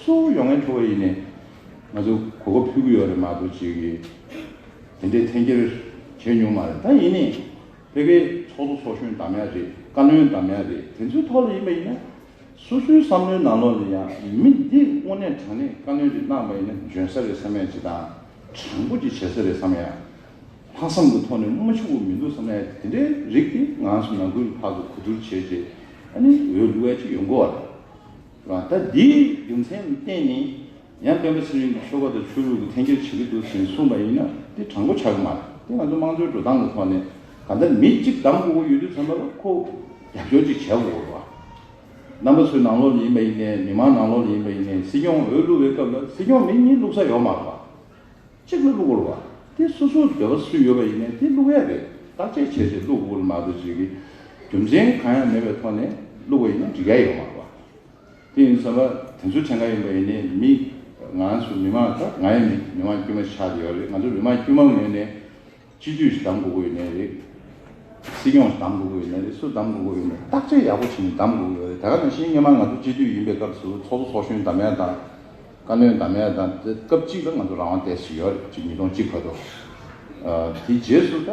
སུ་ཡོང་མཁན་ཆོལ་ཁ་ཡིན་ནའི་ང་ཚོ་གོ་སྐབས་ཕུལ་གི་ཡོད་རེད་མ་གཏོགས། ཅིག་གིས་དེ་འདྲའི་འཐེན་འཁྱེར་བྱས་མྱོང་མ་རེད། ད་ཡིན་ནའི་ཕ་གིའི་ཚོགས་གཙོ་ཚོགས་གཞོན་བདམས་ཡ་རེད། བཀའ་བློན་བདམས་ཡ་རེད། དེ་ཚོའི་ཐོག་ལ་ཡིན་པ་ཡིན་ན། སོ་སོའི་བསམ་བློའི་ནང་ལོགས་ལ་ཡང་མི་འདི་དངོས་གནས་དྲང་གནས་བཀའ་བློན་ཅིག་གནང་བ་ཡིན་ན་འཇོན་ས་རེད་བསམ་ཡ་ཅིག་དང་། དྲང་པོ་ཅིག་བྱེད་ས་རེད་བསམ་ཡ། ལྷག་བསམ་གྱི་ཐོག་ནས་མ་ཆུག་པོ་མི་འདུག་བསམ་ཡ་དེ་འདྲའི་རིགས་དེ་ང་ཚོ་ནང་ཁུལ་ཕར་ཚུར་གོ་བསྡུར་བྱས་རྗེས། ཨ་ནི་འོས་བླུག་ཡ་ཅིག་ཡོང་གི་ཡོད་རེད། རེད་བ། ད་འདིའི་རྒྱུ་མཚན་ལ་བརྟེན་ནས་ཡང་སྤེན་པ་ཚེ་རིང་གིས་ཆོལ་ཁ་དང་ཆོས་ལུགས་ཀྱི་འཐེན་འཁྱེར་བྱེད་ཀྱི་འདུག་ཟེར་གསུངས་པ་ཡིན་ན། དེ་དྲང་པོ་ཆགས་ཀྱི་མ་རེད། དེ་ང་ཚོ་དམངས་གཙོའི་འགྲོ་སྟངས་ཀྱི་ཐོག་ནས་གང་ལྟར་མི་གཅིག་བདམས་དགོས་ཀྱི་ཡོད་དུས་ཙམ་པ་ལ་ཁོ་རྒྱབ་སྐྱོར་ཅིག་བྱེད་དགོས་རེད་བ། རྣམ་པ་ཚོའི་ནང་ལོགས་ལ་ཡིན་པ་ཡིན་ནའི། མི་མང་ནང་ལོགས་ལ་ཡིན་པ་ཡིན་ནའི། སྲིད་སྐྱོང་འོས་བླུག་པའི་སྐབས་ལ་སྲིད་སྐྱོང་མི་གཉིས་བླུག་ས་ཡོད་མ་རེད་བ། གཅིག་ལ་བླུག་དགོས་རེད་བ། དེ་སོ་སོའི་འདོད་པ་སུ་ཡོད་པ་ཡིན་ནའི་དེ་བླུག་ཡ་རེད། བརྟག་དཔྱད་བྱས་བྱས་བླུག་དགོས་རེད་མ་གཏོགས། ཅིག་གིས་རྒྱུ་མཚན་གང་ཡང་མེད་པའི་ཐོག་ནས་བླུག་པ་ཡིན་ན་འགྲིག་ཡ་ཡོད་མ་རེད་བ། དེ་ཡིན་ཙང་། དེ་ཚོ་དྲན་ག་ཡིན་པ་ཡིན་ནའི་མི། ང་ཚོ་མི་མང་། ད་ང་ཡང་མི་མི་མང་དཀྱུས་མ་ཆགས་ཡོད་རེད། ང་ཚོ་མི་མང་དཀྱུས་མ་ངོས་ནས་སྤྱི་འཐུས་ཤིག་བདམས་དགོས་ཀྱི་ཡོད་ནའི་རེད། སྲིད་སྐྱོང་ཞིག་བདམས་དགོས་ཀྱི་ཡོད་ནའི་རེད། སུ་བདམས་དགོས་ཀྱི་ཡོད་ནའི་བརྟག་དཔྱད་ཡག་པོ་བྱས་ནས་བདམས་དགོས་ཀྱི་ཡོད་རེད། ད་ག་ནང་བཞིན་སྔོན་མ་ང་ཚོ་སྤྱི་འཐུས་ཡིན་པའི་སྐབས་སུ་ཚོགས་གཙོ་ཚོགས་གཞོན་བདམས་ཡ་དང་། བཀའ་བློན་བདམས་ཡ་དང་། དེ་སྐབས་གཅིག་ལ་ང་ཚོ་རང་དབང་ཏོག་ཙམ་ཡོད་རེད། གཅིག་ཉིས་སྟོང་གཅིག་བར་དུ། ཨ། དེའི་རྗེས་སུ་ད་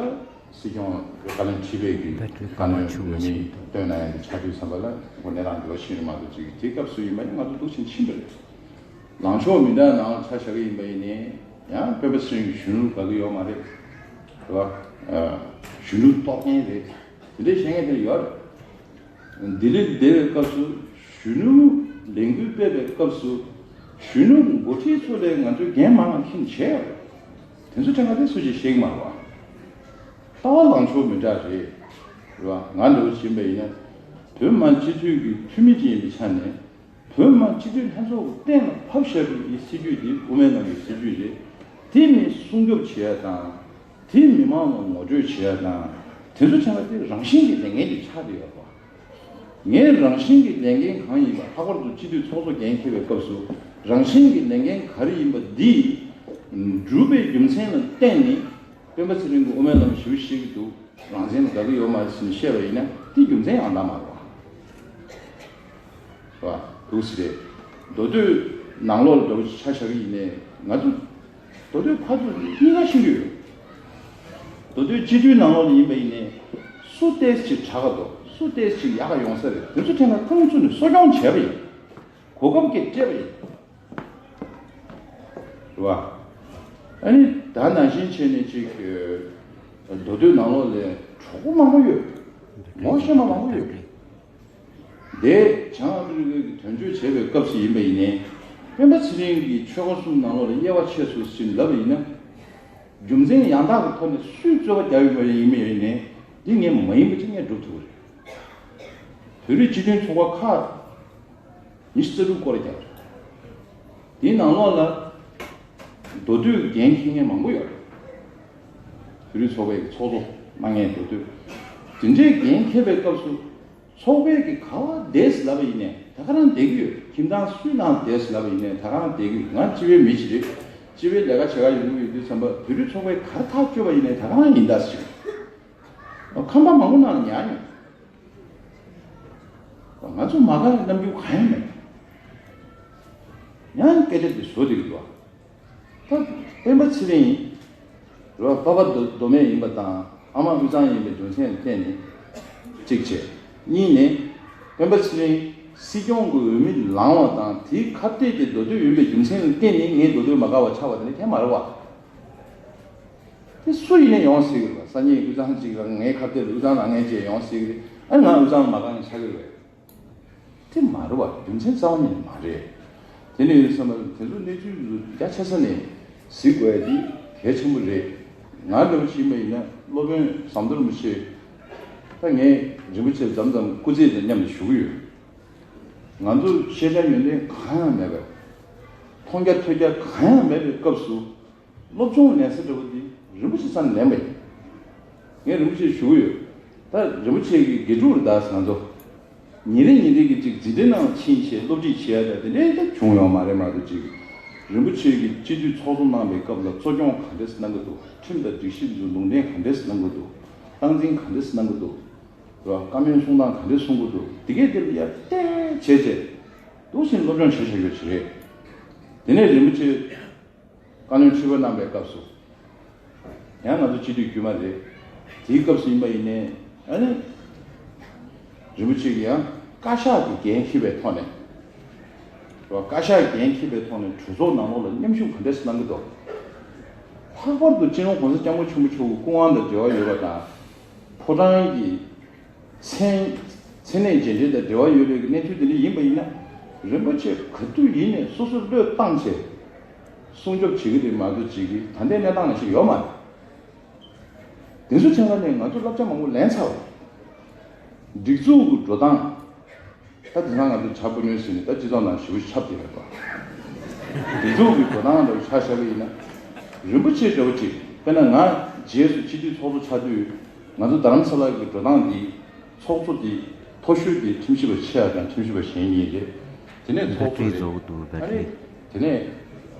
སྲིད་སྐྱོང་བཀའ་བློན་ཁྲི་པའི་གི་བཀའ་བློན་འོས་མི་བཏོན་གནང་ཡ་དེ་ཆགས་དུས་ཙམ་པ་ལ་ཁོ་གནས་སྟངས་འགྱུར་བ་ཕྱིན་རེད་མ་གཏོགས། ཅིག་དེའི་སྐབས་སུ་ཡིན་པ་ཡིན་ན་ང་ཚོ་འདུག་ཕྱིན་ཕྱིན་པ་རེད། ལངས་ཕྱོགས་མི་འདྲ་ནང་ཆ་བཞག་གི་ཡིན་པ་ཡིན་ནའི། ཡང་སྤེན་པ་ཚེ་རིང་གིས་གཞོན་ནུ་དགའ་གི་ཡོད་མ་རེད། རེད་བ། ཨ། གཞོན་ནུ་གཏོར་མཁན་རེད། དེ་འདྲའི་བཤད་མཁན་དེ་ཡོད་རེད། ལྡི་ལིར་བསྡད་པའི་སྐབས་སུ་གཞོན་ནུ་ལས་འགུལ་སྤེལ་བའི་སྐབས་སུ་གཞོན་ནུ་འགོ་ཁྲིད་ཚོ་ལས་ང་ཚོའི་འགན་མང་བ་འཁྱེར་བྱས་ཡོད་རེད། དེ་ཚོ་དྲན་ག་དེ་སུ་ཞིག་ཤེས་ཀྱི་མ་རེད་བ། ལྟ་བ་ལངས་ཕྱོགས་མི་འདྲ་རེད། རེད་བ། ང་འདྲ་བོ་ཕྱིན་པ་ཡིན་ན། བོད་མི་མང་སྤྱི་འཐུས་ཀྱི་འཐུས་མི་ཅིག་ཡིན་པའི་ཆ་ནས། བོད་མི་མང་སྤྱི་འཐུས་ལྷན་ཚོགས་ཀྱིས་གཏན་ལ་ཕབ་བཞག་པའི་སྲིད་ཇུས་དེ་དབུ་མའི་ལམ་གྱི་སྲིད་ཇུས་རེད། དེ་ནི་སྲུང་སྐྱོབ་བྱེད་ཡ་དང་། དེ་མི་མང་ལ་ངོ་སྤྲོད་བྱེད་ཡ་དང་། དེ་ཚོ་ཚང་མ་དེ་རང་བཞིན་གྱི་ལས་འགན་ཅིག་ཆགས་བསྡད་ཡོད་པ། ངའི་རང་བཞིན་གྱི་ལས་འགན་གང་ཡིན་པ། ལྷག་པར་དུ་སྤྱི་འཐུས་ཚོགས་གཙོ་འགན་འཁྱེར་བའི་སྐབས་སུ་རང་བཞིན་གྱི་ལས་འགན་ག་རེ་ཡིན་པ་འདི་སྒྲུབ་པའི་རྒྱུ་མཚན་ལ་བརྟེན་ནས། སྤེན་པ་ཚེ་རིང་གིས་དབུ་མའི་ལམ་ཞེ་པོ་བཤད་ཀྱི་འདུག་རང་བཙན་ལ་དགའ་གི་ཡོད་མ་རེད་ཟེར་ནས་བཤད་པ་ཡིན་ན། དེ་རྒྱུ་མཚན་ཡང་དག་མ་རེད་བ། རེད་བ། འདུག་སེ་རེད། མདོ་སྟོད་ནང་ལོགས་ལ་འདྲ་བོ་ཆ་བཞག་གི་ཡིན་ནའི། ང་ཚོ་མདོ་སྟོད་ཕར་ཚུར་གཉིས་ཀ་ཤེས་ཀྱི་ཡོད། མདོ་སྟོད་སྤྱི་འཐུས་ནང་ལོགས་ལ་ཡིན་པ་ཡིན་ནའི། སུ་ཏོག་ཙམ་ཅིག་དྲག་ག་འདུག་སུ་ཏོག་ཙམ་ཅིག་ཡག་ག་ཡོང་ས་རེད། དེ་ཚོ་དྲན་ན་ཁོང་ཚོ་ནས་གསོ་སྐྱོང་བྱས་པ་ཡིན། གོ་སྐབས་ཀྱིས་སྤྲད་པ་ཡིན། རེད་བ། ཨ་ནི་ད་ནང་བཞིན་བྱས་ནས་ཅིག་མདོ་སྟོད་ནང་ལོགས་ལ་གྲོགས་པོ་མང་པོ་ཡོད། ངོ་ཤེས་པ་མང་པོ་ཡོད། དེ་བྱང་ཨ་མི་རི་ཀའི་གི་དོན་གཅོད་བྱེད་པའི་སྐབས་སུ་ཡིན་པ་ཡིན་ནའི། སྤེན་པ་ཚེ་རིང་གིས་ཆོལ་ཁ་གསུམ་ནང་ལོགས་ལ་དབྱེ་བ་ཕྱེ་སོང་ཟེར་ལབ་པ་ཡིན་ན། རྒྱུ་མཚན་ཡང་དག་གི་ཐོག་ནས་སུས་རྩོད་པ་རྒྱག་ཡོད་པ་ཡིན་པ་ཡིན་ནའི། འདི་ངས་མ་ཡིན་པ་ཅིག་ངས་སྒྲུབ་ཐུབ་ཀྱི་རེད། བོད་རིགས་སྤྱི་མཐུན་ཚོགས་པ་ཁག་ཉི་ཤུ་རྩ་དྲུག་སྐོར་ར་རྒྱག་རེད། དེའི་ནང་ལོགས་ལ་མདོ་སྟོད་ཀྱི་འགན་འཁྱེར་མཁན་མང་པོ་ཡོད་རེད། བོད་རིགས་ཚོགས་པའི་ཚོགས་གཙོ་གནང་མཁན་མདོ་སྟོད། དེ་འདྲའི་འགན་འཁྱེར་བའི་སྐབས་སུ་ཚོགས་པའི་གི་ག་བ་བསྡད་ཟེར་ལབ་པ་ཡིན་ནའི་ད་ག་རང་བསྡད་ཀྱི་ཡོད། ཁྱིམ་ཚང་སུའི་ནང་བསྡད་ཟེར་ལབ་པ་ཡིན་ནའི་ད་ག་རང་བསྡད་ཀྱི་ཡོད། ང་སྤྱི་པའི་མི་ཞིག་རེད། སྤྱི་པའི་ལས་ཀ་བྱེད་ག་ཡོང་གི་ཡོད་དུས་ཙམ་པ། བོད་རིགས་ཚོགས་པའི་ག་རེ་ཐག་གཅོད་པ་ཡིན་ནའི་ད་ག་རང་ཡིན་ད་ཟེར། ཁང་པ་མང་པོ་ནང་ལ་ཉར་ཡོད། ང་ཚོ་མ་དགའ་བའི་རྣམ་འགྱུར་གང་ཡང་མེད། ཡང་སྐད་ཆ་དེ་བཟོ་བསྡད་ཀྱི་འདུག་ད་སྤེན་པ་ཚེ་རིང་རེད་བ། པ་ཕ་མདོ་མདོ་སྨད་ཡིན་པ་དང་ཨ་མ་དབུས་གཙང་ཡིན་པའི་རྒྱུ་མཚན་ལ་བརྟེན་ནས་གཅིག་བྱས། གཉིས་ནས་སྤེན་པ་ཚེ་རིང་སྲིད་སྐྱོང་གི་འོས་མི་ལངས་པ་དང་དེའི་ཁ་གཏད་དེ་མདོ་སྟོད་ཡིན་པའི་རྒྱུ་མཚན་ལ་བརྟེན་ནས་ངས་མདོ་སྟོད་མ་དགའ་བ་ཆགས་པ་དེ་ནི་གང་ཡང་མ་རེད་བ། དེ་སུ་ཡིན་ནས་ཡོང་སྲིད་ཀྱི་རེད་བ། སང་ཉིན་དབུས་གཙང་གཅིག་ལ་ངའི་ཁ་གཏད་ལ་དབུས་གཙང་ལངས་མཁན་ཅིག་ཡོང་སྲིད་ཀྱི་རེད། ཨ་ང་དབུས་གཙང་མ་དགའ་མཁན་ཆགས་ཀྱི་རེད་བས། དེ་མ་རེད་བ། རྒྱུ་མཚན་རྩ་བ་ཉིད་ནས་མ་རེད། དེ་ནས་ཡིན་བསམ་པ་དེ་ཚོ་གནས་ཚུལ་རྒྱ་ཆེ་ས་ནས་གཟིགས་དགོས་ཡ་དེ་གལ་ཆེན་པོ་རེད། ང་འདྲ་བོ་ཞིག་ཡིན་པ་ཡིན་ན་སློབ་དཔོན་ཟམ་གདོང་རིན་པོ་ཆེ། ད་ངས་རིན་པོ་ཆེ་མཚམས་མཚམས་སྐུ་ཚེ་དང་མཉམ་དུ་བཞུགས་ཀྱི་ཡོད། ང་ཚོ་ཤེས་བྱ་ཡོན་ཏན་གང་ཡང་མེད་པའི། མཐོང་རྒྱ་ཐོས་རྒྱ་གང་ཡང་མེད་པའི་སྐབས་སུ། སློབ་སྦྱོང་ལེན་ས་འདྲ་བོ་འདི་རིན་པོ་ཆེ་རྩ་ནས་ལེན་པ་ཡིན། ངས་རིན་པོ་ཆེ་ཞུ་གི་ཡོད། ད་རིན་པོ་ཆེ་གི་དགེ་ཕྲུག་རེད་ད་ང་ཚོ། ཉིན་རེ་ཉིན་རེ་གི་ཅིག་འཛིན་གྲྭ་ནང་ཕྱིན་བྱས་སློབ་ཁྲིད་བྱེད་ཡ་ད་དེ་འདྲའི་ད་བྱུང་ཡོད་མ་རེད་མ་གཏོགས་ཅིག་རིན་པོ་ཆེ་གི་སྤྱི་འཐུས་ཚོགས་གཙོ་གནང་པའི་སྐབས་ལ་གཙོ་སྐྱོང་ག་འདྲས་གནང་གི་འདུག་ཁྲིམས་དང་སྒྲིག་གཞི་ཚོ་ལུང་འདྲེན་ག་འདྲས་གནང་གི་འདུག་སྟངས་འཛིན་ག་འདྲས་གནང་གི་འདུག་རེད་བ། བཀའ་མོལ་གསུང་སྟངས་ག་འདྲས་གསུང་གི་འདུག་དེ་གས་དེ་ལ་ཡར་བལྟས་བྱས་བྱས་འདུག་སེ་སློབ་སྦྱོང་བྱེད་བྱ་ཡོད་ཅིག་རེད། དེ་ནས་རིན་པོ་ཆེ་བཀའ་བློན་ཁྲི་པ་གནང་པའི་སྐབས་སུ། ཡང་ང་ཚོ་སྤྱི་འཐུས་དཀྱུས་མ་རེད། དེའི་སྐབས་སུ་ཡིན་པ་ཡིན་ནའི་ཨ་ནི། རིན་པོ་ཆེ་གིས་ཡང་བཀའ་ཤག་གི་འགན་འཁྱེར་བའི་ཐོག་ནས། རེད་བ། བཀའ་ཤག་གི་འགན་འཁྱེར་བའི་ཐོག་ནས་གྲོས་ཚོགས་ནང་ལོགས་ལ་མཉམ་ཞུགས་ག་འདྲས་སེ་གནང་གི་འདུག་ལྷག་པར་དུ་སྤྱི་ནོར་༸གོང་ས་༸སྐྱབས་མགོན་ཆེན་པོ་མཆོག་གི་སྐུ་དབང་དང་འབྲེལ་བ་ཡོད་པ་དང་། ཕོ་བྲང་གི་མཚན། མཚན་གནས་རྗེས་འབྲེལ་དང་འབྲེལ་བ་ཡོད་པའི་གནས་ཚུལ་དེ་འདྲ་ཡིན་པ་ཡིན་ན། རིན་པོ་ཆེ་ག་དུས་ཡིན་ནས་སོ་སོ་བློས་བཏང་བྱས། སྲུང་སྐྱོབ་བྱེད་ཀྱི་རེད་མ་གཏོགས་བྱེད་ཀྱི་ད་ལྟའི་གནས་སྟངས་ནང་བཞིན་ཡོད་མ་རེད། དེ་ཚོ་ཆ་ནས་ང་ཚོ་བསླབ་བྱ་མང་པོ་ལེན་ཚར་བ། སྒྲིག་འཛུགས་ཀྱི་འགྲོ་སྟངས། ད་དེང་སང་ང་ཚོ་བྱ་སྤུ་ནུས་ཟིན་ནས་ད་སྤྱི་ཚོགས་ནང་ཞེ་པོ་ཁྱབ་བསྡད་ཡོད་པ། སྒྲིག་འཛུགས་ཀྱི་འགྲོ་སྟངས་འདྲ་བོ་ཆ་བཞག་པ་ཡིན་ན། རིན་པོ་ཆེ་འདྲ་བོ་ཅིག་དཔེར་ན་ང་རྗེས་སུ་སྤྱི་འཐུས་ཚོགས་གཙོ་ཆགས་དུས། ང་ཚོ་རྡ་རམ་ས་ལ་གི་འགྲོ་སྟངས་འདི། ཚོགས་གཙོ་འདི། མཐོ་ཤོས་འདི་ཁྲིམས་ཞིབ་པ་ཆེ་བ་དང་ཁྲིམས་ཞིབ་པ་གཞན་གཉིས་རེད། དེ་ནས་ཚོགས་གཙོ་རེད། ཨ་ནི། དེ་ནས།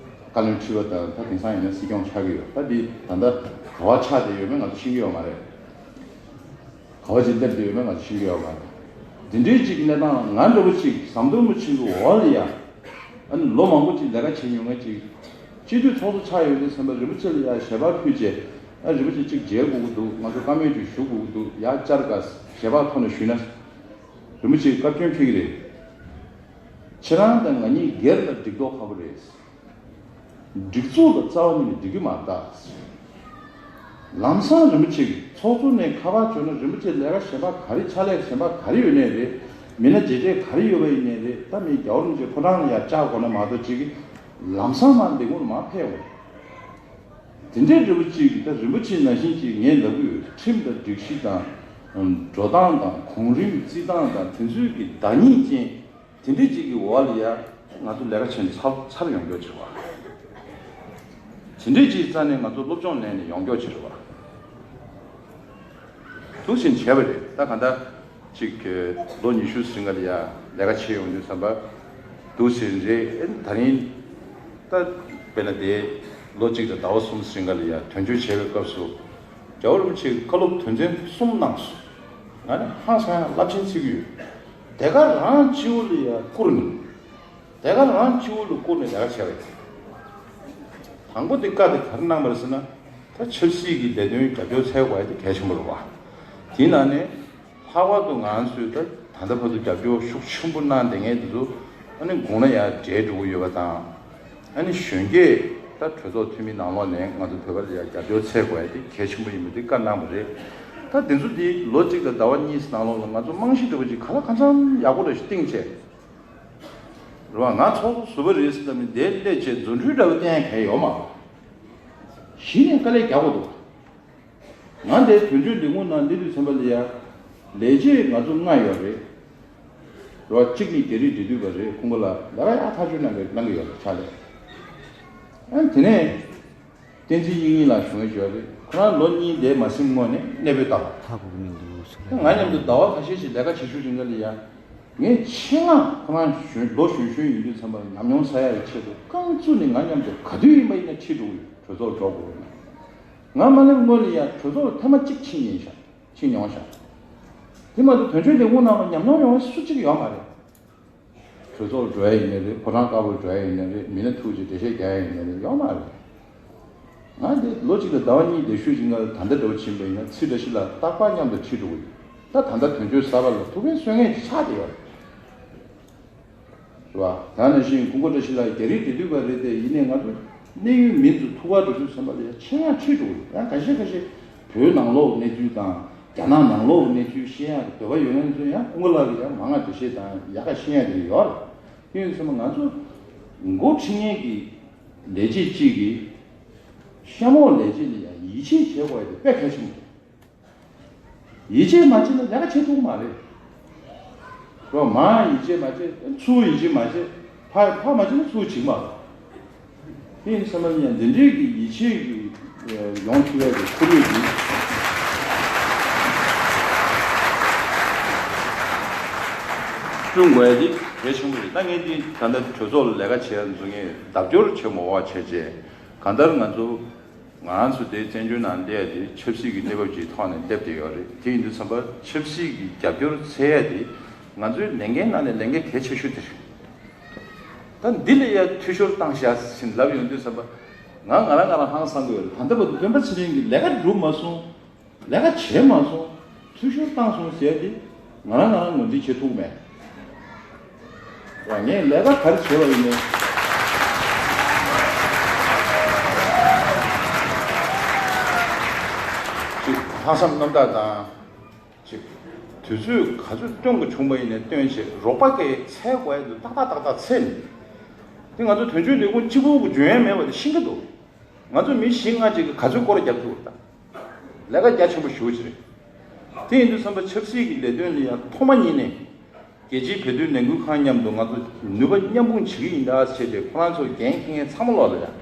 བཀའ་བློན་ཁྲི་པ་དང་ད་དེང་སང་ཡིན་ན་སྲིད་སྐྱོང་ཆགས་ཀྱི་ཡོད། ད་འདི་ད་ལྟ་ག་བ་ཆགས་བསྡད་ཡོད་མེད་ང་ཚོ་ཤེས་ཀྱི་ཡོད་མ་རེད། ག་བ་ཅིག་སླེབས་བསྡད་ཡོད་མེད་ང་ཚོ་ཤེས་ཀྱི་ཡོད་མ་རེད། འདི་འདྲའི་ཅིག་གནས་སྟངས་ང་འདྲ་བོ་ཅིག་ཟམ་གདོང་རིན་པོ་ཆེ་གི་འོག་ལ་ཡ། ཨ་ནི་ལོ་མང་པོ་ཅིག་ལས་ཀ་བྱེད་མྱོང་མཁན་ཅིག་སྤྱི་འཐུས་ཚོགས་གཙོ་ཆགས་ཡོད་དུས་ཙམ་པ་རིན་པོ་ཆེ་ལ་ཡ་ཞལ་པར་ཕུལ་རྗེས། ཨ་རིན་པོ་ཆེ་ཅིག་མཇལ་དགོས་ཀྱི་འདུག་ང་ཚོ་བཀའ་མོལ་ཅིག་ཞུ་དགོས་ཀྱི་འདུག་ཡ་བཅར་དཀའ། ཞལ་པར་ཐོག་ནས་ཞུས་ན། རིན་པོ་ཆེས་བཀའ་བཀྱོན་ཕེབས་ཀྱི་རེད། ཁྱེད་རང་དང་ང་གཉིས་སྒེར་ལ་འགྲིག་མདོག་ཁ་པོ་རེད། སྒྲིག་འཛུགས་ལ་རྩ་བ་ཉིད་ནས་འགྲིག་གི་མ་རེད་ད། ལམ་སང་རིན་པོ་ཆེ་གིས་ཚོགས་གཙོ་ནས་ཁ་པར་བྱུང་ན་རིན་པོ་ཆེ་ལས་ཀ་གཞན་པ་ག་རེ་ཕྱག་ལས་གཞན་པ་ག་རེ་ཡོད་ནའི་རེད། མི་སྣ་རྗེས་འབྲེལ་ག་རེ་ཡོད་པ་ཡིན་ནའི་རེད། ད་མི་རྒྱལ་བ་རིན་པོ་ཆེ་ཕོ་བྲང་ལ་ཡར་བཅར་དགོས་ན་མ་གཏོགས་ཅིག་གིས་ལམ་སང་མར་ལས་ཁུངས་ལ་མར་ཕེབས་འོང་། དེ་འདྲའི་རིན་པོ་ཆེ་གིས་ད་རིན་པོ་ཆེ་ནང་བཞིན་ཅིག་ངས་ལབ་ཀྱི་ཡོད། ཁྲིམས་དང་སྒྲིག་གཞི་དང་། འགྲོ་སྟངས་དང་གོང་རིམ་བརྩི་སྟངས་དང་དེ་ཚོའི་གི་བདག་ཉིད་ཅན། དེ་འདྲའི་ཅིག་གི་འོག་ལ་ཡ། ང་ཚོ་ལས་ཀ་བྱས་ནས་ཚར་ཚར་ཡོང་རྒྱུ་ཅིག་རེད་བ། དེ་འདྲའི་ཅིག་རྩ་ནས་ང་ཚོ་སློབ་སྦྱོང་ལེན་ནས་ཡོང་རྒྱུ་ཅིག་རེད་བ། འདུག་སེ་བྱས་པ་རེད། ད་གང་ལྟར་ཅིག་ལོ་ཉི་ཤུ་ཟིན་ག་ལ་ཡ་ལས་ཀ་བྱས་ཡོང་དུས་ཙམ་པ། འདུག་སེ་རེད། ཨེ་ད་རིང་། ད་དཔེར་ན་དེ་ལོ་གཅིག་དང་ཟླ་བ་གསུམ་ཟིན་ག་ལ་ཡ་དོན་འཁྱོལ་བྱས་པའི་སྐབས་སུ། རྒྱལ་བ་རིན་པོ་ཆེ་གི་བཀའ་སློབ་དོན་ཚན་གསུམ་གནང་སོང་། ང་ནི་ཧང་སང་ཡང་རླབས་ཆེན་བརྩི་གི་ཡོད། དེ་ག་རང་སྤྱི་བོ་ལ་ཡ་བཀུར་ནས། དེ་ག་རང་སྤྱི་བོ་ལ་བཀུར་ནས་ལས་ཀ་བྱས་པ་ཡིན། དང་པོ་དེ་བཀའ་དེ་ག་རེ་གནང་བ་རེད་ཟེར་ན། ད་ཆབ་སྲིད་ཀྱི་ལས་དོན་རྒྱབ་སྐྱོར་འཚོལ་དགོས་ཡ་དེ་གལ་ཆེན་པོ་རེད་བ། དེའི་ནང་ནས་ལྷག་པར་དུ་ང་ཚོས་ད་ད་ལྟ་བར་དུ་རྒྱབ་སྐྱོར་ཤུགས་ཆེན་པོ་གནང་བསྡད་མཁན་དེ་ཚོ་ཨ་ནི་དགུང་ལ་ཡར་བགྲེས་འགྲོ་གི་ཡོད་པ་དང་། ཨ་ནི་གཞོན་སྐྱེས་ད་གྲོས་ཚོགས་འཐུས་མི་ནང་ལོགས་ནས་ང་ཚོ་བོད་པ་ལ་ཡར་རྒྱབ་སྐྱོར་འཚོལ་དགོས་ཡ་དེ་གལ་ཆེན་པོ་ཡིན་པ་དེ་བཀའ་གནང་བ་རེད། ད་དེ་ཚོ་དེ་ལོ་གཅིག་དང་ཟླ་བ་གཉིས་ནང་ལོགས་ལ་ང་ཚོ་རྨང་གཞི་འདྲ་བོ་ཅིག་ག་ལ་གང་འཚམ་ཡག་པོ་འདྲ་ཞིག་བཏིང་བྱས། རེད་བ། ང་ཚོགས་གཙོ་ཟུར་པ་རེད་ཟེར་ཙམ་ནས་དེར་སླེབས་བྱས་རྫུ་འཕྲུལ་འདྲ་བོ་བསྟན་ཡ་གང་ཡོད་མ་རེད། གཞི་ནས་དཀའ་ལས་རྒྱག་དགོས་འདུག་ང་འདིར་དོན་གཅོད་ལས་ཁུངས་ནང་སླེབས་དུས་ཙམ་པ་ལ་ཡ། ལས་བྱེད་ང་ཚོ་ལྔ་ཡོད་རེད། རེད་བ། གཅིག་ནི་རྒྱ་རིགས་འབྲེལ་མཐུད་པ་རེད། ཁོང་ཁོ་ལ་ལས་ཀ་ཡག་ཐག་ཆོད་གནང་གི་གནང་གི་ཡོད་རེད་ཕྱག་ལས། ཨ་དེ་ནས། བསྟན་འཛིན་དབྱིག་གཉེན་ལགས་བྱུང་ཡོད་ཅོག་རེད། ཁོ་རང་ལོ་གཉིས་འདས་མ་ཟིན་སྔོན་ནས་གནས་སྤོས་བཏང་། ཧ་གོ་གི་མི་འདུག་ཟེར། ང་མཉམ་དུ་ཟླ་བ་ཁ་ཤས་ཤིག་ལས་ཀ་བྱེད་ཤུགས་རིང་ག་ལ་ཡ། ངས་ཆེད་མངགས་ཁོ་རང་གཞོན་ལོ་གཞོན་གཞོན་ཡིན་དུས་ཙམ་པ་ཉམས་མྱོང་བསག་ཡ་ཡི་ཆེད་དུ་རྐང་བཙུགས་ནས་ང་མཉམ་དུ་ག་དུས་ཡིན་པ་ཡིན་ན་ཁྲིད་འགྲོ་གི་ཡོད། གྲོས་ཚོགས་འགྲོ་དགོས་ན། ང་མ་སླེབས་སྔོན་ལ་ཡ་གྲོས་ཚོགས་ལ་ཐེངས་མ་གཅིག་ཕྱིན་ཡིན་ཤག་ཕྱིན་མྱོང་ཤག་དེ་མ་གཏོགས་དོན་གཅོད་ལས་ཁུངས་ནང་ལ་ཉམས་མྱོང་ཡོད་མཁན་སུ་གཅིག་ཡོད་མ་རེད། གྲོས་ཚོགས་ལ་འགྲོ་ཡ་ཡིན་ནའི་རེད། ཕོ་བྲང་དཀར་པོར་འགྲོ་ཡ་ཡིན་ནའི་རེད། མི་སྣ་ཐུག་ཅིག་འགྲེལ་བཤད་རྒྱག་ཡ་ཡིན་ནའི་རེད། ཡོད་མ་རེད། ང་འདི་ལོ་གཅིག་ལ་ཟླ་བ་གཉིས་བསྡད་ཤུལ་ཅིག་ང་ད་ལྟ་འདྲ་བོ་ཕྱིན་པ་ཡིན་ན་ཚེ་བཀྲ་ཤིས་ལགས་རྟག་པར་མཉམ་དུ་ཁྲིད་འགྲོ་གི་ཡོད། ད་ད་ལྟ་དོན་གཅོད་གསར་པ་ལ་ཐུགས་ཕན་གསོས་མཁན་ཅིག་ཆགས་བསྡད་ཡོད་རེད། རེད་བ། ད་ནང་བཞིན་སྐུ་ངོ་བཀྲ་ཤིས་ལགས་རྒྱ་རིགས་འབྲེལ་མཐུད་པ་རེད་དེ། ཡིན་ནའི་ང་ཚོ་གནད་ཡོད་མི་ཚོ་ཐུག་གར་འགྲོ་དུས་ཙམ་པ་ལ་ཡང་ཆེད་མངགས་ཁྲིད་འགྲོ་གི་ཡོད། ཡང་ཁ་ཤས་ཁ་ཤས་བོད་ནང་ལོགས་གནས་ཚུལ་དང་རྒྱ་ནག་ནང་ལོགས་གནས་ཚུལ་ཤེས་ཡག་གི་འདོད་པ་ཡོད་མཁན་ཚོ་ཡང་སྐུ་ངོ་ལགས་ཀྱིས་ཡང་མང་ང་འགྲེལ་བཤད་དང་ཡག་ག་ཤེས་ཡག་དེ་ཡོད་རེད། དེ་ཡིན་ཙམ་པ་ང་ཚོ་འགོ་ཁྲིད་མཁན་གྱི་ལས་བྱེད་གཅིག་གིས་གཤམ་འོག་ལས་བྱེད་ལ་ཡང་ཡིད་ཆེས་བྱེད་དགོས་ཡ་དེ་དཔེ་གལ་ཆེན་པོ་རེད། ཡིད་ཆེས་མ་བྱས་ན་ལས་ཀ་བྱེད་ཐུབ་ཀྱི་མ་རེད། རོ། མར་ཡིད་ཆེས་མ་བྱས། ཚུར་ཡིད་ཆེས་མ་བྱས། ཕར་ཕར་མ་བྱས་ན་ཚུར་བྱེད་ཀྱི་མ་རེད། དེ་ཡིན་ཙང་ཡང་འདི་འདྲའི་གི་ཡིད་ཆེས་ཀྱི་ཡོང་ཐུབ་ཡ་གི་ཁོར་ཡུག་འདི་བསྐྲུན་དགོས་ཡ་འདི་གལ་ཆེན་པོ་རེད། ད་ངས་འདི་ད་ལྟ་གྲོས་ཚོགས་ལ་ལས་ཀ་བྱེད་ཡ་འཛུལ་མཁན་ལྡབ་སྐྱོར་བྱེད་མ་དགོས་པ་བྱས་རྗེས། གང་ལྟར་ང་ཚོ་ང་རང་ཚོ་དེ་བཙན་བྱོལ་ནང་སླེབས་ཡ་དེ་ཆབ་སྲིད་ཀྱི་གནས་བབ་ཅིག་ཐོག་ནས་སླེབས་བསྡད་ཡོད་རེད། དེ་ཡིན་དུས་ཙམ་པ་ཆབ་སྲིད་ཀྱི་རྒྱབ་སྐྱོར་འཚོལ་ཡ་དེ་ང་ཚོའི་ལས་འགན་ནང་ནས་ལས་འགན་གལ་ཆེ་ཤོས་དེ་རེད། ད་འདི་ལ་ཡ་འཐུས་ཤོར་བཏང་བཞག་ཟིན་ལབ་ཡོང་དུས་ཙམ་པ། ང་ང་རང་ང་རང་ཧང་སང་གི་ཡོད་རེད། ད་ལྟ་བར་དུ་སྤེན་པ་ཚེ་རིང་གིས་ལས་ཀ་སྒྲུབ་མ་སོང་། ལས་ཀ་བྱས་མ་སོང་། འཐུས་ཤོར་བཏང་སོང་ཟེར་ཏེ་ང་རང་ང་རང་ངོས་འཛིན་བྱེད་ཐུབ་མེད། ཡ། ངས་ལས་ཀ་ག་རེ་བྱས་པ་ཡིན་ནའི། ཅིག་ལྷག་བསམ་རྣམ་དག་དང་། ཅིག་དུས་ཚོད་ག་ཚོད་སྟོན་དགོས་བྱུང་པ་ཡིན་ནའི་སྟོན་བྱས། རོགས་པ་གིས་འཚོལ་དགོས་ཡ་འདུག་ཏག་ཏག་ཏག་ཏག་འཚོལ་ནས། དེ་ང་ཚོ་དོན་གཅོད་ལས་ཁུངས་གཅིག་པུ་གི་འཇོན་ཡ་མེད་པ་དེ་ཤེས་ཀྱི་འདུག་ང་ཚོ་མི་བཞི་ལྔ་ཅིག་གིས་ག་ཚོད་སྐོར་ར་རྒྱབ་ཐུབ་པ་དང་། ལས་ཀ་རྒྱ་ཆེན་པོ་ཞེ་པོ་ཅིག་རེད། དེ་ཡིན་དུས་ཙམ་པ་ཆབ་སྲིད་ཀྱི་ལས་དོན་ལ་ཡང་ཐོག་མ་ཉིད་ནས་རྒྱལ་སྤྱིའི་བོད་དོན་ལས་འགུལ་ཁང་མཉམ་དུ་ང་ཚོ་ནུས་པ་མཉམ་སྤུངས་བྱེད་ཀྱི་ཡིན་ད་ཟེར་ཏེ། ཁོ་རང་ཚོ་འགན་འཁྱེར་མཁན་ཚང་མ་ལོག་ལ་ཡང་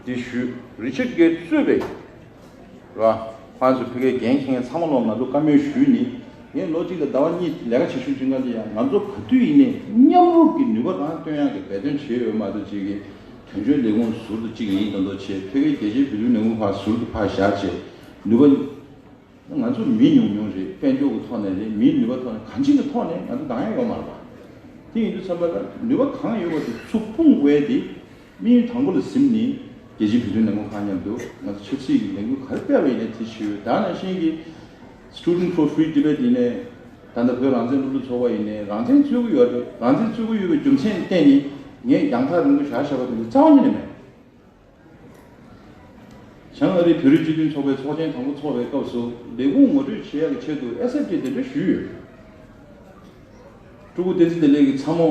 འདི་ཞུས། རི་ཆར་གྷེ་གཙོས་པའི། རེད་བ། ཁོ་རང་ཚོ་ཕ་གིའི་འགན་འཁྱེར་མཁན་ཚང་མ་ལོག་ང་ཚོ་བཀའ་མོལ་ཞུས་ནི། ངས་ལོ་གཅིག་དང་ཟླ་བ་གཉིས་ལས་ཀ་བྱེད་ཤུགས་ཆུང་ཀ་འདི་ཡང་ང་ཚོ་ག་དུས་ཡིན་ནའི་མཉམ་རུབ་ཀྱི་ནུས་པ་རང་བཏོན་ཡག་གི་འབད་བརྩོན་བྱས་ཡོད་མ་གཏོགས། གཅིག་གི་དོན་གཅོད་ལས་ཁུངས་ཟུར་དུ་གཅིག་ཡིན་དང་དུ་བྱས། ཕ་གིའི་རྒྱལ་སྤྱིའི་བོད་དོན་ལས་ཁུངས་ཕར་ཟུར་དུ་ཕར་བཞག་བྱས། ནུས་པ། ང་ཚོ་མི་ཉུང་ཉུང་རེད། དཔལ་འབྱོར་གྱི་ཐོག་ནས་རེད། མིའི་ནུས་པ་ཐོག་ནས། གང་ཅིའི་ཐོག་ནས་ང་ཚོ་འདང་ཡ་ཡོད་མ་རེད་པ། དེ་ཡིན་དུས་ཙམ་པ་ལ་ནུས་པ་གང་ཡོད་པ་དེ་ཚུར་སྤུངས་དགོས་ཡ་དེ། དམིགས་ཡུལ་དང་པོ་ལ་ཟིན་ནས་རྒྱལ་སྤྱིའི་བོད་དོན་ལས་ཁུངས་ཁག་མཉམ་དུ་ང་ཚོ་ཆབ་སྲིད་ཀྱི་ལས་འགུལ་ག་རེ་སྤེལ་བ་ཡིན་ནའི་དེ་བྱེད་ཡོད། ད་ནང་བཞིན་གྱི་Students for Free Tibet ཡིན་ནའི། ད་ལྟ་བོད་རང་བཙན་སློབ་ཕྲུག་ཚོགས་པ་ཡིན་ནའི་རང་བཙན་རྩོད་ཀྱི་ཡོད་རེད། རང་བཙན་རྩོད་ཀྱི་ཡོད་པའི་རྒྱུ་མཚན་བརྟེན་ནས་ངས་རྒྱང་ཐག་རིང་པོ་བཞག་བཞག་པ་དེ་འདྲ་རྩ་བ་ཉིད་ནས་མེད། བྱང་ཨ་རིའི་བོད་རིགས་སྤྱི་མཐུན་ཚོགས་པའི་ཚོགས་ཆེན་དང་པོ་ཚོགས་པའི་སྐབས་སུ་ལས་ཁུངས་ངོ་སྤྲོད་བྱེད་ཡག་གི་ཆེད་དུ་ཨེས་ཨེཕ་ཊི་དེ་འདྲ་ཞུས་ཡོད། སྤྲུལ་སྐུ་བསྟན་འཛིན་བདེ་ལེགས་ཀྱི་ཚ་མོ་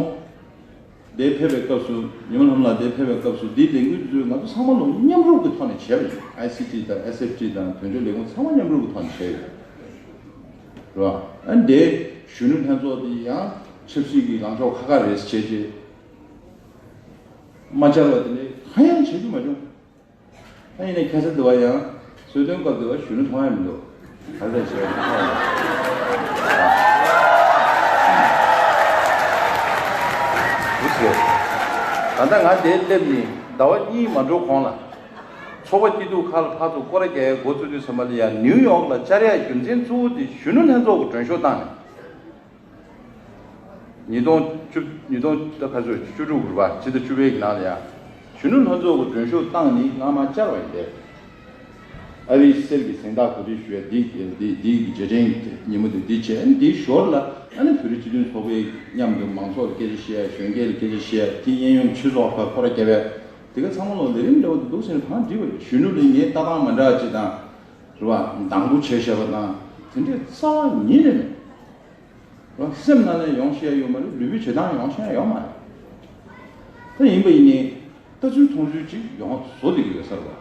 དེ་ཕེབས་པའི་སྐབས་སུ། ཉི་མ་ལྷམ་ལགས་དེ་ཕེབས་པའི་སྐབས་སུ། འདིའི་ལས་འགུལ་དེ་ཚོ་ང་ཚོ་ཚང་མ་ལོ་མཉམ་རུབ་ཀྱི་ཐོག་ནས་བྱས་པ་ཡིན། ཨའི་སི་ཊི་དང་ཨེས་ཨེཕ་ཊི་དང་དོན་གཅོད་ལས་ཁུངས་ཚང་མ་མཉམ་རུབ་ཀྱི་ཐོག་ནས་བྱས་ཡོད། རེད་བ། ཨ་ནི་དེ་གཞོན་ནུ་ལྷན་ཚོགས་དེ་ཡང་ཆབ་སྲིད་ཀྱི་ལངས་ཕྱོགས་ཁ་ཁ་རེད་བྱས་རྗེས། མ་བཅར་བ་དེ་ལས་གང་ཡང་བྱེད་རྒྱུ་མ་བྱུང་། ཨ་ཡིན་ནའི་ཁ་སང་དེ་བ་ཡང་གསོལ་སྟོན་སྐབས་དེ་བ་གཞོན་ནུ་མཐོང་ཡ་མི་འདུག་ག་རེ་བྱས་མཐོང་ཡ་མི་འདུག་ཟེར། ད་ལྟ་ང་འདིར་སླེབས་ནས་ཟླ་བ་གཉིས་མ་འགྲོ་གོང་ལ། ཚོགས་པ་སྐྱིད་སྡུག་ཁག་ལ་ཕར་ཚུར་སྐོར་ར་རྒྱག་ཡའི་འགོ་བཙུགས་དུས་ཙམ་པ་ལ་ཡང་ནིའུ་ཡོག་ལ་བཅར་ཡ་རྒྱུ་མཚན་གཙོ་བོ་དེ་གཞོན་ནུ་ལྷན་ཚོགས་ཀྱི་མགྲོན་ཤོག་བཏང་ནས། ཉིས་སྟོང་བཅུ། ཉིས་སྟོང་ད་ག་ཚོད་བཅུ་དྲུག་རེད་པ། ཕྱི་ཟླ་བཅུ་པའི་ནང་ལ་ཡ། གཞོན་ནུ་ལྷན་ཚོགས་ཀྱི་མགྲོན་ཤོག་བཏང་ནས་ང་མར་བཅར་བ་ཡིན་པས། ཨ་རིའི་གསེར་གྱི་གཟེངས་རྟགས་གོ་སྒྲིག་ཞུ་ཡ་འདི་འདི་འདི་གི་རྗེས་དྲན་ཉིན་མོ་དེ་འདི་བྱས། ཨ་ནི་འདིའི་ཞོར་ལ་ཨ་ནི་བོད་རིགས་སྤྱི་མཐུན་ཚོགས་པའི་མཉམ་དུ་མང་ཚོགས་ལ་སྐད་ཆ་བཤད་ཡ། གཞོན་སྐྱེས་ལ་སྐད་ཆ་བཤད་ཡ། དེ་གཉན་ཡོད་ཆོས་ཚོགས་ཁག་སྐོར་ར་བརྒྱབ་པས། དེ་ག་ཚང་མ་ལོ་ལས་རིམ་འདྲ་བོ་དེ་འདུག་ཟེར་ནས་གང་འགྲིག་པ་རེད། གཞོན་ནུ་ལ་ངའི་ལྟ་སྟངས་མ་འདྲ་བ་ཅིག་དང་། རེད་བ། སྡང་པོ་བྱས་བཞག་པ་དང་དེ་འདྲའི་རྩ་བ་ཉིད་ནས་མེད། རང་སེམས་ནང་ནས་ཡོང་ཤེས་ཡ་ཡོད་མ་རེད། ལུས་པོའི་བྱེད་སྟངས་ཡོང་ཤེས་ཡ་ཡོད་མ་རེད། ད་ཡིན་པ་ཡིན་ནའི་ལྟ་ཚུལ་མཐོང་ཚུལ་ཅིག་ཡོང་བཟོ་བསྡད་ཀྱི་ཡོད་ས་རེད་བ།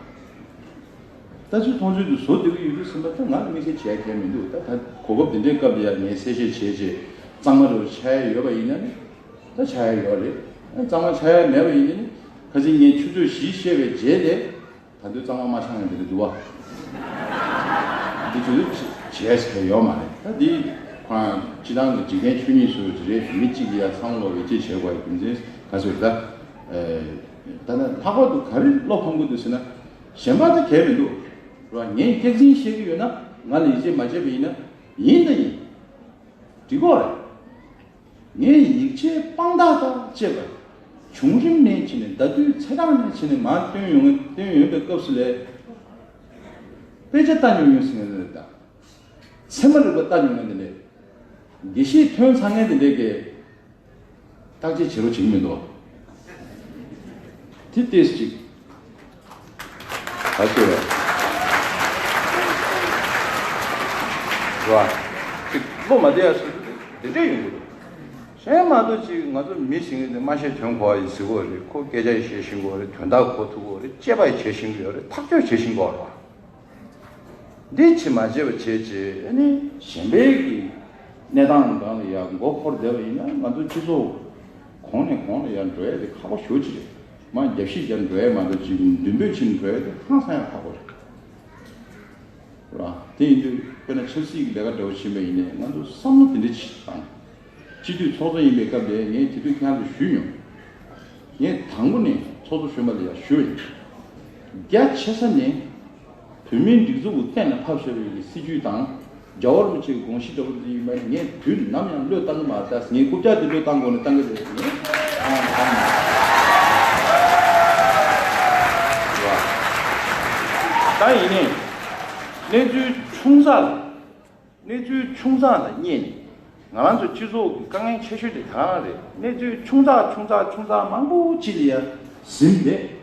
ལྟ་ཚུལ་མཐོང་ཚུལ་དེ་བཟོ་བསྡད་ཀྱི་ཡོད་དུས་ཙམ་པ། ད་ང་ལ་དམིགས་བསལ་བྱས་མཁན་མི་འདུག་ད་ད་གོ་སྐབས་འདི་འདྲའི་སྐབས་ལ་ཡ་ངས་གསལ་བཤད་བྱས་བྱས་གཙང་མ་འདྲ་བོ་ཆགས་ཡ་ཡོད་པ་ཡིན་ན་ནི། ད་ཆགས་ཡ་ཡོད་རེད། གཙང་མ་ཆགས་ཡ་མེད་པ་ཡིན་ན་ནི། ཁ་སང་ངས་ཆུ་ཚོད་བཞི་བཤད་པའི་རྗེས་ལ། ད་དུང་གཙང་མ་མ་ཆགས་མཁན་དེ་འདྲ་འདུག་བ། འདི་ཚོ་བྱས་ཟེར་ཡོད་མ་རེད། ད་འདི་ཁོ་རང་སྤྱི་བཏང་གི་འཇིག་རྟེན་ཆོས་ཉིད་ཟེར་བ་ཅིག་རེད། མི་གཅིག་གིས་ཡ་ཚང་ལོག་བེད་སྤྱོད་བྱེད་དགོས་པའི་རྒྱུ་མཚན་ག་ཚོད་རེད། ད་ད་ནི་ལྷག་པར་དུ་ག་རེ་བློ་ཕམ་གི་འདུག་ཟེར་ན། གཞན་པ་ད་གལ་མི་འདུག་རེད་བ། ངས་སྐྱག་རྫུན་བཤད་ཀྱི་ཡོད་ན་ང་ལ་ཡིད་ཆེས་མ་བྱས་པ་ཡིན་ན། ཡིན་ད་ཡིན། འགྲིག་གི་རེད། ངས་ཡིག་ཆའི་དཔང་རྟགས་དང་བཅས་པ་བྱུང་རིམ་ནས་བྱས་ནས་ཟླ་དུས་ཚེས་གྲངས་ནས་བྱས་ནས་མར་བཏོན་ཡོང་བཏོན་ཡོང་པའི་སྐབས་སུ་ལས་དཔེ་ཆ་ལྟ་མྱོང་མྱོང་ཟེར་མཁན་རེད་ད། ཚད་མ་རིག་པ་ལྟ་མྱོང་མཁན་དེ་འདྲས། དགེ་བཤེས་ཐོན་ཚར་མཁན་དེ་འདྲས་ཀྱིས་བརྟག་དཔྱད་བྱེད་རོགས་བྱེད་ཀྱི་མི་འདུག་དེ་ལྟས་ཅིག་ད་ཁྱོད་ར་ཅིག་བློ་མ་བདེ་ཡ་སོ་སོ་དེ་འདྲས་ཡོང་གི་འདུག་གཞན་མ་གཏོགས་ཅིག་ང་ཚོ་མི་ཞིག་ནི་མ་ཤེས་དོན་གོ་བ་ཡིན་ཟེར་གོ་རེད། ཁོ་སྐད་ཆ་ཡི་བཤད་ཤེས་གོ་རེད། དོན་དག་གོ་ཐུབ་གོ་རེད། དཔྱད་པ་ཡི་བྱེད་ཤེས་གོ་རེད། ཐག་གཅོད་བྱེད་ཤེས་གོ་རེད། འདི་ཕྱི་མ་བརྗེད་པ་བྱས་རྗེས་ཨ་ནི་གཞན་པའི་གི་གནས་སྟངས་སྒང་ལ་ཡང་མགོ་འཁོར་བསྡད་པ་ཡིན་ན་ང་ཚོ་སྤྱི་ཚོགས་གོང་ནས་གོང་ལ་ཡང་འགྲོ་ཡ་དེ་ཁག་པོ་ཞེ་པོ་ཅིག་རེད། མར་རྒྱབ་བཤིག་རྒྱབ་འགྲོ་ཡ་མ་གཏོགས་ཅིག་མདུན་སྤོས་ཕྱིན་འགྲོ་ཡ་དེ་ཧང་སང་ཡ་ཁག་པོ་རེད། ར་དེ་ཡིན་དུས་དཔེར་ན་ཆབ་སྲིད་ཀྱི་ལས་ཀ་འདྲ་བོ་ཕྱིན་པ་ཡིན་ནའི་ང་ཚོ་བསམ་བློ་དེ་འདྲ་ཅིག་བཏང་། སྤྱི་འཐུས་ཚོགས་གཙོ་ཡིན་པའི་སྐབས་དེ་ངས་དེ་དུས་ཁྱེད་རང་ཚོ་ཞུས་མྱོང་། ངས་དང་པོ་ནས་ཚོགས་གཙོ་གཞོན་པ་ལ་ཡང་ཞུས་ཡིན། རྒྱ་ཆེ་ས་ནས་བོད་མིའི་སྒྲིག་འཛུགས་ཀྱི་སྟེང་ལ་ཕབ་བཞག་པའི་གི་སྲིད་ཇུས་དང་རྒྱལ་བ་རིན་པོ་ཆེའི་དགོངས་གཞི་འདྲ་བོ་འདི་ཡིན་པ་ནི་ངས་དུས་ནམ་ཡང་བློས་བཏང་གི་མ་རེད། ད་ངས་རྐུབ་བཀྱག་འདི་བློས་བཏང་དགོས་ནས་བཏང་གི་རེད། ངས་བཏང་བཏང་ད་ཡིན་ནའི་གནས་ཚུལ་ཆུང་ཙག་ལ། གནས་ཚུལ་ཆུང་ཙག་ལ་བསྙད་ནས་ང་རང་ཚོ་སྤྱི་ཚོགས་ཀྱི་དཀའ་ངལ་ཆེ་ཤོས་དེ་ག་རང་རེད། གནས་ཚུལ་ཆུང་ཙག་ཆུང་ཙག་ཆུང་ཙག་མང་པོ་ཅིག་ལ་ཡ་ཟིན་བསྡད།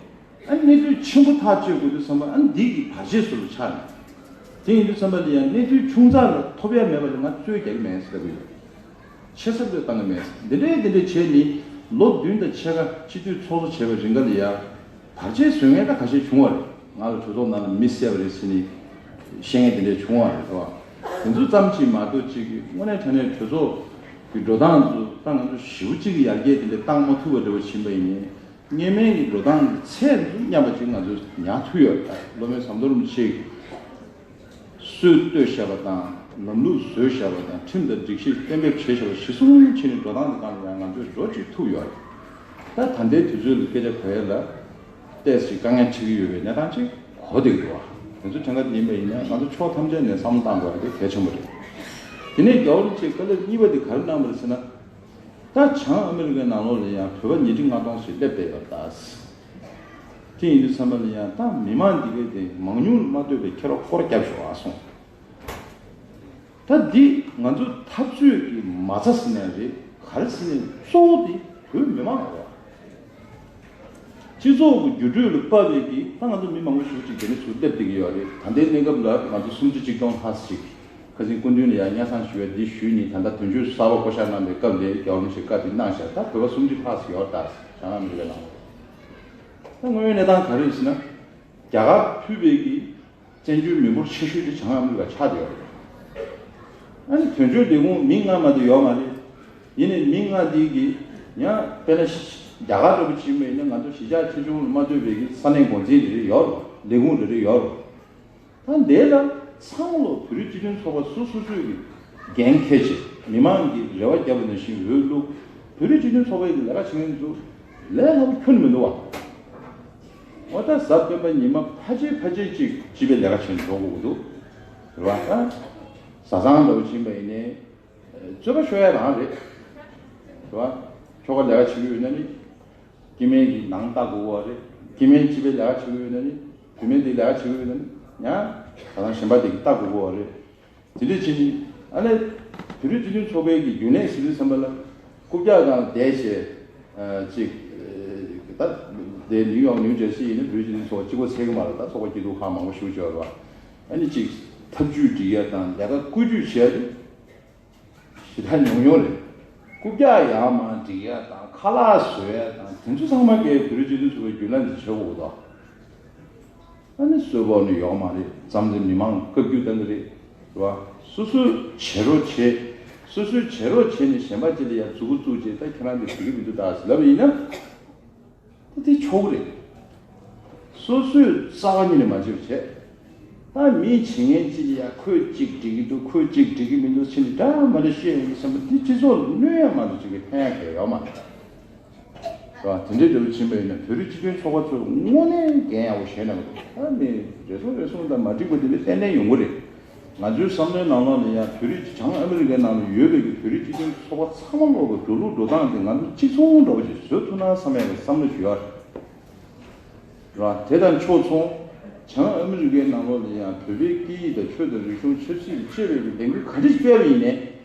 ཨ་ནི་གནས་ཚུལ་ཆེན་པོ་ཐག་གཅོད་དགོས་དུས་ཙམ་པ་ཨ་ནི་འདི་གི་བར་ཆད་ཟུར་དུ་ཆགས་ནས། དེ་ཡིན་དུས་ཙམ་པ་ལ་ཡ་གནས་ཚུལ་ཆུང་ཙག་ལ་ཐོབ་ཡ་མེད་པ་ལ་ང་རྩོད་རྒྱག་གི་མེད་ཟེར་ལབ་ཀྱི་ཡོད། ཆེ་ས་བློས་བཏང་གི་མེད། འདི་འདྲའི་འདི་འདྲའི་བྱས་ནི་ལོ་བདུན་དང་ཕྱེད་ཀ་སྤྱི་འཐུས་ཚོགས་གཙོ་བྱས་པའི་རིང་ག་ལ་ཡ། བར་ཆད་བཟོ་མཁན་ད་ཁ་ཤས་བྱུང་བ་རེད། ང་ལ་གྲོས་ཚོགས་ནང་ལ་མི་བསད་པ་རེད་ཟེར་ནི་བཤད་མཁན་དེ་འདྲས་བྱུང་བ་རེད་དོ། དེ་ཚོ་ཙམ་གྱིས་མ་གཏོགས་གཅིག་གི་དངོས་གནས་དྲང་གནས་གྲོས་ཚོགས་ཀྱི་འགྲོ་སྟངས་ཚོ་ད་ང་ཚོ་ཞེ་པོ་གཅིག་གི་ཡར་རྒྱས་དེ་འདྲས་བཏང་མ་ཐུབ་པ་འདྲ་བོ་ཕྱིན་པ་ཡིན་ནའི་སྔོན་མའི་གི་འགྲོ་སྟངས་ཀྱི་ཚད་འདི་མཉམ་པ་ཅིག་ང་ཚོ་ཉར་ཐུབ་ཡོད་རེད། ད་སློབ་དཔོན་ཟམ་གདོང་རིན་པོ་ཆེ་གི་སྲོལ་བཏོད་བཞག་པ་དང་ལམ་ལུགས་བཟོས་བཞག་པ་དང་ཁྲིམས་དང་སྒྲིག་གཞི་གཏན་འབེབས་བྱས་བཞག་པ་གཞི་བཟུང་བྱས་ནས་འགྲོ་སྟངས་དེ་གང་ལ་ཡང་ང་ཚོས་འགྲོ་བཅུག་ཐུབ་ཡོད་རེད། ད་ད་ལྟའི་དུས་ཚོད་ལ་སྐད་ཆ་གོ་ཡ་ལ་ཏོག་ཙམ་དཀའ་ངལ་འཕྲད་ཀྱི་ཡོད་པའི་གནས་སྟངས་ཅིག་གོ་བསྡད་ཀྱི་འདུག་བ། དེ་ཚོ་དྲན་ག་དེ་ཡིན་པ་ཡིན་ན་ང་ཚོ་ཕྱོགས་ཐམས་ཅད་ནས་བསམ་བློ་བཏང་དགོས་ཡ་དེ་གལ་ཆེན་པོ་རེད། དེ་ནས་རྒྱལ་བ་རིན་པོ་ཆེས་བཀའ་སློབ་གཉིས་པ་དེ་ག་རེ་གནང་བ་རེད་ཟེར་ན། ད་བྱང་ཨ་མི་རི་ཀའི་ནང་ལོགས་ལ་ཡང་བོད་པ་ཉིས་ཁྲི་ལྔ་སྟོང་ཞིག་སླེབས་བསྡད་ཡོད་རེད་ད། དེ་ཡིན་དུས་ཙམ་པ་ལ་ཡང་ད་མི་མང་འདི་གའི་དེ་མང་ཉུང་ལ་མ་ལྟོས་པའི་ཁྱེད་རང་སྐོར་རྒྱབ་ཤོག་ཨ་སོང་། ད་འདི་ང་ཚོ་འཐབ་རྩོད་ཀྱི་མ་རྩ་ཟེར་ན་རེད། ག་རེ་ཟེར་ན་གཙོ་བོ་དེ་བོད་མི་མང་རེད་བ། སྤྱི་ཚོགས་ཀྱི་འགྱུར་འགྲོས་ལ་དཔག་པའི་གི་ད་ང་ཚོ་མི་མང་པོ་ཞེ་པོ་ཅིག་དེ་ནས་ཚུར་སླེབས་བསྡད་ཀྱི་ཡོད་རེད། ད་ལྟའི་གནས་སྐབས་ལ་ང་ཚོ་སུམ་ཅུ་གཅིག་སྟོང་ལྷག་ཅིག་ཁ་སང་སྐུ་མདུན་ལ་ཡང་སྙན་སེང་ཞུ་བའི་འདི་ཞུས་ནས་ད་ལྟ་དོན་གཅོད་གསར་པ་བསྐོ་བཞག་གནང་བའི་སྐབས་ལ་རྒྱལ་བ་རིན་པོ་ཆེས་བཀའ་འདི་གནང་བཞག་ད་བོད་པ་སུམ་ཅུ་ལྷག་ཅིག་ཡོད་རེད་ད། བྱང་ཨ་མི་རི་ཀའི་ནང་ལ། ད་དངོས་ཡོད་གནས་སྟངས་ག་རེ་རེད་ཟེར་ན། རྒྱ་གར་ཕུད་པའི་གི་བཙན་བྱོལ་མི་འབོར་ཆེ་ཤོས་དེ་བྱང་ཨ་མི་རི་ཀ་ཆགས་བསྡད་ཡོད་རེད། ཨ་ནི་དོན་གཅོད་ལས་ཁུངས་མི་ལྔ་མ་གཏོགས་ཡོད་མ་རེད། ཡིན་ནའི་མི་ལྔ་འདི་གི་ཡང་དཔེར་ན་རྒྱ་གར་འདྲ་པོ་ཅིག་ཡིན་པ་ཡིན་ན་ང་ཚོ་གཞིས་ཆགས་ཆེ་ཆུང་ལ་མ་ལྟོས་པའི་གི་ས་གནས་འགོ་འཛིན་རེ་རེ་ཡོད་རེད། ལས་ཁུངས་རེ་རེ་ཡོད་རེད། ད་འདི་ལ་ཚང་མ་ལོ་བོད་རིགས་སྤྱི་མཐུན་ཚོགས་པ་སོ་སོ་སོས་ཀྱི་འགན་འཁྱེར་བྱས་མི་མང་གི་རེ་བ་བརྒྱབ་པ་ནང་བཞིན་འོས་བླུགས། བོད་རིགས་སྤྱི་མཐུན་ཚོགས་པའི་ལས་ཀ་བྱེད་མཁན་ཚོ་ལས་སླ་པོ་ཁྱོན་ནས་མི་འདུག་བ། འོ་ད་གཟའ་སྤེན་པ་ཉི་མ་ཕལ་ཆེར་ཕལ་ཆེར་ཅིག་སྤྱི་པའི་ལས་ཀ་བྱེད་འགྲོ་དགོས་ཀྱི་འདུག་རེད་བ། ད་བཟའ་ཚང་འདྲ་བོ་ཕྱིན་པ་ཡིན་ནའི་རྩོད་པ་ཤོར་ཡ་རང་རེད། རེད་བ། ཁྱོ་ག་ལས་ཀ་བྱེད་ཀྱི་ཡོད་ན་ནི། སྐྱེ་དམན་གྱི་ནང་ལྟ་དགོས་པ་རེད། སྐྱེ་དམན་སྤྱི་པའི་ལས་ཀ་བྱེད་ཀྱི་ཡོད་ན་ནི། བུད་མེད་དེ་ལས་ཀ་བྱེད་ཀྱི་ཡོད་ན་ནི། ཡང་ད་ལྟ་གཞན་པ་དེ་གི་ལྟ་དགོས་པ་རེད། དེ་འདྲས་བྱས་ནི་ཨ་ནི་བོད་རིགས་སྤྱི་མཐུན་ཚོགས་པའི་གི་རྒྱུན་ལས་ཟེར་དུས་ཙམ་པ་ལ་རྐུབ་བཀྱག་སྒང་བསྡད་བྱས་ཅིག་ད་དེ་ནིའུ་ཡོག་ནིའུ་ཇར་སི་ཡིན་ན་བོད་རིགས་སྤྱི་མཐུན་ཚོགས་པ་གཅིག་པོ་ཚད་གི་མ་རེད། ད་ཚོགས་པ་སྐྱིད་སྡུག་ཁག་མང་པོ་ཞུགས་བྱས་པ་རེད་བ། ཨ་ནི་ཅིག་ཐབས་ཇུས་སྒྲིག་ཡ་དང་ལས་ཀ་བཀོད་ཇུས་བྱས་ཏེ། ཞེ་དྲག་ཉུང་ཉུང་རེད། རྐུབ་བཀྱག་ཡར་མར་སྒྲིག་ཡ་དང་ཁ་ལག་བཟོ་ཡ་དང་དེ་ཚོ་ཚང་མ་གའི་བོད་རིགས་སྤྱི་མཐུན་ཚོགས་པའི་རྒྱུན་ལས་འདི་བྱེད་དགོས་དོ། ཨ་ནི་གསོལ་ཕོགས་ནི་ཡོག་མ་རེད། མཚམས་རེ་མི་མང་བཀའ་བཀྱོན་བཏང་གི་རེད། རེད་བ། སོ་སོས་བྱེད་རོགས་བྱེད། སོ་སོས་བྱེད་རོགས་བྱེད་ནས་གཞན་པ་ཅིག་ལ་ཡ་མཛུ་གུ་བཙུགས་བྱས་ད་ཁྱེད་རང་འདི་བྱེད་ཀྱི་མི་འདུག་ད་ཟེར་ལབ་པ་ཡིན་ན། ད་དེ་ཆོག་གི་རེད། སོ་སོས་རྩ་བ་ཉིད་ནས་མ་བྱེད་པ་བྱས། ད་མི་བྱེད་མཁན་ཅིག་ལ་ཡ་ཁོས་གཅིག་འགྲིག་གི་འདུག་ཁོས་གཅིག་འགྲིག་གི་མི་འདུག་ཕྱིན་ནས་འདྲ་མ་འདྲ་བཤད་ཡོང་གི་བསམ་པ་འདི་སྤྱི་ཚོགས་ལ་གནོད་ཡ་མ་གཏོགས་ཅིག་གི་ཕན་ཡ་གང་ཡང་ཡོད་མ་རེད། རེད་བ། དེ་འདྲའི་འདྲ་བོ་ཕྱིན་པ་ཡིན་ན་བོད་རིགས་སྤྱི་མཐུན་ཚོགས་པ་ཚོས་དངོས་གནས་འགན་ཡག་པོ་བཞེས་གནང་གི་འདུག་ད་ནི་རེ་ཟུང་རེ་ཟུང་དང་མ་འགྲིག་པ་དེ་འདྲ་ཏན་ཏན་ཡོང་གི་རེད། ང་ཚོའི་བསམ་བློའི་ནང་ལོགས་ལ་ཡང་བོད་རིགས་བྱང་ཨ་མི་རི་ཀའི་ནང་ལ་ཡོད་པའི་གི་བོད་རིགས་སྤྱི་མཐུན་ཚོགས་པ་ཚང་མ་ལོག་གི་འགྲོ་ལུགས་འགྲོ་སྟངས་དེ་ང་ཚོ་གཅིག་མཚུངས་འདྲ་བོ་ཞིག་བཟོ་ཐུབ་ན་བསམ་ཡག་གི་བསམ་བློ་ཞིག་ཡོད་རེད། དེ་དང་ཕྱོགས་མཚུངས་བྱང་ཨ་མི་རི་ཀའི་ནང་ལོགས་ལ་ཡང་བོད་པའི་སྐད་ཡིག་དང་ཆོས་དང་རིག་གཞུང་ཆབ་སྲིད་ཀྱི་གཅེས་པའི་གི་ལས་འགུལ་ག་འདྲ་ཞིག་སྤེལ་བ་ཡིན་ནའི་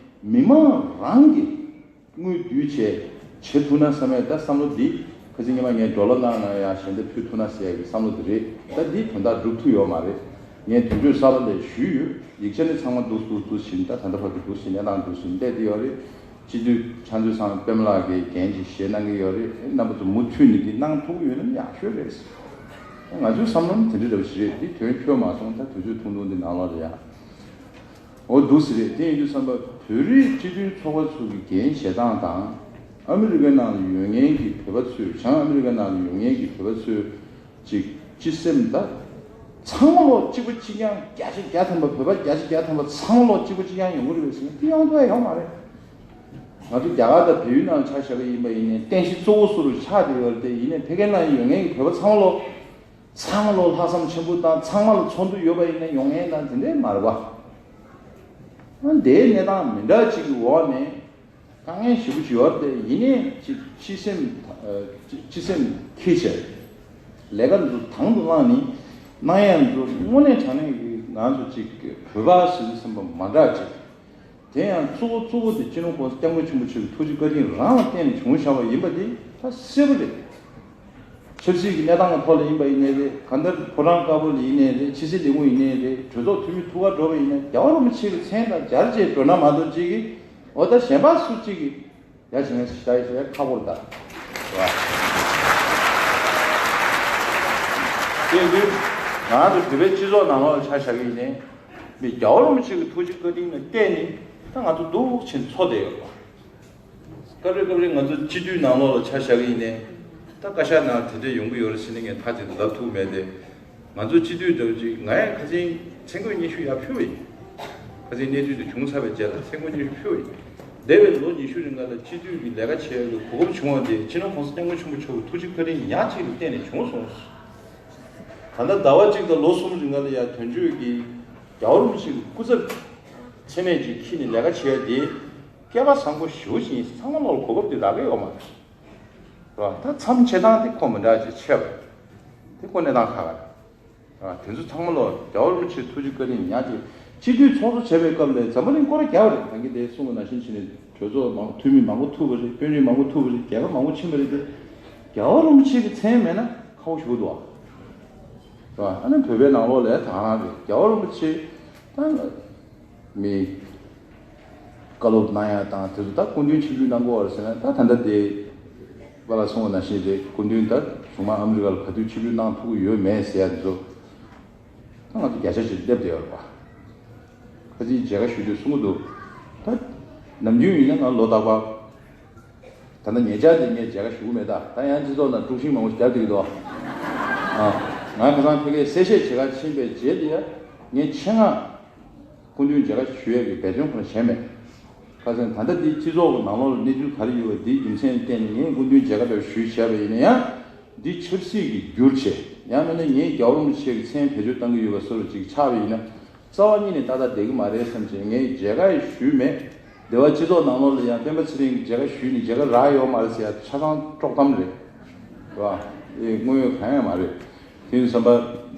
མི་མང་རང་གི་དངུལ་བསྡུས་བྱས་བྱེད་ཐུབ་ན་བསམ་ཡག་ད་བསམ་བློ་འདི་ཁ་སང་ཉི་མ་ངས་ཌོ་ལར་གནང་ན་ཡང་གཞན་དག་ཕུལ་ཐུབ་ན་ཟེར་ཡག་གི་བསམ་བློ་འདི་རེད། ད་འདི་དོན་དག་འགྲུབ་ཐུབ་ཡོད་མ་རེད། ངས་དོན་གཅོད་གསར་པ་ལས་ཞུས་ཡོད། ཡིག་ཆ་ནི་ཚང་མ་འདུག་འདུག་འདུག་བཞིན་ད་ད་ལྟ་བར་དུ་འདུག་བཞིན་གནས་སྟངས་འདུག་བཞིན་སླེབས་བསྡད་ཡོད་རེད། སྤྱི་འཐུས་ཕྱག་མཛོད་ཚང་པད་མ་ལགས་ཀྱིས་འགན་ཅིག་བཞེས་གནང་གི་ཡོད་རེད། རྣམ་པ་ཚོ་མུ་མཐུད་ནས་འདི་གནང་ཐུབ་ཀྱི་ཡོད་ན་ཡག་ཤོས་རེད། ང་ཚོའི་བསམ་བློ་ནི་དེ་འདྲ་འདྲ་བོ་ཞིག་རེད། འདི་དོན་འཁྱོལ་མ་སོང་། ད་དུས་ཚོད་ཐུང་ཐུང་འདི་ནང་ལོགས་ལ་ཡང་འོ་འདུག་ཟེར་རེད། དེ་ཡིན་དུས་ཙམ་པ་བོད་རིགས་སྤྱི་མཐུན་ཚོགས་པ་ཚོ་གི་འགན་བཞེས་སྟངས་དང་། ཨ་མི་རི་ཀའི་ནང་ལ་ཡོད་མཁན་གྱི་བོད་པ་ཚོས་བྱང་ཨ་མི་རི་ཀའི་ནང་ལ་ཡོད་མཁན་གྱི་བོད་པ་ཚོས་ཅིག་སྤྱི་སེམས་ད་ཚང་མ་ལོག་གཅིག་པ་གཅིག་རྐྱང་བརྒྱ་ཆ་བརྒྱ་ཐམ་པ་བོད་པ་བརྒྱ་ཆ་བརྒྱ་ཐམ་པ་ཚང་མ་ལོག་གཅིག་པ་གཅིག་རྐྱང་ཡོང་གི་རེད་པས་ཟེར་ན་དེ་ཡོང་ཐུབ་ཡ་ཡོད་མ་རེད། ང་ཚོ་རྒྱ་གར་དང་བལ་ཡུལ་ནང་ཆ་བཞག་གི་ཡིན་པ་ཡིན་ནའི་རྟེན་གཞི་གཙོ་བོ་སུ་རུ་ཆགས་བསྡད་ཡོད་རེད། དེ་ཡིན་ནའི་ཕ་གིའི་ནང་ཡོད་མཁན་གྱི་བོད་པ་ཚང་མ་ལོག་ཚང་མ་ལོག་ལྷག་བསམ་ཆེན་པོ་དང་ཚང་མ་ལ་ཚོགས་འདུ་ཡོད་པ་ཡིན་ན་ཡོང་མཁན་དང་དེ་འདྲས་མ་རེད་པ། ཨ་འདིའི་གནས་སྟངས་མི་འདྲ་གཅིག་གི་འོག་ནས་དཀའ་ངལ་ཞེ་པོ་ཅིག་ཡོད་རེད། དེ་ཡིན་ནའི་ཅིག་སྤྱི་སེམས་ཨ་ཅིག་སྤྱི་སེམས་འཁྱེར་བྱས་ལས་ཀ་འདི་ཚོ་དང་དུ་བླངས་ནས་གནང་ཡ་འདི་ཚོ་དངོས་གནས་དྲང་གནས་ཀྱི་ང་ཚོ་ཅིག་བོད་པ་ཟེར་དུས་ཙམ་པ་མ་འདྲ་ཅིག་དེ་ཡང་གཙོ་བོ་གཙོ་བོ་དེ་སྤྱི་ནོར་༸གོང་ས་༸སྐྱབས་མགོན་ཆེན་པོ་མཆོག་གི་ཐུགས་རྗེ་བཀའ་དྲིན་རང་ལ་བརྟེན་ནས་བྱུང་བཞག་པ་ཡིན་པ་དེ་ད་གསལ་པོ་རེད། ཆབ་སྲིད་ཀྱི་གནས་སྟངས་ཀྱི་ཐོག་ལ་ཡིན་པ་ཡིན་ནའི་རེད། གང་ལྟར་ཕོ་བྲང་དཀར་པོ་ལ་ཡིན་ནའི་རེད། ཕྱི་སྲིད་ལས་ཁུངས་ཡིན་ནའི་རེད། གྲོས་ཚོགས་འཐུས་མི་ཐུག་གར་འགྲོ་བ་ཡིན་ན་རྒྱལ་བ་རིན་པོ་ཆེ་གི་མཚན་དང་སྦྱར་བྱས་འགྲོ་ན་མ་གཏོགས་གཅིག་གིས་འོ་ད་གཞན་པ་སུ་གཅིག་གིས་ཡ་བྱས་ན་ཞེ་དྲག་ཞེ་དྲག་ཁག་པོ་རེད་ད། རེད་བ། དེ་ཡིན་དུས་ང་ཚོ་བོད་པའི་སྤྱི་ཚོགས་ནང་ལོགས་ལ་ཆ་བཞག་གི་ཡིན་ནའི། མི་རྒྱལ་བ་རིན་པོ་ཆེ་གི་ཐུགས་རྗེ་བཀའ་དྲིན་ལ་བརྟེན་ནས་ད་ང་ཚོ་འདུག་ཕྱིན་འཚོ་བསྡད་ཡོད་པ། སྐབས་རེ་སྐབས་རེ་ང་ཚོ་སྤྱི་འཐུས་ནང་ལོགས་ལ་ཆ་བཞག་གི་ཡིན་ནའི་ད་བཀའ་ཤག་ནང་དེ་འདྲ་ཡོང་གི་ཡོད་རེད་ཟེར་ནས་ངས་ཐག་གཅིག་ཏུ་ལབ་ཐུབ་མེད་དེ། ང་ཚོ་སྤྱི་འཐུས་འདྲ་བོ་ཅིག་ང་ཡང་ཁ་སང་མཚན་བཀོད་སྙན་ཞུ་ཡར་ཕུལ་བ་ཡིན། ཁ་སང་གནས་ཚུལ་དེ་བྱུང་ཚར་བའི་རྗེས་ལ་མཚན་བཀོད་སྙན་ཞུ་ཕུལ་བ་ཡིན། འདས་པའི་ལོ་ཉི་ཤུ་རིང་ག་ལ་སྤྱི་འཐུས་ཀྱི་ལས་ཀ་བྱེད་ཡག་གི་གོ་སྐབས་བྱུང་བ་དེ་སྤྱི་ནོར་༸གོང་ས་༸སྐྱབས་མགོན་ཆེན་པོ་མཆོག་གི་ཐུགས་རྗེ་བཀའ་དྲིན་ཉག་གཅིག་ལ་བརྟེན་ནས་བྱུང་སོང་། ད་ལྟ་ཟླ་བ་གཅིག་དང་ལོ་གསུམ་རིང་ག་ལ་ཡ་དོན་གཅོད་ཀྱི་རྒྱལ་བ་རིན་པོ་ཆེ་གི་སྐུ་ཚབ་མཚན་སྨད་ཅིག་འཁྱེར་ནས་ལས་ཀ་བྱེད་ཡ་དེ་སྐལ་པ་བཟང་པོ་ཞེ་པོ་ཅིག་ཡིན། ཚང་མ་ལོག་ལ་གོ་སྐབས་དེ་རག་གི་ཡོད་མ་རེད། རེད་བ། ད་མཚམས་བཅད་སྟངས་དེ་ཁོ་མི་འདྲ་ཅིག་ཆད་པ་དེ་ཁོ་གནས་སྟངས་ཁག་ཁག་རེད། རེད་བ། དེ་ཚོ་ཚང་མ་ལོག་རྒྱལ་བ་རིན་པོ་ཆེའི་ཐུགས་རྗེ་བཀའ་དྲིན་ཉག་གཅིག་སྤྱི་འཐུས་ཚོགས་གཙོ་བྱས་པའི་སྐབས་ལ་འཛམ་བུ་གླིང་སྐོར་ར་རྒྱག་པ་རེད། ད་གིན་དེ་གསུངས་པ་ནང་བཞིན་བྱས་ནས་གྲོས་ཚོགས་མང་འཐུས་མི་མང་པོ་ཐུག་པ་རེད། དཔོན་རིགས་མང་པོ་ཐུག་པ་རེད། རྒྱལ་ཁབ་མང་པོ་ཕྱིན་པ་རེད་དེ། རྒྱལ་བ་རིན་པོ་ཆེ་གི་མཚན་མེད་ན་ཁག་པོ་ཞེ་པོ་འདུག་བ། རེད་བ། ཨ་ནི་བོད་པའི་ནང་ལོགས་ལ་ད་རང་རེད། རྒྱལ་བ་རིན་པོ་ཆེ་ད་མི་བཀའ་སློབ་གནང་ཡ་དང་དེ་ཚོ་ད་སྐུ་མདུན་ཆིབས་བསྒྱུར་གནང་དགོས་བ་རེད་ཟེར་ན། ད་ད་ལྟ་དེ་པཱ་ལགས་གསུངས་པ་ནང་བཞིན་རེད། སྐུ་མདུན་ད་གཞུང་མང་ཨ་མི་རི་ཀ་ལ་ག་དུས་ཆིབས་བསྒྱུར་གནང་ཐུབ་ཀྱི་ཡོད་མེད་ཟེར་ཡ་དེ་ཚོ་ད་ང་ཚོ་བརྒྱ་ཆ་བཞི་སླེབས་བསྡད་ཡོད་རེད་བ། ཁ་ཅིག་མཇལ་ཁ་ཞུ་དུས་གསུང་གི་འདུག་ད་ནམ་རྒྱུན་ཡིན་ན་ང་ལོ་རྟག་པར། ད་ལྟ་ཉེ་ཆར་དེ་ངས་མཇལ་ཁ་ཞུ་གི་མེད། ད་ད་ཡང་སྤྱི་ཚོགས་ནང་དཀྲུག་ཤིང་མང་པོ་ཞིག་བརྒྱབ་བསྡད་ཀྱི་འདུག་ཨ། ང་ཁ་སང་ཕ་གིར་གསལ་བཤད་བྱེད་གར་ཕྱིན་པའི་རྗེས་དེ་ཡང་ངས་ཆེད་མངགས་སྐུ་མདུན་མཇལ་ཁ་ཞུ་ཡས་ཀྱི་འབད་བརྩོན་ཁོ་ན་བྱས་མེད། ཁ་སང་ད་ལྟ་འདི་སྤྱི་ཚོགས་ཀྱི་ནང་ལོགས་ལ་གནས་ཚུལ་ག་རེ་ཡོད་པ་འདིའི་རྒྱུ་མཚན་བརྟེན་ནས་ངས་སྐུ་མདུན་མཇལ་ཁ་འདྲ་ཞུས་བྱས་པ་ཡིན་ན་ཡང་། འདི་ཆབ་སྲིད་ཀྱི་འགྱུར་བྱས། ཡང་མིན་ན་ངས་རྒྱལ་བ་རིན་པོ་ཆེ་གི་མཚན་བེད་སྤྱོད་གཏང་གི་ཡོད་པ་བཟོ་འདྲ་ཅིག་ཆགས་པ་ཡིན་ན། རྩ་བ་ཉིད་ནས་ཏག་ཏག་བསྡད་ཀྱི་མ་རེད་བསམ་བྱས་ངས་མཇལ་ཁ་ཡང་ཞུས་མེད། འདི་བ་སྤྱི་ཚོགས་ནང་ལོགས་ལ་ཡང་སྤེན་པ་ཚེ་རིང་གིས་མཇལ་ཁ་ཞུས་ནས་མཇལ་ཁ་རག་ཡོད་མ་རེད་ཟེར་ཡ་ཆ་ཚང་དཀྲོག་གཏམ་རེད། རེད་བ། ཨེ་དངོས་ཡོད་གང་ཡང་མ་རེད། དེ་ཡིན་དུས་ཙམ་པ་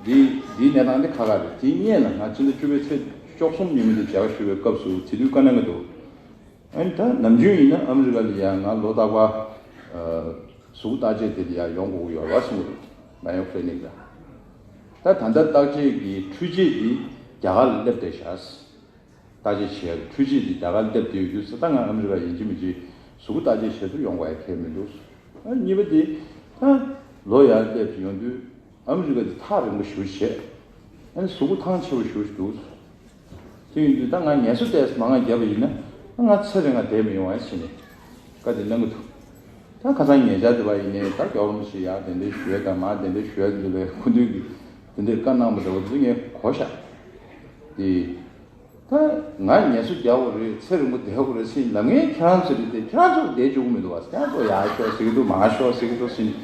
འདི་འདིའི་གནས་སྟངས་འདི་ཁག་ཁག་རེད། དེའི་སྔོན་ལ་ང་ཕྱི་ཟླ་བཅུ་པའི་ཚེས་བཅུ་གསུམ་ཉིན་མོ་འདི་མཇལ་ཁ་ཞུ་བའི་སྐབས་སུ་དེ་དུས་བཀའ་གནང་གི་འདུག་ཨ་ནི་ད་ནམ་རྒྱུན་ཡིན་ན་ཨ་མི་རི་ཀ་ལ་ཡང་ང་ལོ་རྟག་པར་ཨ་གཟུགས་པོ་བརྟག་དཔྱད་དེ་ལ་ཡང་ཡོང་དགོས་ཀྱི་ཡོད་རེད་བ་གསུངས་འདུག་མ་ཡོ་ཀླི་ནིག་ལ། ད་ད་ལྟ་བརྟག་དཔྱད་ཀྱི་འཕྲུལ་ཆས་འདི་རྒྱ་གར་ལ་སླེབས་བསྡད་ཤག་བརྟག་དཔྱད་བྱེད་ཡག་འཕྲུལ་ཆས་འདི་རྒྱ་གར་ལ་སླེབས་བསྡད་ཡོད་དུས་ཙང་ད་ང་ཨ་མི་རི་ཀ་ཡིན་གཅིག་མིན་གཅིག་གཟུགས་པོ་བརྟག་དཔྱད་བྱེད་དུ་ཡོང་དགོས་ཡ་གལ་མི་འདུག་ཨ་གཉིས་པ་དེ་ད་ལོ་ཡར་སླེབས་ཡོང་དུས། ཨ་མི་རི་ཀ་དེ་ཐག་རིང་པོ་ཞེ་པོ་བྱས། ཨ་ནི་གཟུགས་པོ་ཐང་ཆད་པོ་ཞེ་པོ་ཞིག་འདུག་དེ་ཡིན་དུས་ད་ང་ངལ་གསོ་ཏོག་ཙམ་མང་ང་བརྒྱབ་པ་ཡིན་ན་ཨ་ང་ཚེ་རིང་ང་བསྡད་མི་ཡོང་བ་བྱས་ནས་བཀའ་དེ་གནང་གི་འདུག་ད་ཁ་སང་ཉེ་ཆར་དེ་བ་ཡིན་ནའི་ད་རྒྱལ་བ་རིན་པོ་ཆེ་ཡར་གདན་འདྲེན་ཞུ་ཡ་དང་མར་གདན་འདྲེན་ཞུ་ཡ་འདི་ལས་སྐུ་མདུན་གྱིས་དེ་འདྲའི་བཀའ་གནང་བ་འདྲ་བོ་འདི་ངས་གོ་ཤག་དེ། ད་ང་ངལ་གསོ་རྒྱག་དགོས་རེད། ཚེ་རིང་པོ་བསྡད་དགོས་རེད་ཟེར་ལབ་མཁན་ཁྱེད་རང་ཚོ་རེད་དེ། ཁྱེད་རང་ཚོ་བསྡད་བཅུག་གི་མི་འདུག་བ། ཁྱེད་རང་ཚོ་ཡར་ཤོག་ཟེར་གི་འདུག་མར་ཤོག་ཟེར་གི་འདུག་ཟེར་ནས་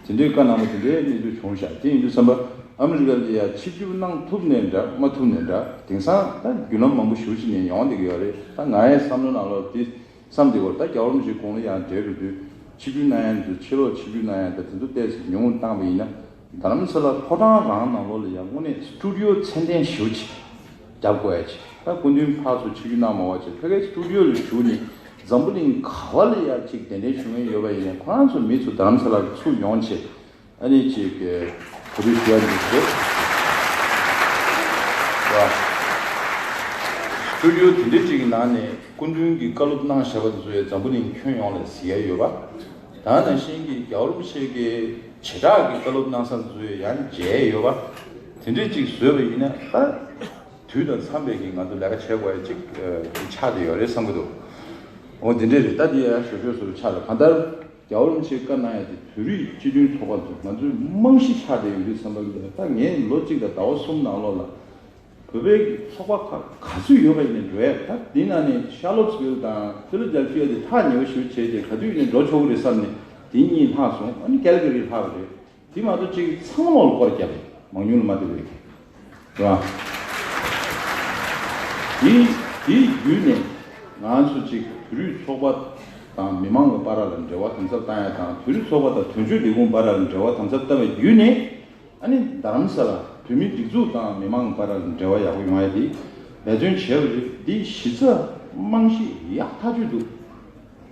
དེ་འདྲའི་བཀའ་གནང་བ་དེ་འདྲའི་གནས་ཚུལ་བྱུང་ཤག་དེ་ཡིན་དུས་ཙམ་པ་ ཨ་མི་རི་ཀ་ལ་ཡ་ཆིབས་བསྒྱུར་གནང་ཐུབ་ནའི་འདྲ་མ་ཐུབ་ནའི་འདྲ། དེང་སང་ད་བརྒྱུད་ལམ་མང་པོ་ཞེ་པོ་ཅིག་ནས་ཡོང་བསྡད་ཀྱི་ཡོད་རེད། ད་ང་ཡི་བསམ་བློ་ནང་ལོགས་དེ་བསམ་བསྡད་ཡོད། ད་རྒྱལ་བ་རིན་པོ་ཆེ་དགུང་ལོ་ཡང་བགྲེས་འགྲོ་དུས་ཆིབས་བསྒྱུར་གནང་ཡ་འདུག་ཕྱི་ལོགས་ཆིབས་བསྒྱུར་གནང་ཡ་ད་དེ་ཚོ་ཏོག་ཙམ་ཉུང་ངུ་བཏང་བ་ཡིན་ན། རྡ་རམ་ས་ལ་ཕོ་བྲང་རང་ནང་ལོགས་ལ་ཡང་དངོས་གནས་སི་ཊུ་ཌི་ཡོ་ཚད་ལྡན་ཞེ་པོ་ཅིག་རྒྱབ་དགོས་ཡ་ཅིག་ད་སྐུ་མདུན་ཕར་ཚུར་ཆིབས་བསྒྱུར་གནང་མ་བ་ཅིག་ཕ་གིའི་སི་ཊུ་ཌི་ཡོ་ལ་བཞུགས་ནས་འཛམ་བུ་གླིང་ག་བ་ལ་ཡ་ཅིག་གདན་འདྲེན་ཞུ་མཁན་ཡོད་པ་ཡིན་ནའི་ཁོ་རང་ཚོ་མི་ཚོ་རྡ་རམ་ས་ལ་ཚུར་ཡོང་བྱས། ཨ་ནི་ཅིག་གོ་སྒྲིག་ཞུ་ཡ་འདུག་ཟེར། སི་ཊུ་ཌི་ཡོ་དེ་འདྲའི་ཅིག་གི་ནང་ནས་སྐུ་མདུན་གྱིས་བཀའ་སློབ་གནང་བཞག་པ་དེ་ཚོ་ཡང་འཛམ་བུ་གླིང་ཁྱོན་ཡོངས་ལ་གཟིགས་ཡ་ཡོད་པ། ད་ནང་བཞིན་གྱི་རྒྱལ་བ་རིན་པོ་ཆེ་གི་བྱེ་བྲག་གི་བཀའ་སློབ་གནང་ས་དེ་ཚོ་ཡང་མཇལ་ཡ་ཡོད་པ། དེ་འདྲའི་ཅིག་བཟོས་པ་ཡིན་ན་ད་དུས་དང་འཚམས་པའི་གི་ང་ཚོ་ལས་ཀ་བྱེད་དགོས་ཡ་ཅིག་ཆགས་བསྡད་ཡོད་རེད་བསམ་གྱི་འདུག་འོ་དེ་འདྲས་རེད། ད་དེ་ཡང་ཞོ་ཞོ་ཟུར་ཆགས་རེད། གང་ལྟར་རྒྱལ་བ་རིན་པོ་ཆེས་བཀའ་གནང་ཡ་དེ་བོད་རིགས་སྤྱི་མཐུན་ཚོགས་པ་ཚོ་ང་ཚོའི་རྨང་གཞི་ཆགས་བསྡད་ཡོད་དུས་ཙམ་པ་ལ་ད་ངས་ལོ་གཅིག་དང་ཟླ་བ་གསུམ་ནང་ལོགས་ལ་བོད་པའི་ཚོགས་པ་ག་ག་ཚོད་ཡོད་པ་ཡིན་ནའི་འགྲོ་ཡ། ད་འདི་ནང་ནས་ཤར་ལོ་སི་ཝིལ་དང་ཕི་ལ་ཌེལ་ཕི་ཡ་དེ་ཐག་ཉེ་བོ་ཞེ་པོ་བྱས་ཏེ་ག་དུས་ཡིན་ནའི་འགྲོ་ཆོག་གི་རེད་བསམ་ནས་དེ་གཉིས་ལྷག་སོང་། ཨ་ནི་ཀལ་ག་རི་ལྷག་པ་རེད། དེ་མ་གཏོགས་ཅིག་ཚང་མ་ལ་སྐོར་རྒྱབ་རེད། མང་ཉུང་ལ་མ་ལྟོས་པའི་རེད་བ། དེ་དེའི་བརྒྱུད་ནས་ང་ཚོ་ཅིག་བོད་རིགས་ཚོགས་པ་དང་མི་མང་གི་བར་ལ་འབྲེལ་བ་དམ་ཟབ་བཏང་ཡ་དང་། བོད་རིགས་ཚོགས་པ་དང་དོན་གཅོད་ལས་ཁུངས་བར་ལ་འབྲེལ་བ་དམ་ཟབ་བཏང་བའི་བརྒྱུད་ནས། ཨ་ནི་རྡ་རམ་ས་ལ་བོད་མིའི་སྒྲིག་འཛུགས་དང་མི་མང་བར་ལ་འབྲེལ་བ་ཡག་པོ་ཡོང་ཡ་དེ་འབད་བརྩོན་བྱས་པ་རེད། འདི་གཞི་རྩ་རྨང་གཞི་ཡག་ཐག་ཆོད་འདུག་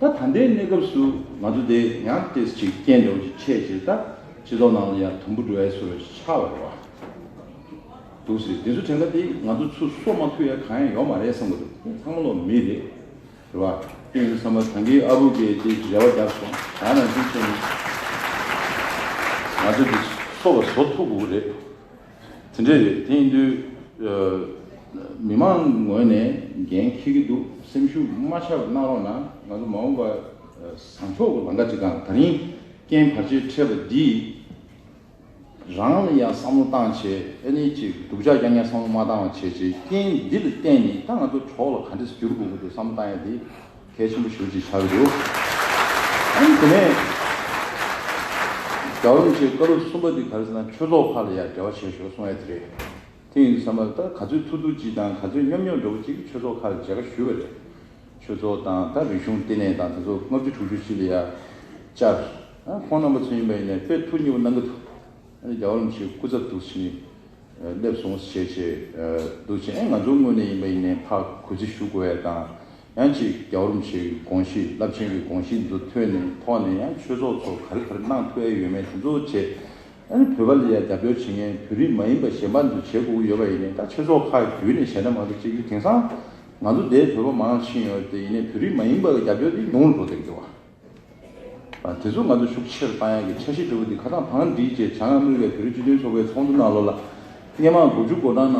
ད་ད་ལྟའི་གནས་སྐབས་སུ་ང་ཚོ་དེ་ཡང་ཏོག་ཙམ་ཅིག་རྐྱེན་འདྲ་བོ་ཅིག་ཆད་བྱས། ད་སྤྱི་ཚོགས་ནང་ལ་ཡང་དུམ་བུ་འགྲོ་ཡ་བཟོ་འདྲ་ཅིག་ཆགས་པ་རེད་བ། འདུག་ཟེར། དེ་ཚོ་དྲན་ཁ་དེ་ང་ཚོ་ཚུར་གསོ་མ་ཐུབ་ཡ་གང་ཡང་ཡོད་མ་རེད་བསམ་གི་འདུག་ཚང་མ་ལོ་མི་རེད། རེད་བ། དེ་ཡིན་དུས་ཙམ་པ་ད་གིན་ཨ་བུ་གིས་དེ་རེ་བ་བརྒྱབ་སོང་། ད་ནང་བཞིན་བྱས་ནས་ང་ཚོ་འདི་གསོ་བ་བཟོ་ཐུབ་དགོས་ཀྱི་རེད། དེ་འདྲས་རེད། དེ་ཡིན་དུས་ཨ་མི་མང་ངོས་ནས་འགན་འཁྱེར་གྱི་འདུག་སེམས་ཤུགས་མ་ཆག་པ་གནང་རོགས་གནང་། ང་ཚོ་མ་འོངས་པ་ཨ་བཟང་ཕྱོགས་ཀྱི་ལམ་ཁ་ཅིག་སྒང་། ད་རིང་རྐྱེན་བར་ཆད་འཕྲད་པ་འདིས་རང་ལ་ཡང་བསམ་བློ་བཏང་བྱས། ཨ་ནི་ཅིག་སྡུག་ཅག་རྐྱང་རྐྱང་བསམ་བློ་མ་བཏང་བ་བྱས་བྱས། རྐྱེན་འདི་ལ་བརྟེན་ནས་ད་ང་ཚོ་གྲོགས་ལ་ག་འདྲས་སེ་འགྱུར་དགོས་ཀྱི་འདུག་བསམ་བློ་བཏང་ཡ་འདི་གལ་ཆེན་པོ་ཞེ་པོ་ཅིག་ཆགས་ཀྱི་འདུག་ཨ་ནི་དེ་ནས་རྒྱལ་བ་རིན་པོ་ཆེའི་བཀའ་སློབ་གསུམ་པ་འདི་ག་རེ་ཟེར་ན། ཆོས་ཚོགས་ཁག་ལ་ཡང་འབྲེལ་བ་བྱེད་ཤོག་གསུང་ཡ་དེ་རེད། དེ་ཡིན་དུས་ཙམ་པ་ད་ག་ཚོད་ཐུབ་ཐུབ་ཅིག་དང་ག་ཚོད་སྙོམས་སྙོམས་འདྲ་བོ་ཅིག་ཆོས་ཚོགས་ཁག་ལ་མཇལ་ཁ་ཞུས་པ་རེད། ཆོས་ཚོགས་དང་ད་རིག་གཞུང་ལྟེ་གནས་དང་དེ་ཚོ་ལྔ་བཅུ་དྲུག་ཅུ་ཅིག་ལ་ཡ་བཅར། ཨ་ཁོང་རྣམ་པ་ཚོ་ཡིན་པ་ཡིན་ནའི་དཔེ་ཐུགས་མཉེས་པོ་གནང་གི་འདུག་ཨ་ནི་རྒྱལ་བ་རིན་པོ་ཆེའི་སྐུ་ཚབ་འདུག་ཕྱིན་ནས་སླེབས་སོང་ཞེས་བྱས་འདུག་ཕྱིན། ཨ་ང་ཚོའི་ངོས་ནས་ཡིན་པ་ཡིན་ནའི་ཕར་གུས་བརྩི་ཞུ་དགོས་ཡ་དང་། ཡང་ཅིག་རྒྱལ་བ་རིན་པོ་ཆེའི་དགོངས་གཞི་རླབས་ཆེན་གྱི་དགོངས་གཞི་འདི་ཚོ་ཐོག་ནས་ཐོག་ནས་ཡང་ཆོས་ཚོགས་ཚོ་ག་རེ་ག་རེ་གནང་ཐུབ་ཡ་ཡོད་མེད་དེ་ཚོ་བྱས། ཨ་ནི་བོད་པ་ལ་ཡ་རྒྱབ་སྐྱོར་བྱེད་མཁན་བོད་རིགས་མ་ཡིན་པ་གཞན་པ་ཚོ་བྱེད་དགོས་ཀྱི་ཡོད་པ་ཡིན་ནའི། ད་ཆོས་ཚོགས་ཁག་བརྒྱུད་ནས་བྱས་ན་མ་གཏོགས་ཅིག་དེང་སང་ང་ཚོ་འདིར་བོད་པ་མང་ཕྱིན་ཡོད་དེ། ཡིན་ནའི་བོད་རིགས་མ་ཡིན་པ་གི་རྒྱབ་སྐྱོར་དེ་ཉུང་རུ་འགྲོ་བསྡད་ཀྱི་འདུག་བ། ཨ་དེ་ཚོ་ང་ཚོ་ཤུགས་ཆེ་རུ་བཏང་ཡག་གི་འཆར་གཞི་འདྲ་བོ་འདི་ཁ་སང་བང་སྒྲིག་བྱས། བྱང་ཨ་མི་རི་ཀའི་བོད་རིགས་སྤྱི་མཐུན་ཚོགས་པའི་ཚོགས་འདུ་ནང་ལོགས་ལ་སྔོན་མ་དགུ་བཅུ་གོ་གྲངས་